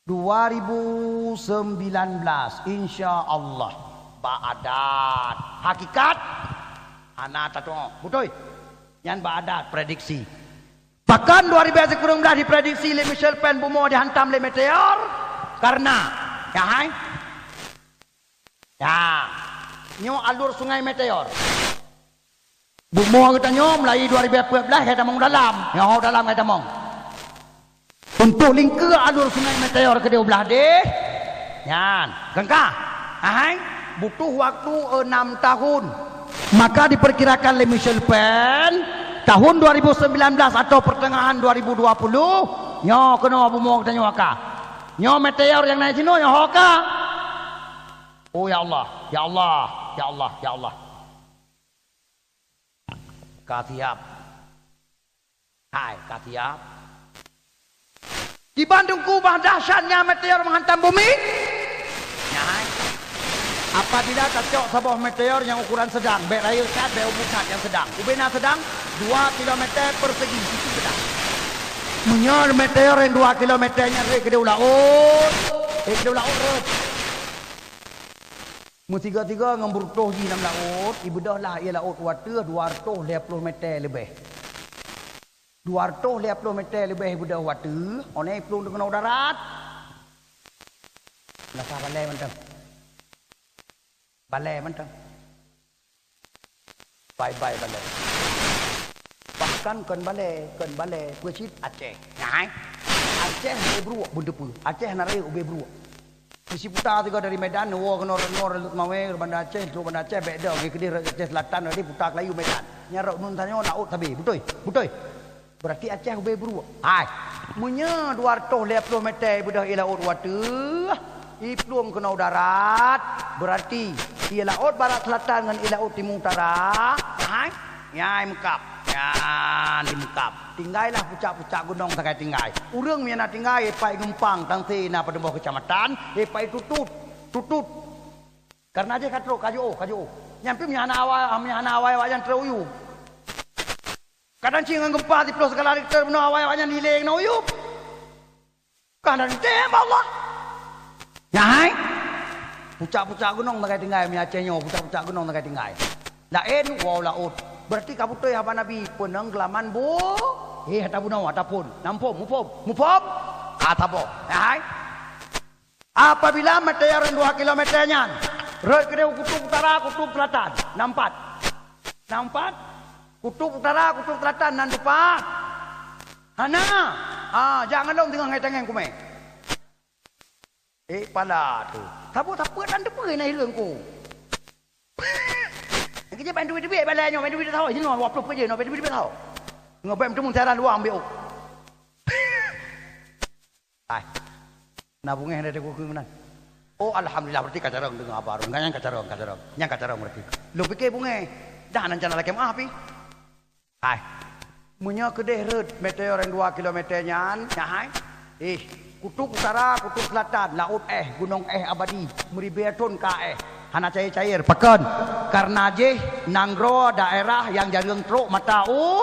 Dua ribu sembilan belas, insya Allah. Bak adat. Hakikat? Hana tatu'oh. Beutôi? Nyan bak adat prediksi. Pakon dua ribu sikureueng belas diprediksi lé Michel Pen bumoe dihantam lé meteor? Karena, nyan hai? Ya, nyoe alur sungai meteor. Bumoe geutanyoe mulai dua ribu empat belas hai tamong dalam, nyoe dalam hai tamong. Untuk lingkeue alur sungai meteor keudua blah deh, nyan, gengkah. Ahai, butuh waktu enam tahun. Maka diperkirakan lé Michel Pen, tahun dua ribu sembilan belas atau pertengahan dua ribu dua puluh, nyoe keunoe bumoe geutanyoe ka. Nyoe meteor nyang na sinoe nyoe ho ka. Oh, ya Allah, ya Allah, ya Allah, ya Allah. Ka siap. Hai, ka siap. Kiban teungku bah dahsyatnya meteor menghantam bumi? Nyan hai. Apabila tacok saboh meteor nyang ukuran sedang, bèk rayeuk that, bèk umu that, nyang sedang. Ubena sedang, dua kilometer persegi, situ sedang. Meunyoe meteor nyang dua kilometer nyan rhot keudeh u laôt, eh, keudeh u laôt rhot. Meusigoe-sigoe ngon beureutôh jih lam laôt, ibeudôh lah ié laôt u ateueh dua reutôh lhèe ploh meter leubeh. Dua reutôh lhèe ploh meter leubeh ibeudôh u ateueh, 'oh noe iplueng keunoe u darat. Rasa balèe mantong. Balèe mantong. Bye-bye balèe. Bahkan kon balèe, kon balèe, peue cit Aceh. Nyan hai. Aceh ubé bruek, beuteupeue. Aceh na rayeuk ubé bruek. Di siputa sigoe dari Medan, neuwoe keunoe, keunoe Rot Mawé, Banda Aceh, trok Banda Aceh, bèk dong, keudeh Aceh Selatan, jadi puta keulayu Medan. Nyan rot nun tanyoe laôt sabe. Beutôi? Beutôi? Berarti Aceh ubé bruek. Hai. Meunyoe dua reutôh lhèe ploh meter ibeudôh ié laôt u ateueh, iplueng keunoe u darat, berarti ié laôt barat selatan ngon ié laôt timu utara, hai, nyan meukab. Nyan di meukab. Tinggailah pucak-pucak gunong sagai tinggai. Ureueng nyang na tinggai, ié pat Geumpang, Tangse na padum boh keucamatan, ié pat Tutut. Tutut. Karena jih ka trok, ka jiôh, ka jiôh. Nyan pih meunyo hana awai, meunyo hana awai awaknyan trok u yup. Kadang cit ngon geumpa siplôh skala Richter bunoe awai awaknyan dilèe keunoe u yup. Ka hana teuntèe bak Allah. Nyan hai. Pucak-pucak gunong sagai tinggai, meunyo Aceh nyoe pucak-pucak gunong sagai tinggai. Laén woe u laôt. Berarti ka beutôi haba Nabi, peunong geulaman bu-, eh, ata bunoe, ata phon. Na muphom, muphom, muphom? Ka saboh. Nyan hai. Apabila meteor nyang dua kilometer nyan rhot keudeh u kutub utara, kutub selatan, na empat. Na empat? Kutub utara, kutub selatan, na empat. Hana. Ah, jak ngon lôn teungoh ngai tangieng kumé. Eh, pala tu. Saboh sapeue dan teupeue na hireuen ku. Keujeuet ban duit-duit balèe nyoe, ban duit teusaho, jinoe dua ploh peue jeuet, ban duit teusaho. Ngon bèk meuteumèe cara luwa ambiek. Ai. Na beungèh dari teungku keu meunan. Oh, alhamdulillah, berarti ka carông deungoe haba Harun. Nyan ka carông, ka carông. Nyan ka carông berarti. Lôn pike beungèh. Dah nan cara lakèe meu'ah pih. Ai. Meunyoe keudeh rhot meteor nyang dua kilometer nyan, nyan hai. Eh, kutub utara, kutub selatan, laôt éh, gunong éh abadi, meuribée thon ka éh. Hana cair-cair. Pakon? Karena jih nanggroe daerah nyang jareueng trok mata u,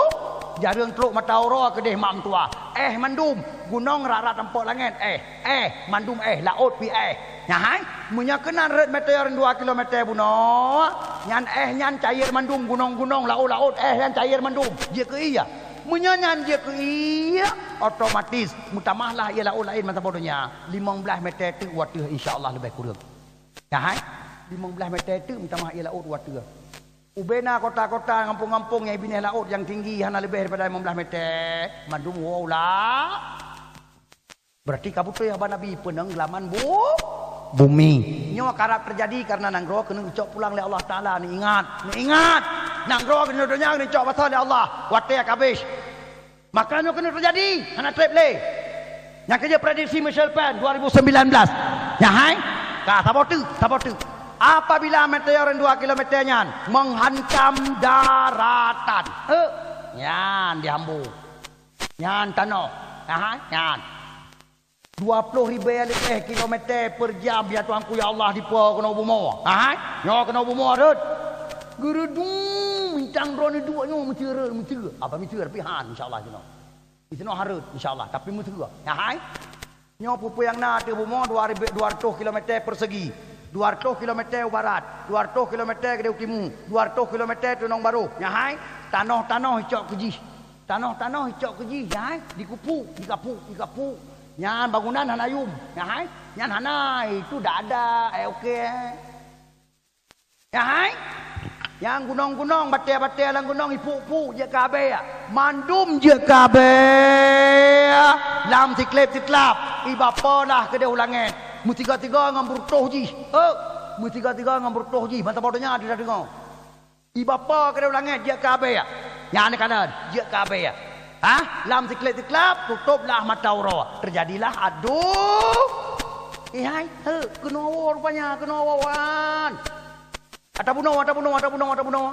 jareueng trok mata uroe keudeh mak meutuah. Éh mandum, gunong rara tampok langét, éh, éh, mandum éh, laôt pi éh. Nyan hai, meunyoe keunan rhot meteor dua kilometer bunoe, nyan éh nyan cair mandum, gunong-gunong, laôt-laôt, éh nyan cair mandum. Jeuet keu ié. Meunyoe nyan jeuet keu ié, otomatis meutamahlah ié laôt laén masa boh donya. Limong blaih meter teuk u ateueh, insya Allah leubeh kureueng. Nyan hai, limong blaih meter teuk meutamah ié laôt u ateueh. Ubena kota-kota, gampông-gampông nyang binéh laôt nyang tinggi hana leubeh daripada limong blaih meter, mandum woe u la-, Berarti ka beutôi haba Nabi, penenggelaman bu-, bumi. Nyoe karab teujadi karena nanggroe keuneuk geucok pulang lé Allah Taala. Neuingat, neuingat. Nanggroe keuneuk donya keuneuk geucok basa lé Allah. Watée ka habéh. Maka nyoe keuneuk teujadi, hana treb lé. Nyang keujeuet prediksi Michel Pen dua ribu sembilan belas. Nyan hai, ka saboh teuk, saboh teuk. Apabila meteor dua kilometer nyan menghantam daratan, eh, nyan dihambo. Nyan tanoh. Aha, nyan. Dua ploh ribée leubeh kilometer per jam, ya Tuhanku, ya Allah, dipo keunoe bumoe. Aha, nyoe keunoe bumoe rhot. Geureudung, bintang droeneuh duek nyoe meuteue rhot, meuteue. Apa meuteue? Tapi han, insya Allah, keunoe. Di sinoe han rhot, insya Allah, tapi meuteue. Aha. Nyoe peue-peue nyang na ateueh bumoe dua ribu, dua ratus kilometer persegi. Dua ratus kilometer u barat, dua ratus kilometer keudeh u timu, dua ratus kilometer teunong barôh. Nyan hai, tanoh-tanoh icok keu jih. Tanoh-tanoh icok keu jih, nyan hai, dikupuk, dikapuk, dikapuk. Nyan bangunan hana yum, nyan hai, nyan hana, itu dak ada, eh, okey. Nyan hai, nyang gunong-gunong, batée-batée lam gunong ipuk-puk jeuet keu abée. Mandum jeuet keu abée. Lam sikleb-siklab, iba po lah keudeh u langét. Meusigoe-sigoe ngon beurutoh jih. Heuek, meusigoe-sigoe ngon beurutoh jih, ban saboh donya teudeungoe. Iba po keudeh u langét jeuet keu abée. Nyan neukalon, jeuet keu abée. Hah? Lam sikleb-siklab, tutôb lah mata uroe. Teujadilah adu. Ihai, heuek, keunoe woe rupanya, keunoe woe wan. Ata bunoe, ata bunoe, ata bunoe, ata bunoe.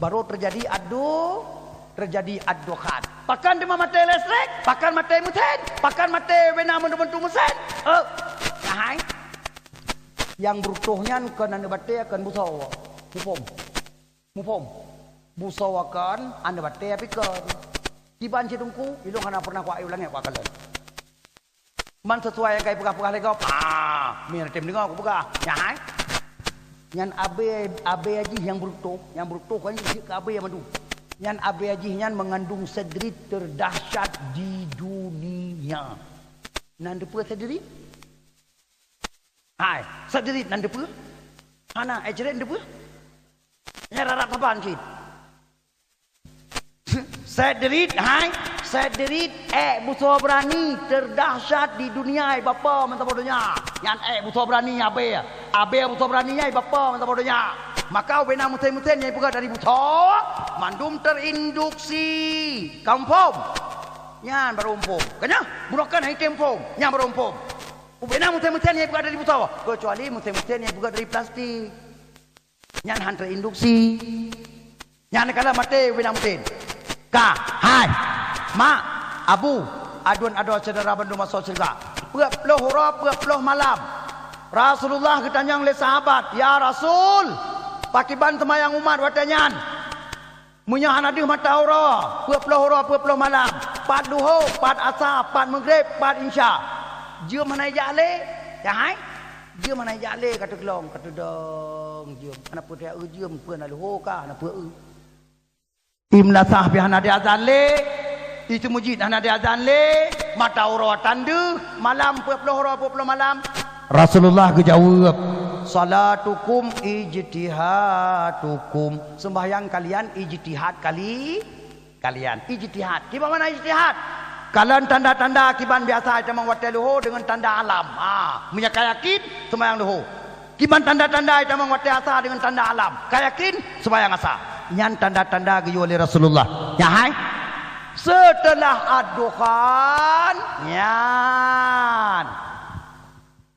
Baru teujadi adu, teujadi ad-dukhan. Pakon teuma maté listrik, pakon maté meusén, pakon maté bina meuntu-meuntu meusén. Eh, nyan hai. Nyang beurutoh nyan kon aneuk batée, kon busoe. Muphom? Muphom? Busoe kon, aneuk batée pih kon. Kiban cit Teungku, ilôn hana pernah kuak u langét kuak kalon. Man sisuai nyang ka ipeugah-peugah lé gob. Ah, mi tem deungoe kupeugah. Nyan hai. Nyan abée, abée jih nyang beurutoh, nyang beurutoh kon jih keu abée mandum. Nyan abée jih nyan mengandung sedrit terdahsyat di dunia. Nan teupeue sedrit? Hai, sedrit nan teupeue? Hana, eh, cret teupeue? Nyan rara saban cit. Sedrit, hai, sedrit ék busoe beurani terdahsyat di dunia, iba po meusaboh donya. Nyan ék busoe beurani abée. Abée busoe beurani nyan iba po meusaboh donya. Maka ubena meusén-meusén nyang ipeugah dari busoe, mandum terinduksi. Ka muphom? Nyan baru muphom. Keunyoe, bunoe kan hai tem muphom. Nyan baru muphom. Ubena meusén-meusén nyang ipeugah dari busoe, keucuali meusén-meusén nyang ipeugah dari plastik. Nyan han terinduksi. Nyan kala maté ubena meusén. Ka, hai, mak, abu, aduen adoe syedara bandum asoe syeuruga. Peuet ploh uroe, peuet ploh malam. Rasulullah geutanyong lé sahabat, "Ya Rasul, pakiban seumayang umat watée nyan? Meunyoe hana deuh mata uroe, peuet ploh uroe, peuet ploh malam, pat luho, pat asa, pat meugreb, pat insya, jeuem hana ijak lé?" Nyan hai. Jeuem hana ijak lé, ka teuglong, ka teudong jeuem. Hana peue teu jeuem, peue na luho ka, hana peue eu. Ié meulasah pih hana diazan lé, ié seumeujid hana diazan lé, mata uroe tan deuh, malam peuet ploh uroe peuet ploh malam. Rasulullah geujaweueb, "Salatukum ijtihadukum." Seumbahyang kalian ijtihad kali-, kalian. Ijtihad. Kiban makna ijtihad? Kalon tanda-tanda kiban biasa itamong watée luho deungon tanda alam. Ha, meunyoe ka yakin, seumayang luho. Kiban tanda-tanda itamong watée asa deungon tanda alam. Ka yakin, seumayang asa. Nyan tanda-tanda geuyue lé Rasulullah. Nyan hai. Seuteulah ad-dukhan, nyan.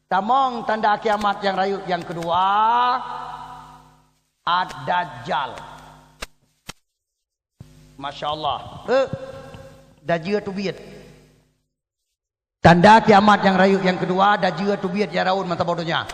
Tamong tanda kiamat nyang rayeuk nyang keudua, Ad-Dajjal. Masya Allah. Eh, dajeu teubiet. Tanda kiamat nyang rayeuk nyang keudua, dajeu teubiet nyang raun meusaboh donya.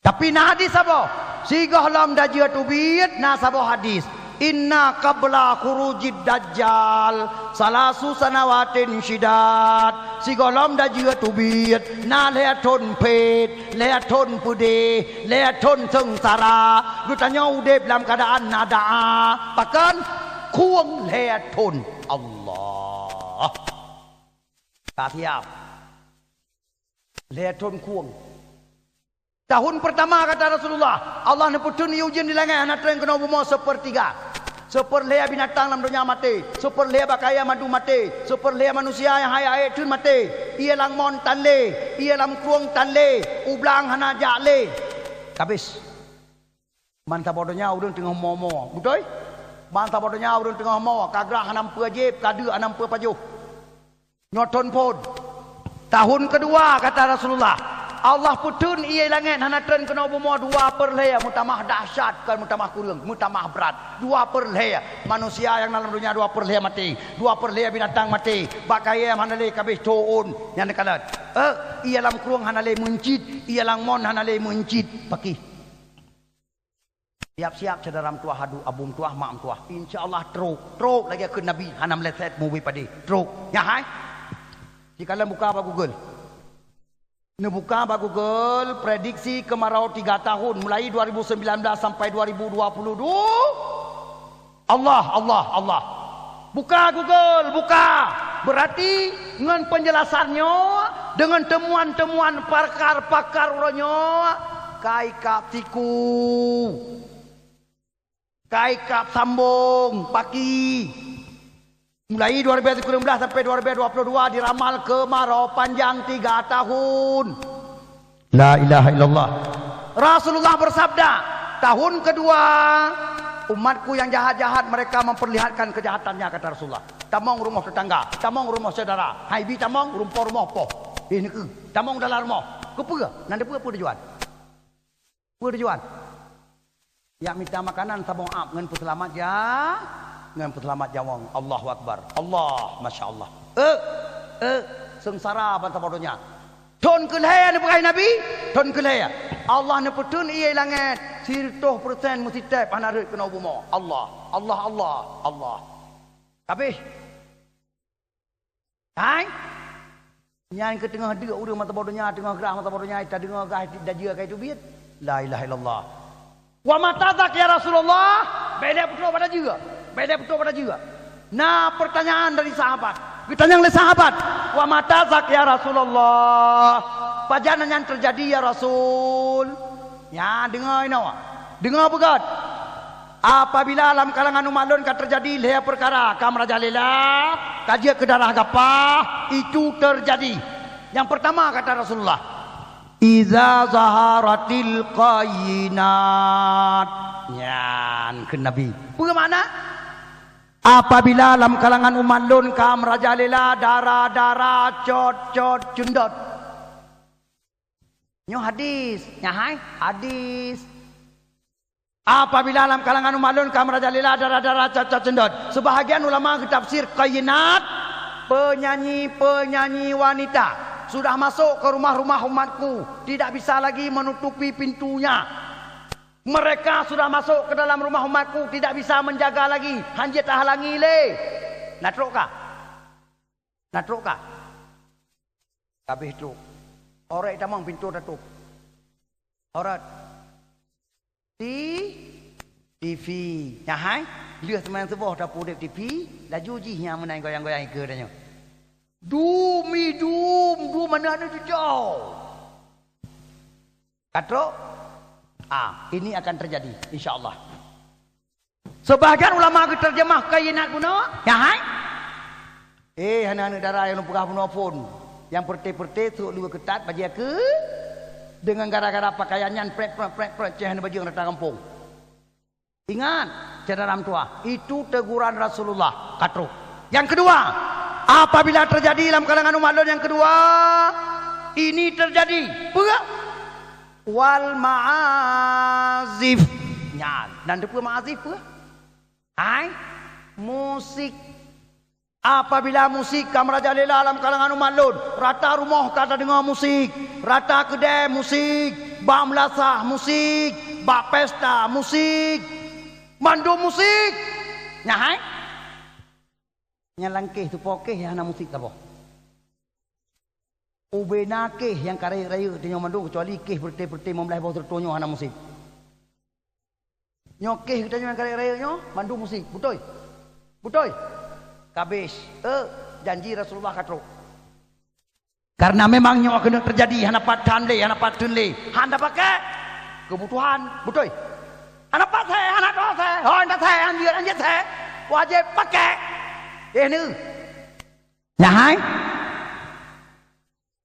Tapi na hadis saboh. Sigohlom dajeu teubiet na saboh hadis. Inna qabla khurujid dajjal salasu sanawatin syidad. Sigohlom dajeu teubiet na lhèe thon phét, lhèe thon peudeh, lhèe thon seungsara. Geutanyoe udeb lam keuadaan na daa. Pakon? Khueng lhèe thon. Allah. Ka siap. Lhèe thon khueng. Tahun pertama, kata Rasulullah, Allah neupeutheun ié ujeuen di langèt hana treun keunoe bumoe seupeurtiga. Seupeurlhèe binatang lam donya maté, seupeurlhèe bak kayèe mandum maté, seupeurlhèe manusia nyang hai aék theun maté. Ié lam mon tan lé, ié lam krueng tan lé, u blang hana jak lé. Habis. Ban saboh donya ureueng teungoh mo-mo, beutôi? Ban saboh donya ureueng teungoh mo, ka grah hana meupeue jieb, ka deuk hana meupeue pajoh. Nyoe thon phon. Tahun keudua, kata Rasulullah, Allah peutheun ié langèt hana treun keunoe bumoe dua peurlhèe, meutamah dahsyat, kon meutamah kureueng, meutamah brat. Dua peurlhèe manusia nyang na lam donya, dua peurlhèe maté, dua peurlhèe binatang maté. Bak kayèe hana lé, ka habéh thon nyang neukalon. Eh, ié lam krueng hana lé meuncit, ié lam mon hana lé meuncit. Pakih. Siap-siap syedara meutuah, adu abu meutuah, mak meutuah. Insya Allah trok, trok lagèe kheun Nabi, hana meuleset meubi padé. Trok. Nyan hai. Sikalon buka bak Google. Neubuka bak Google, prediksi kemarau tiga tahun, mulai dua ribu sembilan belas sampai dua ribu dua puluh dua. Allah, Allah, Allah. Buka Google, buka. Beurati ngon peunjelasan nyoe, deungon teumuan-teumuan pakar-pakar uroe nyoe, ka ikab siku, ka ikab sambong paki. Mulai dua ribu sembilan belas sampai dua ribu dua puluh dua diramal keumarau panjang tiga tahun. La ilaha illallah. Rasulullah bersabda, "Tahun kedua, umatku yang jahat-jahat mereka memperlihatkan kejahatannya," kata Rasulullah. Tamong rumoh tetangga, tamong rumoh saudara. Hai bi tamong, rumpok rumoh poh. Eh, neukeu. Tamong dalam rumoh. Keupeue? Nan teupeue peue tujuan? Peue tujuan? Jak mita makanan saboh ap ngon peuseulamat ja-, ngon peuseulamat nyawöng. Allahu Akbar. Allah, Masya Allah. Eh, eh, seungsara ban saboh donya. Thon keulhèe neupeugah Nabi, thon keulhèe. Allah neupeutheun ié langèt, sireutoh persen meusitép hana rhot keunoe bumoe. Allah, Allah, Allah, Allah. Habéh. Hai? Nyan keuh teungoh deuk ureueng mata boh donya, teungoh grah mata boh donya, tadeungoe grah dajeu ka teubiet. La ilaha illallah. Wa mata zak ya Rasulullah? Bèk lé peutrok bak dajeu. Bèk lé peutrok bak dajeu. Na pertanyaan dari sahabat. Geutanyong lé sahabat, "Wa mata zak ya Rasulullah? Pajan nyan teujadi ya Rasul?" Nyan deungoe inoe. Deungoe beugöt. Apabila lam kalangan umat lôn ka teujadi lhèe peukara, ka meurajalela, ka jeuet keu darah gapah, itu teujadi. Nyang peurtama kata Rasulullah, "Iza zaharatil qayyinat." Nyan kheun Nabi. Peue makna? Apabila lam kalangan umat lôn ka meurajalela dara-dara cot-cot ceundot. Nyoe hadis, nyan hai hadis. Apabila lam kalangan umat lôn ka meurajalela dara-dara cot-cot ceundot, sebahagian ulama geutafsir qayyinat, penyanyi-penyanyi wanita sudah masuk ke rumah-rumah umatku, tidak bisa lagi menutupi pintunya. Mereka sudah masuk ke dalam rumah umatku, tidak bisa menjaga lagi, hanjeuet tahalangi lé. Na trok ka? Na trok ka? Habéh trok. Orot tamong pintoe tatôp. Orot. Ti-, T V. Nyan hai, lheueh seumayang suboh tapeuudép T V, laju jih nyang meunan goyang-goyang ikeue tanyoe. Dum, idum, dum, aneuk-aneuk cucoe. Ka trok? Ah, ini akan terjadi, insya Allah. Sebahagian ulama geuterjemah qayyinat bunoe, nyan hai. Eh, aneuk-aneuk dara nyang lôn peugah bunoe phon. Nyang peureute-peureute, trok luweue keutat, bajèe keu, deungon gara-gara pakaian nyan, prek, prek, prek, prek, ceh hana bajeueng rata gampông. Ingat, syedara meutuah, itu teguran Rasulullah, ka trok. Yang kedua, apabila terjadi lam kalangan umat lôn yang kedua, ini terjadi. Peue? Wal ma'azif. Nyan, dan teupeue ma'azif peue? Hai? Musik. Apabila musik ka meurajalela lam kalangan umat lôn, rata rumoh ka tadeungoe musik, rata keudè musik, bak meulasah musik, bak pesta musik, mandum musik. Nyan hai? Nyan lam kéh, tupo kéh nyang hana musik saboh. Ubena kéh nyang ka rayeuk-rayeuk tanyoe mandum, keucuali kéh peureté-peureté limong blaih boh seureutoh nyoe hana musik. Nyoe kéh geutanyoe nyang ka rayeuk-rayeuk nyoe mandum musik, beutôi? Beutôi? Kabéh, eh, janji Rasulullah ka trok. Karena memang nyoe keuneuk teujadi, hana pat that lé, hana pat theun lé, hana pakai. Keubutuhan, beutôi? Hana pat that, hana toh that, hana that, hana jeuet, hana jeuet that. Wajéb pakai. Eh, neu. Nyan hai?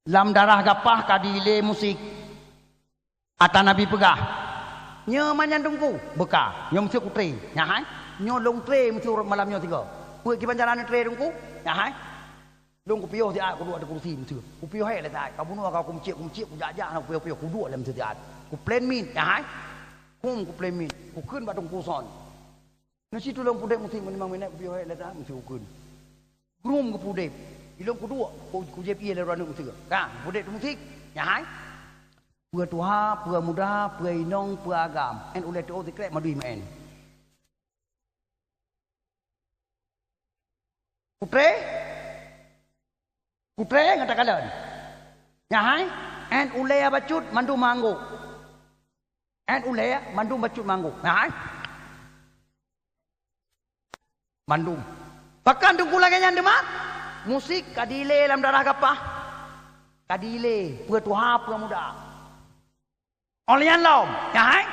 Lam darah gapah ka dilé musik. Ata Nabi peugah, "Nyoe manyang teungku, beuka. Nyoe meusti kutré." Nyan hai? Nyoe lôn tré meusti uroe malam nyoe sigoe. Peue kiban cara neutré teungku? Nyan hai? Lôn kupiôh siat kuduek di kursi meusti. Kupiôh hék lé siat. Ka bunoe ka kumeucék-kumeucék, kujak-jak na kupiôh-piôh, kuduek lé meusti siat. Kuplan mic, nyan hai? Kum kuplan mic. Kukheun bak teungku son. Neusi tulông pudép meusti limong minét, kupiôh hék lé siat meusti kukheun. Grum geupudép. Ilôn kuduek, ku, kujieb ié lé ureueng meuteuk. Ka, pudép teumusiek. Nyan hai? Peue tuha, peue muda, peue inong, peue agam. Én ulée teuôt sikrek madui meuén. Kutré? Kutré ngon takalon. Nyan hai? Én ulée bacut mandum anggôk. Én ulée mandum bacut manggôk. Nyan hai? Mandum. Pakon teungku lagée nyan teuma? Musik ka dilé lam darah gapah. Ka dilé, peue tuha, peue muda. Óh lheueh nyan lom, nyan hai?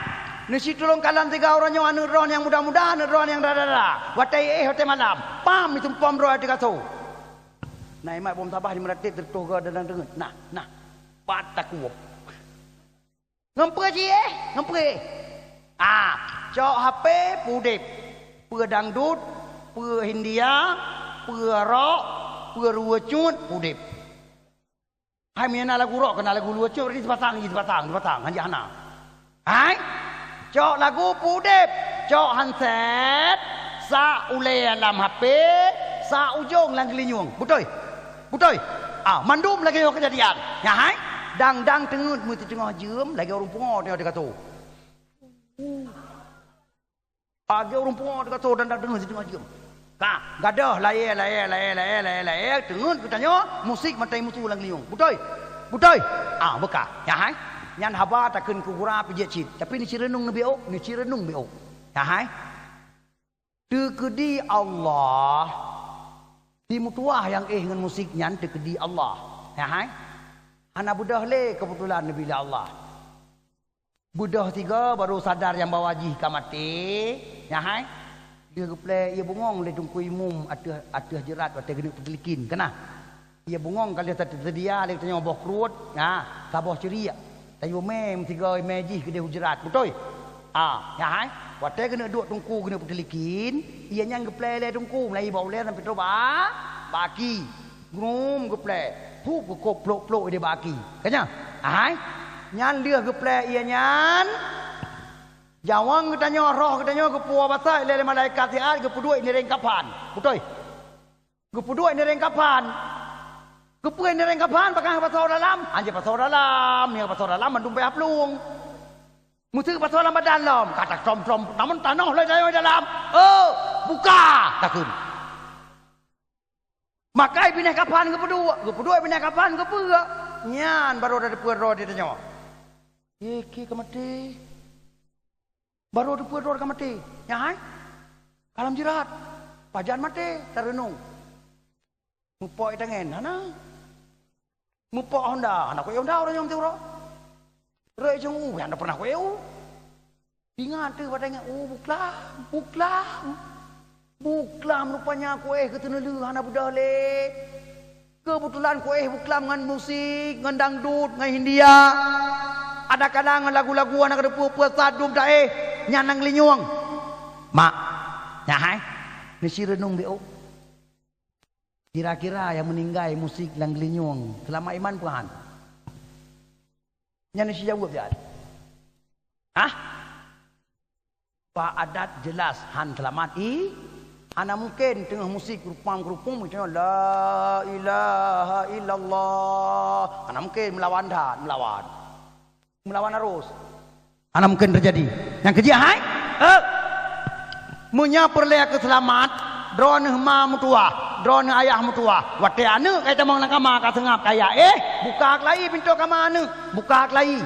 Neusi tulông kalon sigoe uroe nyoe aneuëk droe nyang muda-muda, aneuëk droe nyang dara-dara. Watée éh, watée malam, pam jisumpom droe ateueh kasô. Na imat bom sabah jimeuratéb teutoh goe dan teungeut. Nah, nah. Pat takuôb. Ngon peue jih éh? Ngon peue éh? Ah, cok H P pudép. Peue dangdut, peue Hindia, peue rock, peue ruweucut pudép. Hai meunyoe na lagu rock, keu na lagu ruweucut, berarti sipasang jih, sipasang, sipasang, hanjeuet hana. Hai? Cok lagu pudép, cok handset, sa ulée lam H P, sa ujong lam geulinyueng. Beutôi? Beutôi? Ah, mandum lagée nyoe keujadian. Nyan hai? Dang-dang teungeut meuteungoh jeuem lagée ureuëng pungo teungoh teuka tu. Lagée ureuëng pungo teuka tu dang-dang teungeut meuteungoh jeuem. Ka, gadôh layée, layée, layée, layée, layée, layée, teungeut geutanyoe musik maté musu lam geulinyueng. Beutôi? Beutôi? Ah, beuka. Nyan hai? Nyan haba takheun keu gura pijét cit. Tapi neuci reunong neubiôk, neuci reunong biôk. Nyan hai? Teukeudi Allah, di meutuwah nyang éh ngon musik nyan teukeudi Allah. Nyan hai? Hana beudôh lé keubeutôlan neubi lé Allah. Beudôh sigoe barô sadar nyang bahwa jih ka maté. Nyan hai? Lheueh geuplé ié bungong lé teungku imum ateueh, ateueh jeurat watée geuneuk peuteulikin. Keunah? Ié bungong ka lheueh tateusedia lé geutanyoe boh kruet, na, saboh ceuriek. Tayue mé meusigoe mé jih keudeh u jeurat, beutôi? Ah, nyan hai? Watée geuneuk duek teungku geuneuk peuteulikin, ié nyan geuplé lé teungku meulayeue bak ulée sampoe trok bak, bak aki. Grum geuplé, hu geukôb plok-plok ideh bak aki. Ka nyan? Ah, hai? Nyan lheueh geuplé ié nyan, jawang geutanyoe, roh geutanyoe geupuwoe basa lé malaikat siat geupeuduek nireng kapan. Beutôi? Geupeuduek nireng kapan. Keupeue nireng kapan? Pakon pasoe dalam? Hanjeuet pasoe dalam, nyang pasoe dalam mandum payah plueng. Meuseu pasoe lam badan lom, ka tatrôm-trôm, namun tanoh lom dalam. Oh, buka! Takheun. Maka binéh kapan geupeuduek, geupeuduek binéh kapan geupeue. Nyan barô tateupeue droe di tanyoe. Ye, ki ka maté. Barô teupeue droe ka maté. Nyan hai? Ka lam jeurat. Pajan maté, tareunong. Mupok ié tangen, hana. Mupok honda, hana kuék honda ureuëng nyang meuteuro. Rek jong u, hana pernah kuék u. Ingat teuh watée nyan, oh, buklam, buklam. Buklam rupanya kuéh keu teuneulheueh hana beudôh lé. Keubeutulan kuéh buklam ngon musik, ngon dangdut, ngon Hindia. Ada kadang ngon lagu-lagu hana keudeupeue-peue sat dum taéh, nyan lam geulinyueng. Mak, nyan hai, neusi reunong biôh. Kira-kira nyang meuninggai musik lam geulinyueng seulamat iman peue han? Nyan neusi jaweueb nyan. Hah? Bak adat jeulaih han seulamat i-, Hana mungken teungoh musik keurupang-keurupung meutanyoe, "La ilaha illallah." Hana mungken, meulawan that, meulawan. Meulawan arus. Hana mungken teujadi. Nyang keujih hai? Eh. Meunyoe peureulée keu seulamat, droeneuh ma meutuwah, droeneuh ayah meutuwah. Watée aneuëk ka itamong lam kama ka seungab kaya, eh, buka keulayi pintoe kama aneuëk, buka keulayi.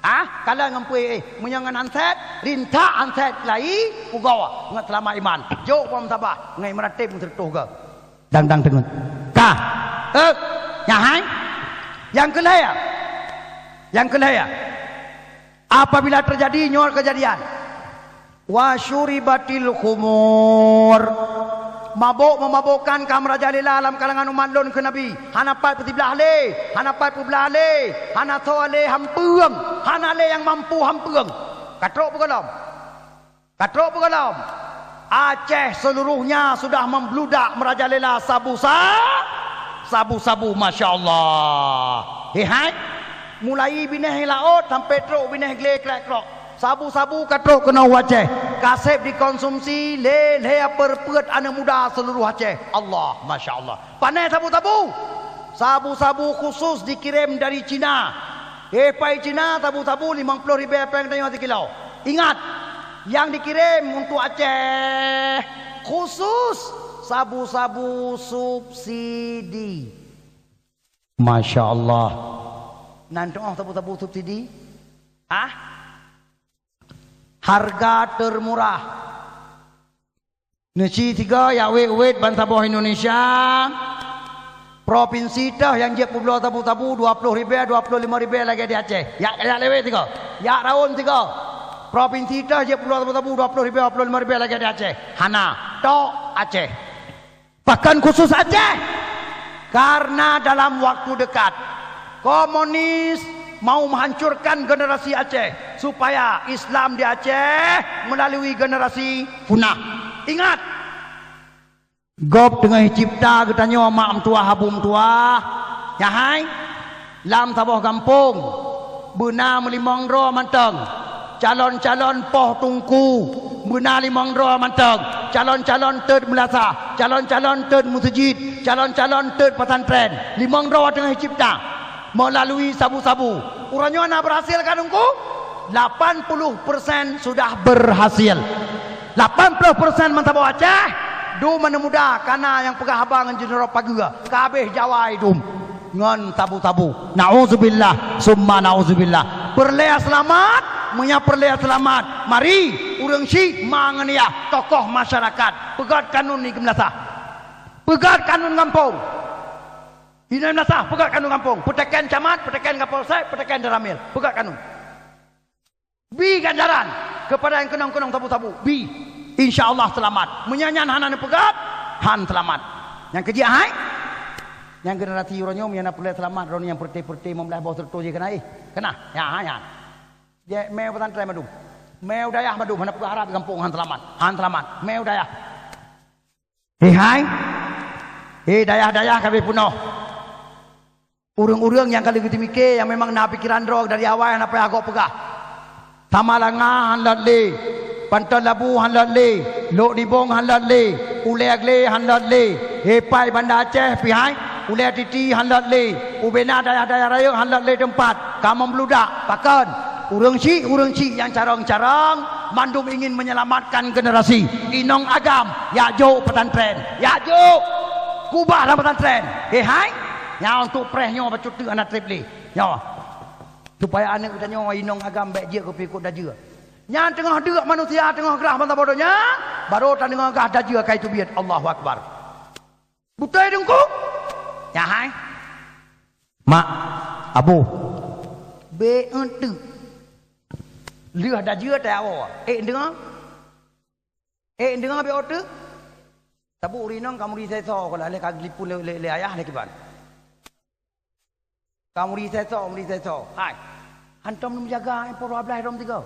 Ah, kalon ngon peue, eh, meunyoe ngon handset, rintak handset keulayi, pugoe, ngon seulamat iman. Jok bom sabah, ngon meuratéb ngon seureutôh goe. Dang-dang teungeut. Ka. Eh, nyang hai? Nyang keulhèe. Nyang keulhèe. Apabila teujadi nyoe keujadian, "Wa syuribatil khumur." Mabök meumabökkan ka meurajalela lam kalangan umat lôn kheun Nabi. Hana pat peusiblah lé, hana pat peublah lé, hana soe lé hampeueng, hana lé nyang mampu hampeueng. Ka trok beugohlom. Ka trok beugohlom. Aceh seluruhnya sudah membludak meurajalela sabu sa-, sabu-sabu, masya Allah. He hai, mulai binéh laôt sampai trok binéh glé krek-krok. Sabu-sabu ka trok keunoe u Aceh. Ka sép dikonsumsi lé lhèe perpeuet aneuk muda seluruh Aceh. Allah, masya Allah. Pane sabu-sabu? Sabu-sabu khusus dikirém dari Cina. He pai Cina, sabu-sabu limong ploh ribèe péng tanyoe sikilo. Ingat, nyang dikirém untuk Aceh khusus sabu-sabu subsidi. Masya Allah. Nan tuoh sabu-sabu subsidi? Ah? Harga termurah. Neusi sigoe jak wét-wét bansaboh Indonesia, propinsi teuh nyang jeuet peubloe sabu-sabu dua ploh ribèe, dua ploh limong ribèe lagèe di Aceh. Jak, jak lewét sigoe. Jak raon sigoe. Propinsi teuh jeuet peubloe sabu-sabu dua ploh ribèe, dua ploh limong ribèe lagèe di Aceh. Hana. Tok Aceh. Bahkan khusus Aceh. Karena dalam waktu dekat, komunis mau menghancurkan generasi Aceh, supaya Islam di Aceh melalui generasi punah. Ingat, gob teungoh cipta geutanyoe mak meutuwah, abu meutuwah. Nyan hai, lam saboh gampông, beuna meulimong droe mantong. Calon-calon poh teungku, beuna limong droe mantong. Calon-calon teut meulasa, calon-calon teut meuseujid, calon-calon teut pesantren. Limong droe teungoh cipta. Melalui sabu-sabu. Uroe nyoe na berhasil ka teungku? Lapan puluh persen sudah berhasil. Lapan ploh persen meusaboh Aceh, dum aneuk muda kana nyang peugah haba ngon jeunoe pageue, ka habéh jawai dum ngon sabu-sabu. Nauzubillah, summa nauzubillah. Peureulée seulamat, meunyoe peureulée seulamat, mari ureuëng syiek ma ngon yah, tokoh masyarakat, peugét kanun di meunasah. Peugét kanun gampông. Di meunasah, peugét kanun gampông. Peuteken camat, peuteken kapolsek, peuteken danramil. Peugét kanun. Bi ganjaran keupada nyang keunong-keunong sabu-sabu. Bi. Insya Allah seulamat. Meunyoe nyan hana neupeugét, han seulamat. Nyang keujih hai? Nyang generasi uroe nyoe meunyoe na peureulée seulamat, droeneuh nyang peureute-peureute limong blaih boh seureutôh jih keunan, eh. Keunan. Ya, ha, nyan. Jeuet mé u pesantren mandum. Mé u dayah mandum, hana peugah harab di gampông, han seulamat. Han seulamat. Mé u dayah. He hai. He dayah-dayah ka habéh peunoh. Ureuëng-ureuëng nyang ka lheueh geuteumike nyang memang na pikeran droe dari awai hana payah gob peugah. Samalanga han lôt lé, Panton Labu han lôt lé, Lhok Nibong han lôt lé, Ulée Glé han lôt lé, Epai Banda Aceh pih hai, Ulée Titi han lôt lé, ubena dayah-dayah rayeuk han lôt lé teumpat, ka meubludak, pakon? Ureuëng syiek, ureuëng syiek nyang carông-carông, mandum ingin menyelamatkan generasi. Inong agam, jak jok pesantren, jak jok kubah lam pesantren. He hai, nyan untuk preh nyoe bacut teuk hana treb lé. Nyoe. Supaya aneuk geutanyoe inong agam bék jeuet keu peuikot dajeu. Nyan teungoh deuk manusia teungoh grah bansaboh donya, barô tadeungoe grah dajeu ka iteubiet. Allahu Akbar. Beutôi teungku? Nyan hai. Mak, abu. Bék euntreuk. Lheueh dajeu tawoe. Ék deungoe? Ék deungoe bék euntreuk? Saboh ureuëng inong ka meuri sesoe, kalau lheueh ka geuliput lé, lé, lé ayah lé kiban. Ka meuri sesoe, meuri sesoe. Hai. Hantom lôn jaga, eh, poh dua blaih lom tiga.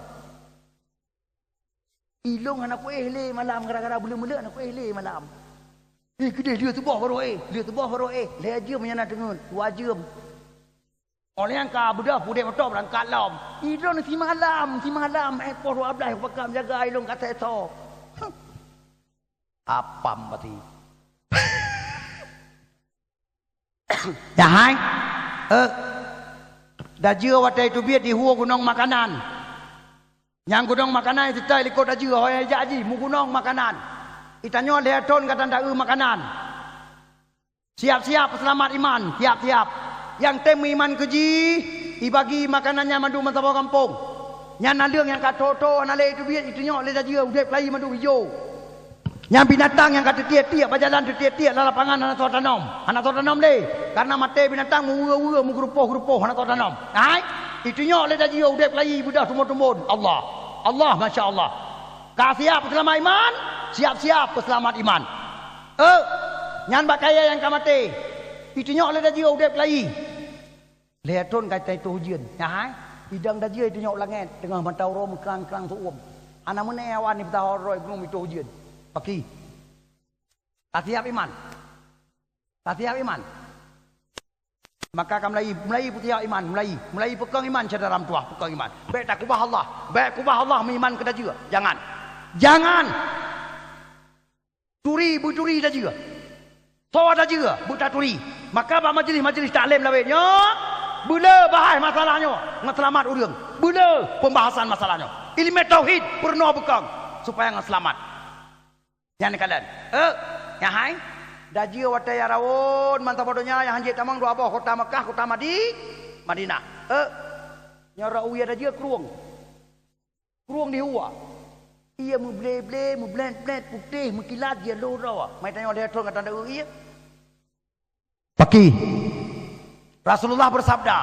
Ilong hana kuéh lé malam gara-gara buleuen-buleuen hana kuéh lé malam. Eh, keudeh lheueh suboh barô éh, lheueh suboh barô éh. Lhèe jeuem nyang na teungeut, dua jeuem. Óh lheueh nyan ka beudôh pudek moto beurangkat lom. Ilong simalam, simalam, eh, poh dua blaih pakam jaga ilong ka sesoe. Huh. Apam pati. Nyan hai. Eh. Dajeu watée teubiet di huo gunong makanan. Nyang gunong makanan sita likot dajeu, ho nyang jak jih meugunong makanan. Itanyoe lhée thon ka tanda eu makanan. Siap-siap peuseulamat iman, siap-siap. Nyang tem meuiman keu jih, ibagi makanan nyan mandum ban saboh gampông. Nyan naleueng nyang ka tho-tho hana lé teubiet, itunyok lé dajeu udeb keulayi mandum ijo. Nyan binatang nyang ka teutiek-tiek bak jalan, teutiek-tiek lam lapangan hana soe tanom. Hana soe tanom lé, kareuna maté binatang meuweue-weue, meugeureupoh-geureupoh, hana soe tanom. Hai, itunyok lé dajeu udeb keulayi beudôh tumbon-tumbon. Allah, Allah, masya Allah. Ka siap peuseulamat iman, siap-siap peuseulamat iman. Eh, nyan bak kayée nyang ka maté. Itunyok lé dajeu udeb keulayi. Lhée thon ka teutoh ujeuen. Nyan hai, idang dajeu itunyok u langét, teungoh mata uroe meukrang-krang seuuem. Hana meuné awan di peutahor droe gunong meutoh ujeuen. Paki. Ka siap iman. Ka siap iman. Maka ka meulayi, meulayi peusiap iman, meulayi. Meulayi peukong iman syedara meutuwah, peukong iman. Bék takubah Allah. Bék kubah Allah meuiman keu dajeu. Jangan. Jangan. Turi, beuturi dajeu. Soe dajeu, beutaturi. Maka bak majelis-majelis taklim lawét nyoe, beuleu bahas masalah nyoe, ngon seulamat ureuëng. Beuleu pembahasan masalah nyoe. Ileumé tauhid peurunoe beukong supaya ngon seulamat. Nyan kalon. Eh, nyan hai. Dajeu watée nyang rawon mantong donya nyang hanjeuet tamong dua boh kota Mekah, kota Madi-, Madinah. Eh, nyoe rot wie dajeu krueng. Krueng di huwa. Ie meuble-ble, meublét-blét, putéh, meukilat, ie lurah. Mai tanyoe lhée thon ka tanda eu ie. Paki. Rasulullah bersabda,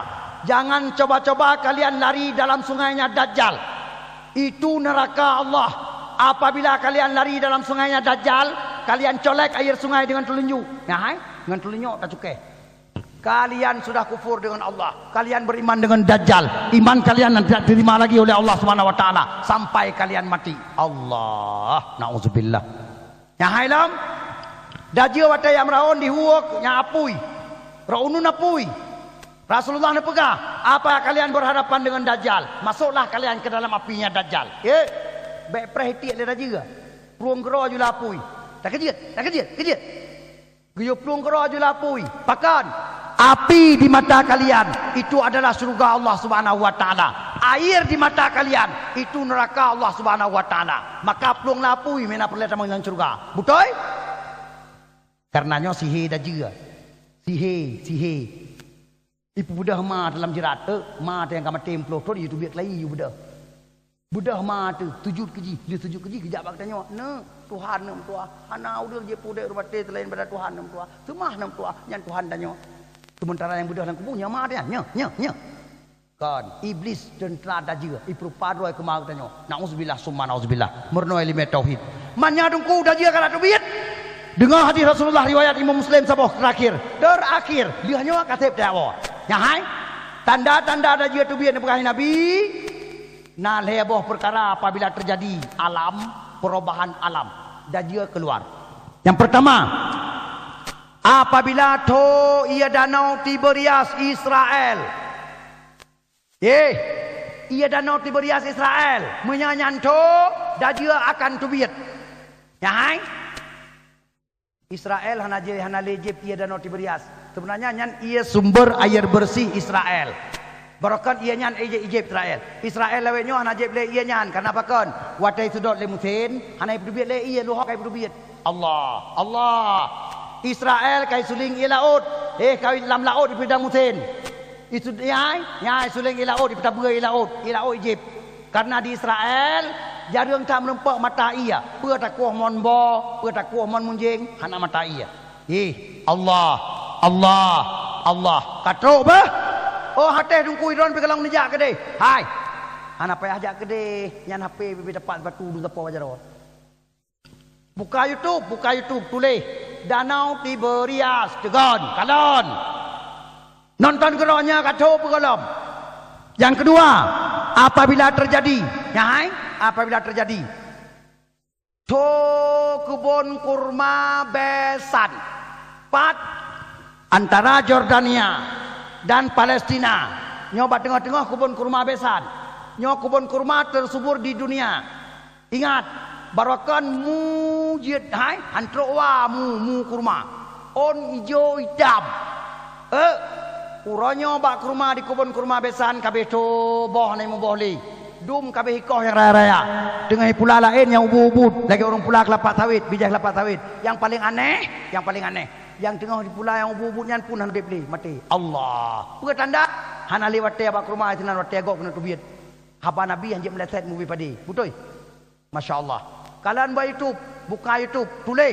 "Jangan coba-coba kalian lari dalam sungainya Dajjal. Itu neraka Allah. Apabila kalian lari dalam sungainya Dajjal, kalian colek air sungai dengan telunjuk." Nyan hai, ngon telunjuk tacukéh. Kalian sudah kufur dengan Allah. Kalian beriman dengan Dajjal. Iman kalian tidak diterima lagi oleh Allah Subhanahu wa Taala sampai kalian mati. Allah, nauzubillah. Nyan hai lom. Dajeu watée nyang meuraon di huok nyang apui. Rot uneun apui. Rasulullah neupeugah, "Apa kalian berhadapan dengan Dajjal? Masuklah kalian ke dalam apinya Dajjal." Eh, bék preh tiek lé dajeu. Plueng keudroe ju lam apui. Takeujeuet, takeujeuet, keujeuet. Geuyue plueng keudroe ju lam apui. Pakon? Api di mata kalian itu adalah syurga Allah Subhanahu wa Taala. Air di mata kalian itu neraka Allah Subhanahu wa Taala. Maka plueng lam apui meunan peureulée tamong lam syurga. Beutôi? Kareuna nyoe sihé dajeu. Sihé, sihé. Ipeubeudoh ma teuh lam jeurat, eh, ma teuh nyang ka maté meuplôh thon, yue teubiet keulayi yue beudoh. Beudoh ma teuh, sujut keu jih, lheueh sujut keu jih geujak bak geutanyoe, "Neuk, Tuhan neuk meutuah, hana udeb jipeudeh reumaté seulaén bak Tuhan neuk meutuah, seumah neuk meutuah, nyan Tuhan tanyoe." Seumeuntara nyang beudoh lam kubu nyoe ma teuh nyan, nyoe, nyoe, nyoe. Kon, Iblih teuntra dajeu, ipeurupa droe keu ma geutanyoe. Nauzubillah summa nauzubillah. Meurunoe ileumé tauhid. Manya teungku dajeu ka teubiet. Deungoe hadis Rasulullah riwayat Imam Muslim saboh terakhir. Terakhir, lheueh nyoe ka seb teuwoe. Nyan hai, tanda-tanda dajeu teubiet neupeugah Nabi, na lhée boh peukara apabila teujadi alam, perubahan alam, dajeu keuluar. Nyang peurtama, apabila tho ie danau Tiberias Israel. Eh, ie danau Tiberias Israel, meunyo nyan tho, dajeu akan teubiet. Nyan hai? Israel hana je-, hana lé jieb ie danau Tiberias. Seubeunanya nyan ie sumber air bersih Israel. Barokon ie nyan ie jieb Israel. Israel lawét nyoe hana jieb lé ie nyan, kareuna pakon? Watée seudot lé musén, hana ipeuteubiet lé ie, leuhok ka ipeuteubiet. Allah, Allah. Israel ka isuléng ie laôt, eh, ka lam laôt ipeudang musén. Isu-, nyai, nyai suléng ie laôt, ipeutabeu ie laôt, ie laôt jieb. Kareuna di Israel, jareueng that meurumpok mata ie, peue takoh mon bo, peue takoh mon munjéng, hana mata ie. Ih, Allah, Allah, Allah. Ka trok beh. Oh, hatéh teungku idron pih kalon neujak keudeh. Hai. Hana payah jak keudeh, nyan hapé bibit dapat batu du sapo bajaroe. Buka YouTube, buka YouTube, tuléh Danau Tiberias, teugon, kalon. Nonton keudroe nyan ka tho peue gohlom. Nyang keudua, apabila teujadi, nyan hai, apabila teujadi, tho keubon kurma besan, pat antara Yordania dan Palestina. Nyoe bak teungoh-teungoh keubon kurma besan. Nyoe keubon kurma tersubur di dunia. Ingat, barokon mu Jeuet hai, han trok wa mu, mu kurma. Ôn ijo itam. Eh, uroe nyoe bak kurma di keubon kurma besan ka beuh tho boh na muboh lé. Dum ka beuh ikoh nyang raya-raya. Teungoh pula laén nyang ubit-ubit, lagée ureuëng pula keulapak sawét, bijéh keulapak sawét. Nyang paleng aneh, nyang paleng aneh. Nyang teungoh jipula nyang ubit-ubit nyan pun han udeb lé, maté. Allah. Peue tanda? Hana lé watée bak kurma sinan watée gob keuneuk teubiet. Haba Nabi han jeuet meuleset mubi padé. Beutôi? Masya Allah. Kalon bak YouTube, buka YouTube, tuléh,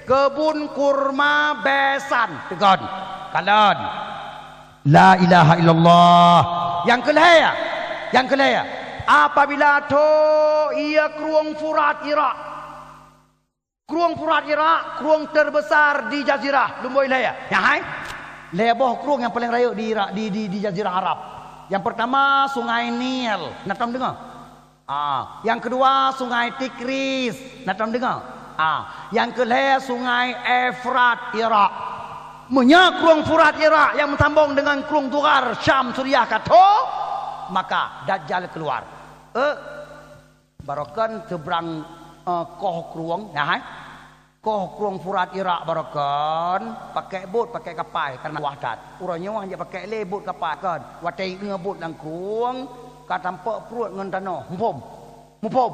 "Keubon Kurma Besan." Tegon. Kalon. La ilaha illallah. Nyang keulhée, nyang keulhée. Apabila tho ié krueng Furat Irak. Krueng Furat Irak, krueng terbesar di jazirah, lumboi lhée. Nyang hai? Lhée boh krueng nyang paleng rayeuk di Irak, di, di, di jazirah Arab. Nyang pertama, Sungai Nil. Na tom deungoe? Ah, nyang keudua, Sungai Tigris. Na tom deungoe? Ah, nyang keulhée, Sungai Efrat Irak. Meunyoe krueng Furat Irak nyang meusambong deungon krueng Dugar Syam Suriah ka tho, maka Dajjal keuluar. Eh, Barokon seubrang, eh, koh krueng, nah, hai. Koh krueng Furat Irak barokon, pakai bot, pakai kapai, karena wah that. Uroe nyoe hana pakai lé bot kapai kon. Watée ingeue bot lam krueng, ka tampok pruet ngon tanoh. Muphom? Muphom?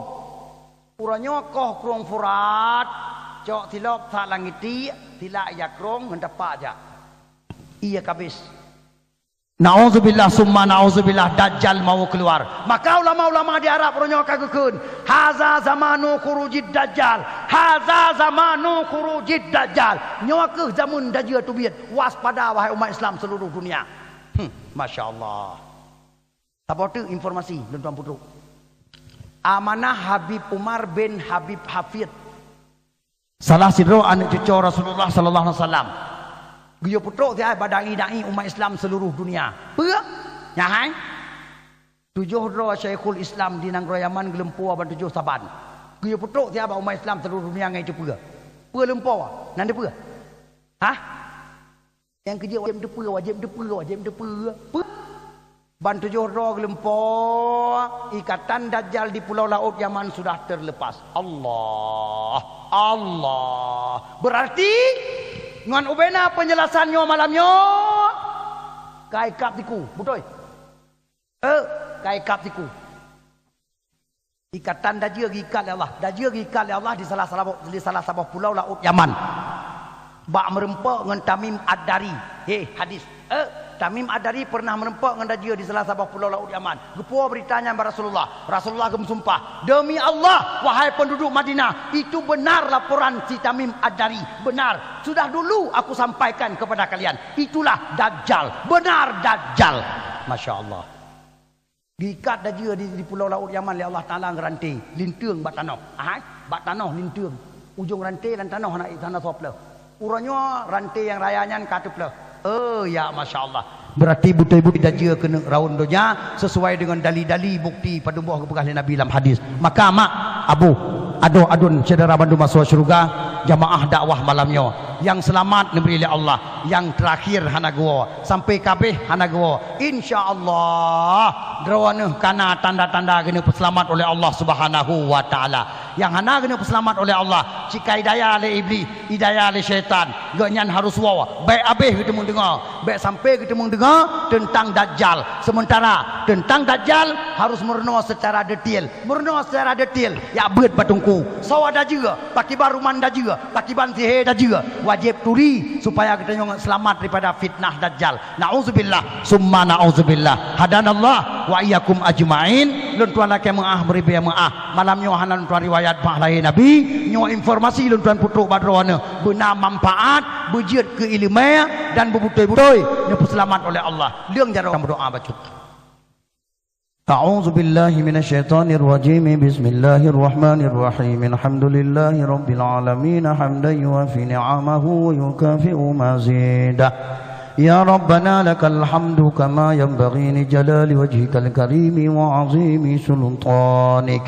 Uroe nyoe koh krueng Furat, cok silop sa langiti, silak ija krueng ngon tapak jak. Ié kabis. Nauzubillah summa nauzubillah, Dajjal mau keuluar. Maka ulama-ulama di Arab uroe nyoe ka geukheun, "Haza zamanu khurujid Dajjal. Haza zamanu khurujid Dajjal." Nyoe kheueh zameun Dajjal teubiet. Waspada, wahai umat Islam seluruh dunia. Hmm, Masya Allah. Saboh teuk informasi lôn tuan peutrok. Amanah Habib Umar bin Habib Hafid. Salah sidroe aneuëk cucoe Rasulullah sallallahu alaihi wasallam. Geuyue peutrok siat bak dai-dai umat Islam seluruh dunia. Peue? Nyan hai? Tujoh droe Syekhul Islam di nanggroe Yaman geulumpoe ban tujoh saban. Geuyue peutrok siat bak umat Islam seluruh dunia ngon teupeue. Peue lumpoe? Nan teupeue? Hah? Nyang keujeuet wajéb teupeue, wajéb teupeue, wajéb teupeue. Peue? Ban tujoh droe geulumpoe, ikatan Dajjal di pulau laôt Yaman sudah terlepas. Allah, Allah. Berarti, ngon ubena penjelasan nyoe malam nyoe, ka ikab siku, beutôi? Eh, ka ikab siku. Ikatan Dajjal geuikat lé Allah. Dajjal geuikat lé Allah di salah saboh, di salah saboh pulau laôt Yaman. Bak meureumpok ngon Tamim Ad-Dari. Hé, hadis. Eh, Tamim Ad-Dari pernah meureumpok ngon Dajjal di salah saboh pulau laôt Yaman. Geupuwoe beurita nyan bak Rasulullah. Rasulullah geumeusumpah, "Demi Allah, wahai penduduk Madinah, itu benar laporan si Tamim Ad-Dari. Benar. Sudah dulu aku sampaikan kepada kalian. Itulah Dajjal. Benar Dajjal." Masya Allah. Geuikat Dajjal di, di pulau laôt Yaman lé Allah Taala ngon ranté, linteung bak tanoh. Ahai, bak tanoh linteung. Ujong ranté lam tanoh hana, hana soe pleueh. Uroe nyoe ranté nyang raya nyan ka teupleueh. Oh, ya, Masya Allah. Berarti beutôi-beutôi Dajjal keuneuk raun donya sesuai dengan dali-dali bukti padum boh geupeugah lé Nabi lam hadis. Maka mak, abu, adoe aduen syedara bandum asoe syeuruga, jamaah dakwah malam nyoe. Nyang seulamat neubri lé Allah, nyang teurakhir hana geuwoe. Sampai kabeh hana geuwoe. Insya Allah, droeneuh kana tanda-tanda geuneuk peuseulamat oleh Allah Subhanahu wa Taala. Nyang hana geuneuk peuseulamat oleh Allah, cika idaya lé Iblis, idaya lé syaitan, geuhnyan harus woe. Bék abéh geuteumong deungoe, bék sampai geuteumong deungoe teuntang Dajjal. Sementara teuntang Dajjal harus meurunoe secara detail. Meurunoe secara detail, jak beuet bak teungku. Soe Dajjal, pakiban ruman Dajjal, pakiban sihé Dajjal. Wajéb turi supaya geutanyoe seulamat daripada fitnah Dajjal. Nauzubillah, summa nauzubillah. Hadanallah wa iyyakum ajmain. Lôn tuan lakée meuáh, meuribée meuáh. Malam nyoe hana lôn tuan riwayat bah lahé Nabi. Nyoe informasi lôn tuan peutrok bak droeneuh. Beuna manfaat, beujeuet keu iéleumé dan beubeutôi-beutôi neupeuseulamat oleh Allah. Leueng jaroe meudoá bacut. أعوذ بالله من الشيطان الرجيم. بسم الله الرحمن الرحيم. الحمد لله رب العالمين، حمدا يوافي نعمه ويكافئ مزيده. يا ربنا لك الحمد كما ينبغي لجلال وجهك الكريم وعظيم سلطانك.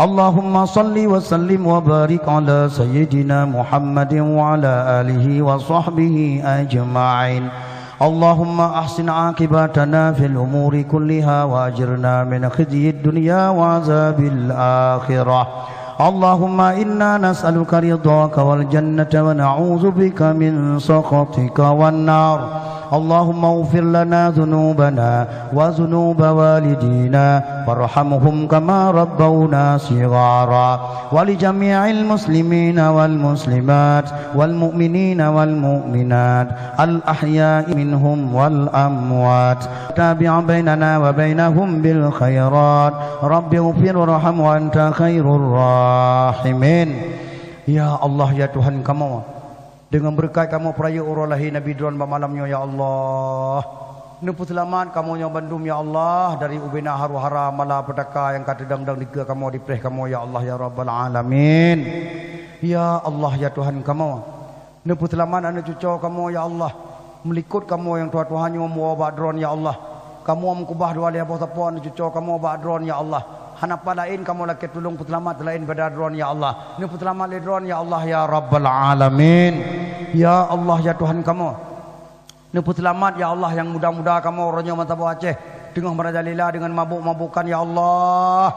اللهم صل وسلم وبارك على سيدنا محمد وعلى آله وصحبه أجمعين. اللهم أحسن عاقبتنا في الأمور كلها وأجرنا من خزي الدنيا وعذاب الآخرة. اللهم إنا نسألك رضاك والجنة ونعوذ بك من سخطك والنار. اللهم اغفر لنا ذنوبنا وذنوب والدينا وارحمهم كما ربونا صغارا، ولجميع المسلمين والمسلمات والمؤمنين والمؤمنات الأحياء منهم والأموات. تابع بيننا وبينهم بالخيرات. رب اغفر وارحم وأنت خير الراحمين. Ya Allah, ya Tuhan kamoe, deungon beureukat kamoe peurayeuk uroe lahé Nabi Droen bak malam nyoe, ya Allah. Neupeuseulamat kamoe nyoe bandum, ya Allah, dari ubena haru-hara malapetaka nyang ka teudong-dong dikeue kamoe, dipreh kamoe, ya Allah, ya Rabbal Alamin. Ya Allah, ya Tuhan kamoe, neupeuseulamat aneuk cucoe kamoe, ya Allah. Meulikot kamoe nyang tuha-tuha nyoe meuwoe bak Droen, ya Allah. Kamoe meukeubah dua lhée boh sapo aneuk cucoe kamoe bak Droen, ya Allah. Hana pat laén kamoe lakée tulông peuseulamat seulaén bak Droen, ya Allah. Neupeuseulamat lé Droen, ya Allah, ya Rabbal Alamin. Ya Allah, ya Tuhan kamoe, neupeuseulamat, ya Allah, nyang muda-muda kamoe uroe nyoe meusaboh Aceh teungoh meurajalela deungon mabök-mabökan, ya Allah.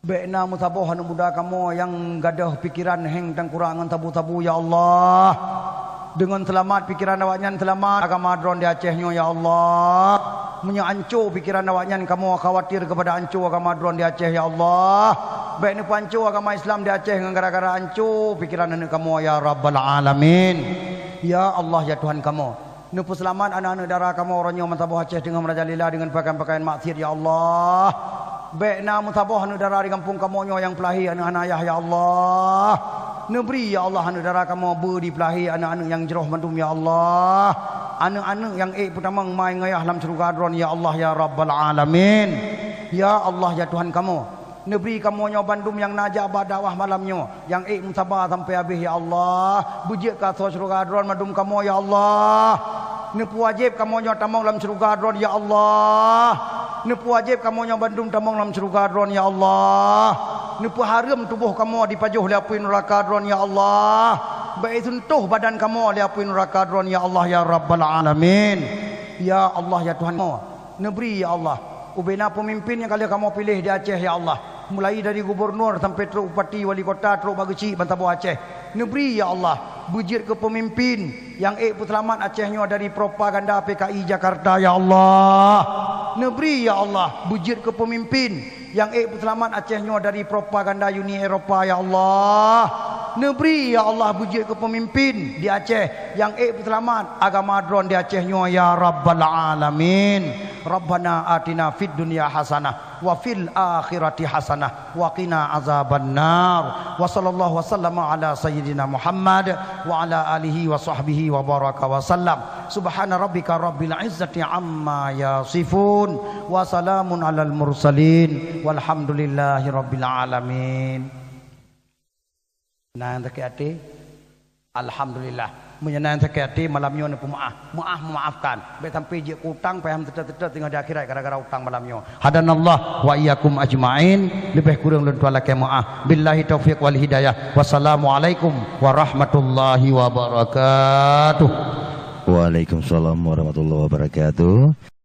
Bék na meusaboh aneuk muda kamoe nyang gadôh pikeran héng tangkurak ngon sabu-sabu, ya Allah. Deungon seulamat pikeran awaknyan, seulamat agama Droen di Aceh nyoe, ya Allah. Meunyoe anco pikeran awaknyan, kamoe khawatir keupada anco agama Droen di Aceh, ya Allah. Bék neupeuanco agama Islam di Aceh ngon gara-gara anco pikeran aneuk kamoe, ya Rabbal Alamin. Ya Allah, ya Tuhan kamoe, neupeuseulamat aneuk-aneuk dara kamoe uroe nyoe meusaboh Aceh teungoh meurajalela deungon pakaian-pakaian maksiat, ya Allah. Bék na meusaboh aneuk dara di gampông kamoe nyoe nyang peulahé aneuk hana ayah, ya Allah. Neubri, ya Allah, aneuk dara kamoe beu dipeulahé aneuk-aneuk nyang jroh mandum, ya Allah. Aneuk-aneuk nyang ék peutamong ma ngon ayah lam syeuruga Droen, ya Allah, ya Rabbal Alamin. Ya Allah, ya Tuhan kamoe, neubri kamoe nyoe bandum nyang na jak bak dakwah malam nyoe, nyang ék meusaba sampoe habéh, ya Allah. Beujeuet keu asoe syeuruga Droen mandum kamoe, ya Allah. Neupeuwajéb kamoe nyoe tamong lam syeuruga Droen, ya Allah. Neupeuwajéb kamoe nyoe bandum tamong lam syeuruga Droen, ya Allah. Neupeuhareuem tuboh kamoe dipajoh lé apui nuraka Droen, ya Allah. Bék iseuntoh badan kamoe lé apui nuraka Droen, ya Allah, ya Rabbal Alamin. Ya Allah, ya Tuhan kamoe, neubri, ya Allah, ubena peumimpén nyang ka lheueh kamoe piléh di Aceh, ya Allah, mulai dari gubernur sampoe trok bupati, wali kota, trok bak geuchik bansaboh Aceh. Neubri, ya Allah, beujeuet keu peumimpén nyang ék peuseulamat Aceh nyoe dari propaganda P K I Jakarta, ya Allah. Neubri, ya Allah, beujeuet keu peumimpén nyang ék peuseulamat Aceh nyoe dari propaganda Uni Eropa, ya Allah. Neubri, ya Allah, beujeuet keu peumimpén di Aceh nyang ék peuseulamat agama Droen di Aceh nyoe, ya Rabbal Alamin. Rabbana atina fid dunya hasanah wa fil akhirati hasanah wa qina azabannar. Wa sallallahu wa sallama ala sayyidina Muhammad wa ala alihi wa sahbihi wa baraka wa sallam. Subhana rabbika rabbil izzati amma yasifun. Wa salamun alal mursalin. Walhamdulillahi rabbil alamin. Na nyang sakét até? Alhamdulillah. Meunyoe na nyang sakét até, malam nyoe neupeumeuáh. Meuáh meumaafkan. Bék sampoe jeuet keu utang, payah meuteutôt-teutôt teungoh di akhirat gara-gara utang malam nyoe. Hadanallah wa iyyakum ajma'in. Leubeh kureueng lôn tuan lakée meuáh. Billahi taufiq wal hidayah. Wassalamualaikum warahmatullahi wabarakatuh. Waalaikumsalam warahmatullahi wabarakatuh.